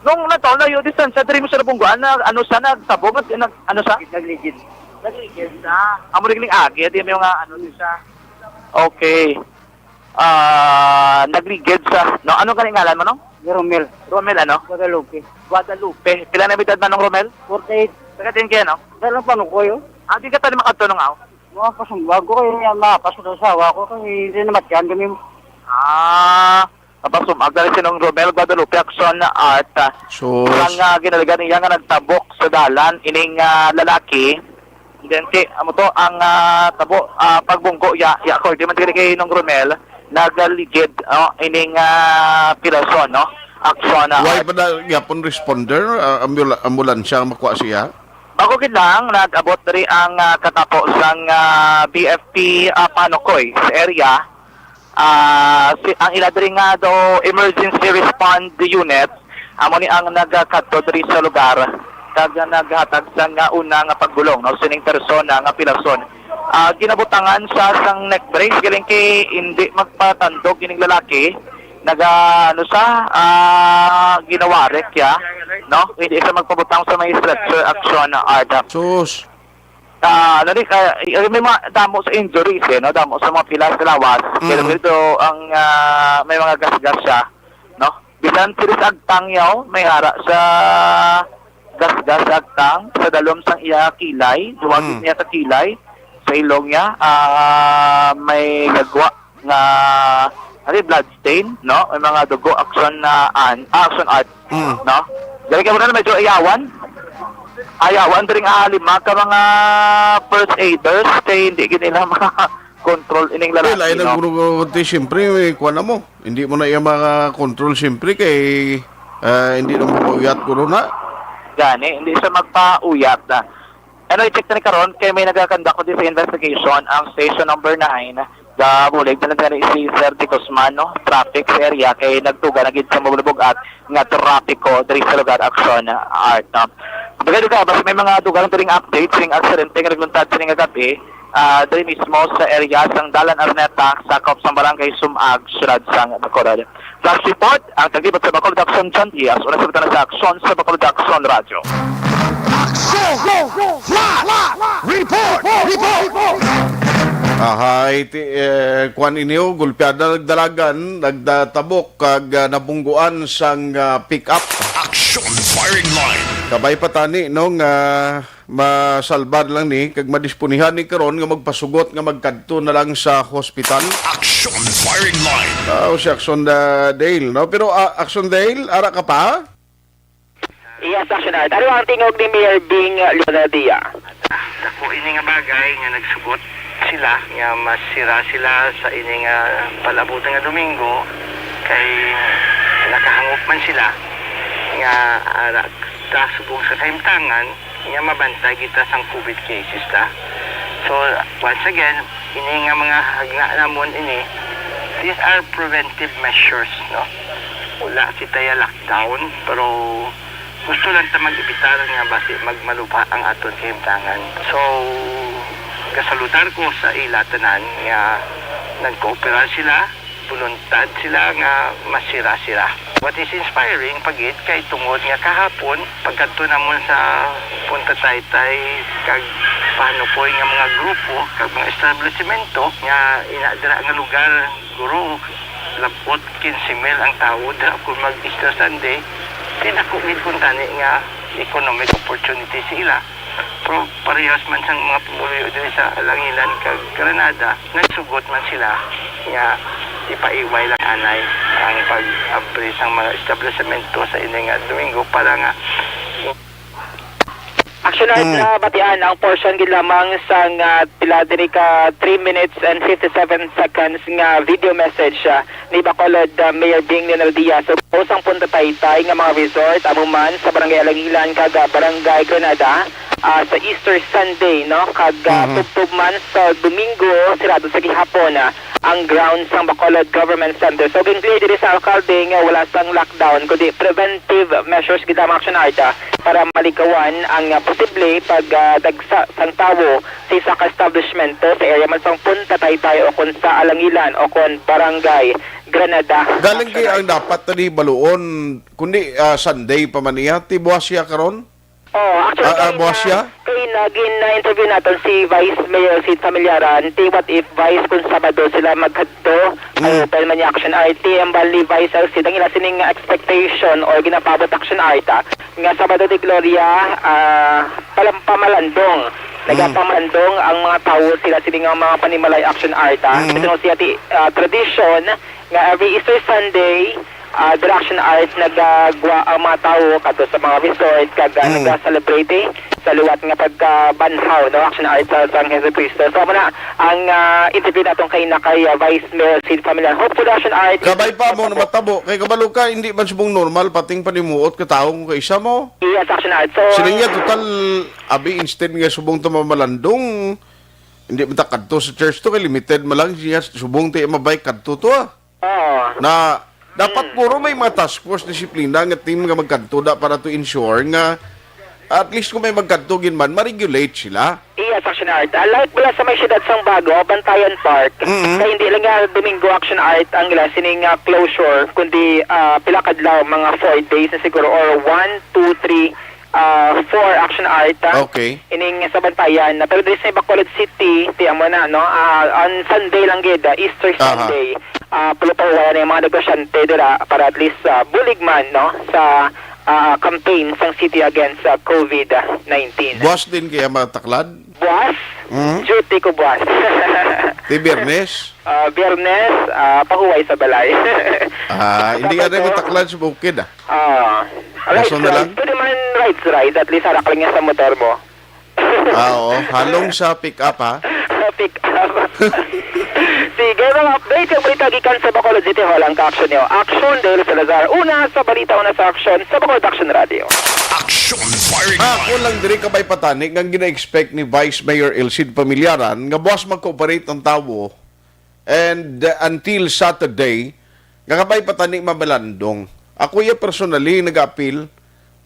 Nung nataon na yung distansya, diri mo siya nabungguan, na, ano siya, nagtabog, nag, nag, ano siya? Nagligid. Nagligid siya. Amo rin agi, di may mga ano din siya. Okay. Ah, nagligid sa, no? Ano ka ngalan mo, no? Romel. Romel, ano? Guadalupe. Guadalupe. Pila na edad man, Nong Romel? Forty-eight. Taga din kaya, no? Dahil ang panukoy, oh. Ah, di ka tayo makadto nung aw? Mga pasumbag ko kayo niya, mapas ko sa asawa ko, kasi hindi na matyan kami. Ah, mapasumag na rin si Nong Romel Guadalupe, Action Art. Ah, Sus. Ang, ah, ginaligan niya nga nagtabok sa dalan, ining, ah, lalaki, Dente, amo to ang, ah, tabo, ah, pagbunggo ya, ya, according man diri kay Nong Romel, nagaligid, oh, ining, ah, pirason, no? Action, ah, Why art. Ba na gyapon responder, ah, ambula-, ambulansya ang makuha siya? Bago gid lang, nag-abot diri ang, ah, katapo sang, ah, B F P, ah, Panukoy sa area. Ah, si, ang ila diri nga daw emergency respond unit, amo ni ang nagkadto diri sa lugar kag naghatag sa nga una nga paggulong, no, sining persona nga pilason. Ah, ginabutangan siya sang neck brace, galing kay hindi magpatandog ining lalaki. Naga, ano siya, ah, ginawarik ya, no? Hindi siya magpabutang sa may stretcher, Action Art. Sus. Ah, ano ni, ah, y-, may mga damo sa injuries, eh, no? Damo sa mga pila sa lawas. Mm. Pero ito ang, ah, may mga gasgas siya, no? Bisan diri sa agtang yaw, may ara sa gasgas sa agtang, sa dalom sang iya kilay, duwag Mm. niya sa kilay, sa ilong niya, ah, may gagwa nga, ano, blood stain, no? May mga dugo, Action na an-, ah, Action Art, Mm. no? Dali ka muna, medyo ayawan. Ayawan, diri nga lima ka mga first aiders, kay hindi gid nila ma-control ining Well, lalaki, ay no? Nagburuguti, siyempre, eh, kuwan na mo. Hindi mo na iya mga control, siyempre, kay, ah, hindi na mo mauyat, corona. Gani, hindi siya magpauyat na. Ano, i-check na ni karon kay may nagakandak ko din sa investigation ang station number nine. Gabulig na lang gani si Sir De Guzman, no? Traffic sa area kay nagtuga na gid sa mabulabog at nga trapiko diri sa lugar, Action Art, no? Bagay ka, basta may mga dugang diri nga update sing aksidente nga nagluntad sini nga gabi, ah, diri mismo sa area sang Dalan Araneta, sakop sang Barangay Sumag, siyudad sang Bacolod. Flash report, ang taglibot sa Bacolod Action, John Diaz. Una sa butang sa aksyon sa Bacolod Action Radyo. Aksyon! Flash! Report! Report! Ahay, ti-, eh, kuwan inyo, gulpiada nagdalagan, nagdatabok, kag, ah, nabungguan sang, ah, pick-up. Action Firing Line. Kabay pa tani, no, nga masalbar lang ni, kag madisponihan ni karon nga magpasugot nga magkadto na lang sa hospital. Action Firing Line. Ah, o si Action, ah, Dale, no? Pero, ah, Action Dale, ara ka pa? Yes, Action Art. Ano ang tingog ni Mayor Bing Leonadia? Dako ini nga bagay nga nagsugot sila nga masira sila sa ini nga palabot nga Domingo, kay nakahangop man sila nga ara ta subong sa kahimtangan nga mabantay kita sang covid cases ta. So, once again, ini nga mga hagna namon ini, these are preventive measures, no? Wala kita ya lockdown, pero gusto lang ta mag-evitar nga basi magmalubha ang aton kahimtangan. So, gasaludar ko sa ila tanan nga nagkooperar sila, voluntad sila nga masira sila. What is inspiring pa gid kay tungod nga kahapon, pagkadto namon sa Punta Taytay kag Paano po nga mga grupo kag mga establisimento nga ina dira nga lugar, guro, labot quince mil ang tawo dira kung mag-Easter Sunday, di dako gid kuntani nga economic opportunity sila. Pero parehas man sang mga pumuluyo diri sa Alangilan kag Granada, nagsugot man sila nga ipaiway lang anay ang pag-abri sang mga establisimento sa ini nga Domingo para nga Action Art, mm, na batian ang portion gid lamang sang, ah, pila diri ka three minutes and fifty-seven seconds nga video message, ah, ni Bacolod, ah, Mayor Bing Leonel Diaz. Ug usang punta taytay nga mga resort amo man sa Barangay Alangilan kag, ah, Barangay Granada, ah, sa Easter Sunday, no, kag, ah, mhm, tubtob man sa Domingo, sirado sa gihapon, ah, ang grounds sang Bacolod Government Center. So, gin-clear diri sa alkalde nga wala sang lockdown, kundi preventive measures gid lamang, Action Art, ah, para malikawan ang, ah, posible pag, ah, dagsa sang tawo sa isa ka establishmento sa area man sang Punta Taytay o kon sa Alangilan o kon Barangay Granada. Galing kay ang dapat tani baluon, kundi, ah, Sunday pa man iya, ti buwas siya karon? Oh, actually, ah, ah, kay buwas na, siya? Kay nagin na-interview naton si Vice Mayor Sid Familiaran, ti what if, Vice, kung Sabado sila magkadto, mm, ay open man niya, Action Art, ti ang bali, Vice, ang Sid, ang ila sining expectation or ginapabot, Action Art, ah, nga Sabado de Gloria, ah, palam-, pamalandong. Mm. Nagapamalandong ang mga tawo, sila sining nga mga panimalay, Action Art, ah. Mm. Kasi siya ti, ah, tradisyon nga every Easter Sunday, ah, dira, Action Art, nagagwa ang mga tawo kadto sa mga resort kag, ah, mm, naga-celebrate, eh, sa liwat nga pagkabanhaw, no, Action Art, sa sang Jesucristo. So, amo na ang, ah, interview naton kay na kay, ah, Vice Mayor Sid Familiaran. Hopefully, Action Art, kabay pa mo na matabo. Kay kabalo ka, hindi man subong normal pating panimuot ka tawo kung kaisa mo. Yes, Action Art. So, sila niya, total, abi, instead nga subong ta mamalandong, hindi man ta kadto sa church to, kay limited man lang siya, subong ta mabay kadto to, ah. Oo. Na dapat, mm, puro may mga task force, disiplina nga team nga magkadto da para to ensure nga at least kung may magkadto gid man, ma-regulate sila. Yes, Action Art. Ah, like bala sa may siyudad sang Bago, Bantayan Park, mm-hmm, kay hindi lang nga Domingo, Action Art, ang ila sining, ah, closure, kundi, ah, pila kadlaw, mga four days na siguro, or one, two, three, ah, four, Action Art, ah. Okay. Ining sa Bantayan, ah, pero diri sa Bacolod City, ti amo na, no? Ah, on Sunday lang gid, ah, Easter, aha, Sunday, ah, pulo pa wala na yung mga negosyante dira para at least, ah, bulig man, no, sa, ah, campaign sang city against sa COVID nineteen. Buwas din kaya mga taklad? Buwas? Mhm. Duty ko buwas. Ti Biyernes? Ah, Biyernes, ah, pahuway sa balay. Ah, hindi ka na taklad sa bukid, ah. Ah, rides, rides. Pwede man rides, rides. At least, harap lang yan sa motor mo. Ah, oo. Halong sa pick-up, ha? Pick-up. Sige, mga update, yung balita gikan sa Bacolod City Hall, ang ka-action niyo. Action, Dale Salazar. Una sa balita, una sa action, sa Bacolod Action Radio. Action Firing Line. Ako lang diri kabay patani nga gina-expect ni Vice Mayor Elcid Familiaran nga buwas mag-cooperate ang tawo. And, uh, until Saturday, nga kabay pa tani mamalandong. Ako iya personally nag-apil,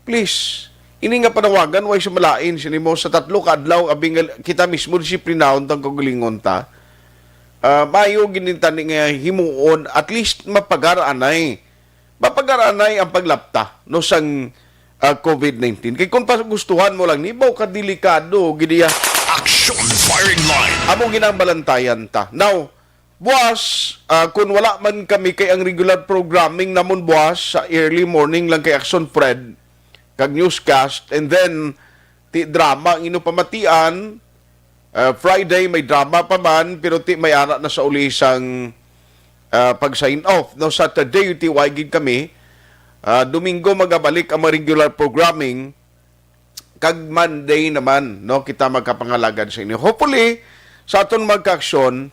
please, ini nga panawagan, way sa malain sini mo sa tatlo ka adlaw, abi nga kita mismo disiplinahon tang kaugalingon ta. Ah, maayo gid ni tani nga himuon, at least mapagaranay. Mapagaranay ang paglapta, no, sang, ah, COVID nineteen. Kay kung pagustuhan mo lang ni, baw ka delikado gid iya. Action Firing Line. Amo ginambalantayan ta. Now, buwas, ah, kung wala man kami kay ang regular programming namon buwas sa early morning lang kay Action Fred kag newscast, and then ti drama ang ino pamatian. Ah, Friday may drama pa man, pero ti may ara na sa uli sang, ah, pag-sign off, no? Saturday, ti way gid kami. Ah, Domingo, magabalik ang mga regular programming. Kag Monday naman, no, kita magkapangalagad sa inyo. Hopefully, sa aton magka-aksyon,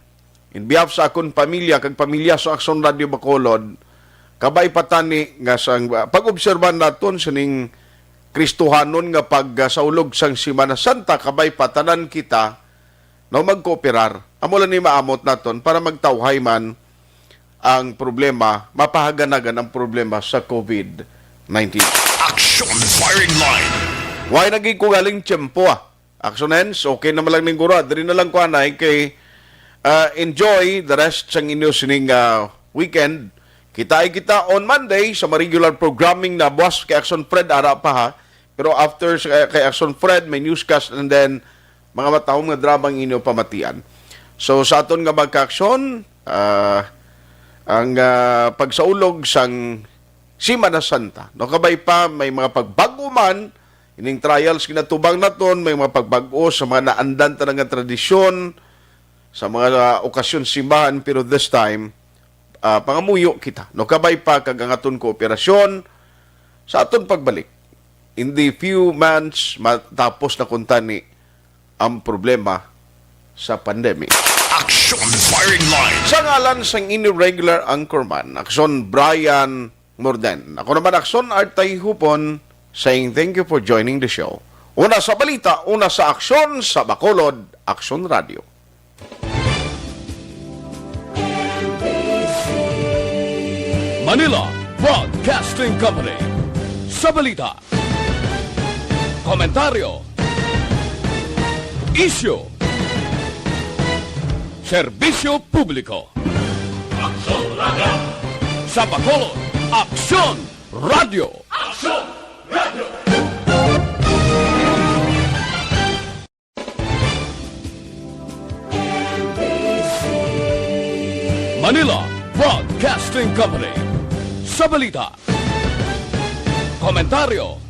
in behalf sa akon pamilya kag pamilya sa Aksyon Radio Bacolod, kabay pa tani nga sang, ah, pag-obserbahan naton sining Kristohanon nga pagsaulog sang Semana Santa, kabay pa tanan kita, no, magkooperar. Amo lang ni maamot naton para magtawhay man ang problema, mapahaganagan ang problema sa COVID nineteen. Action Firing Line. Why naging ko galing tiyempo, ah? Action ends, okay naman lang ning guro. Diri na lang ko anay kay, ah, enjoy the rest sang inyo sining, ah, weekend. Kitai kita on Monday sa mga regular programming na buwas kay Action Fred, ara pa ha. Pero after sa, kay Action Fred, may newscast, and then mga matahom nga drama ang inyo pamatian. So, sa aton nga magkaaksyon, ah, ang, ah, pagsaulog sang Semana Santa. No, kabay pa, may mga pagbag-o man, ining trials ginatubang naton, may mga pagbag-o sa mga naandan ta na nga tradisyon, sa mga, ah, okasyon simbahan, pero this time, ah, pangamuyo kita. No, kabay pa kag ang aton kooperasyon sa aton pagbalik. In the few months, matapos na kuntani ang problema sa pandemic. Action Firing Line. Sa ngalan sang inyo regular anchorman, Aksyon Brian Morden. Ako naman, Aksyon Artay Hupon, saying thank you for joining the show. Una sa balita, una sa aksyon, sa Bacolod, Aksyon Radio. Manila Broadcasting Company. Sa balita, komentaryo, isyu, serbisyo publiko. Aksyon Radio. Sa Bacolod, Aksyon Radio. Aksyon Radio. Manila Broadcasting Company. Sa balita, komentaryo,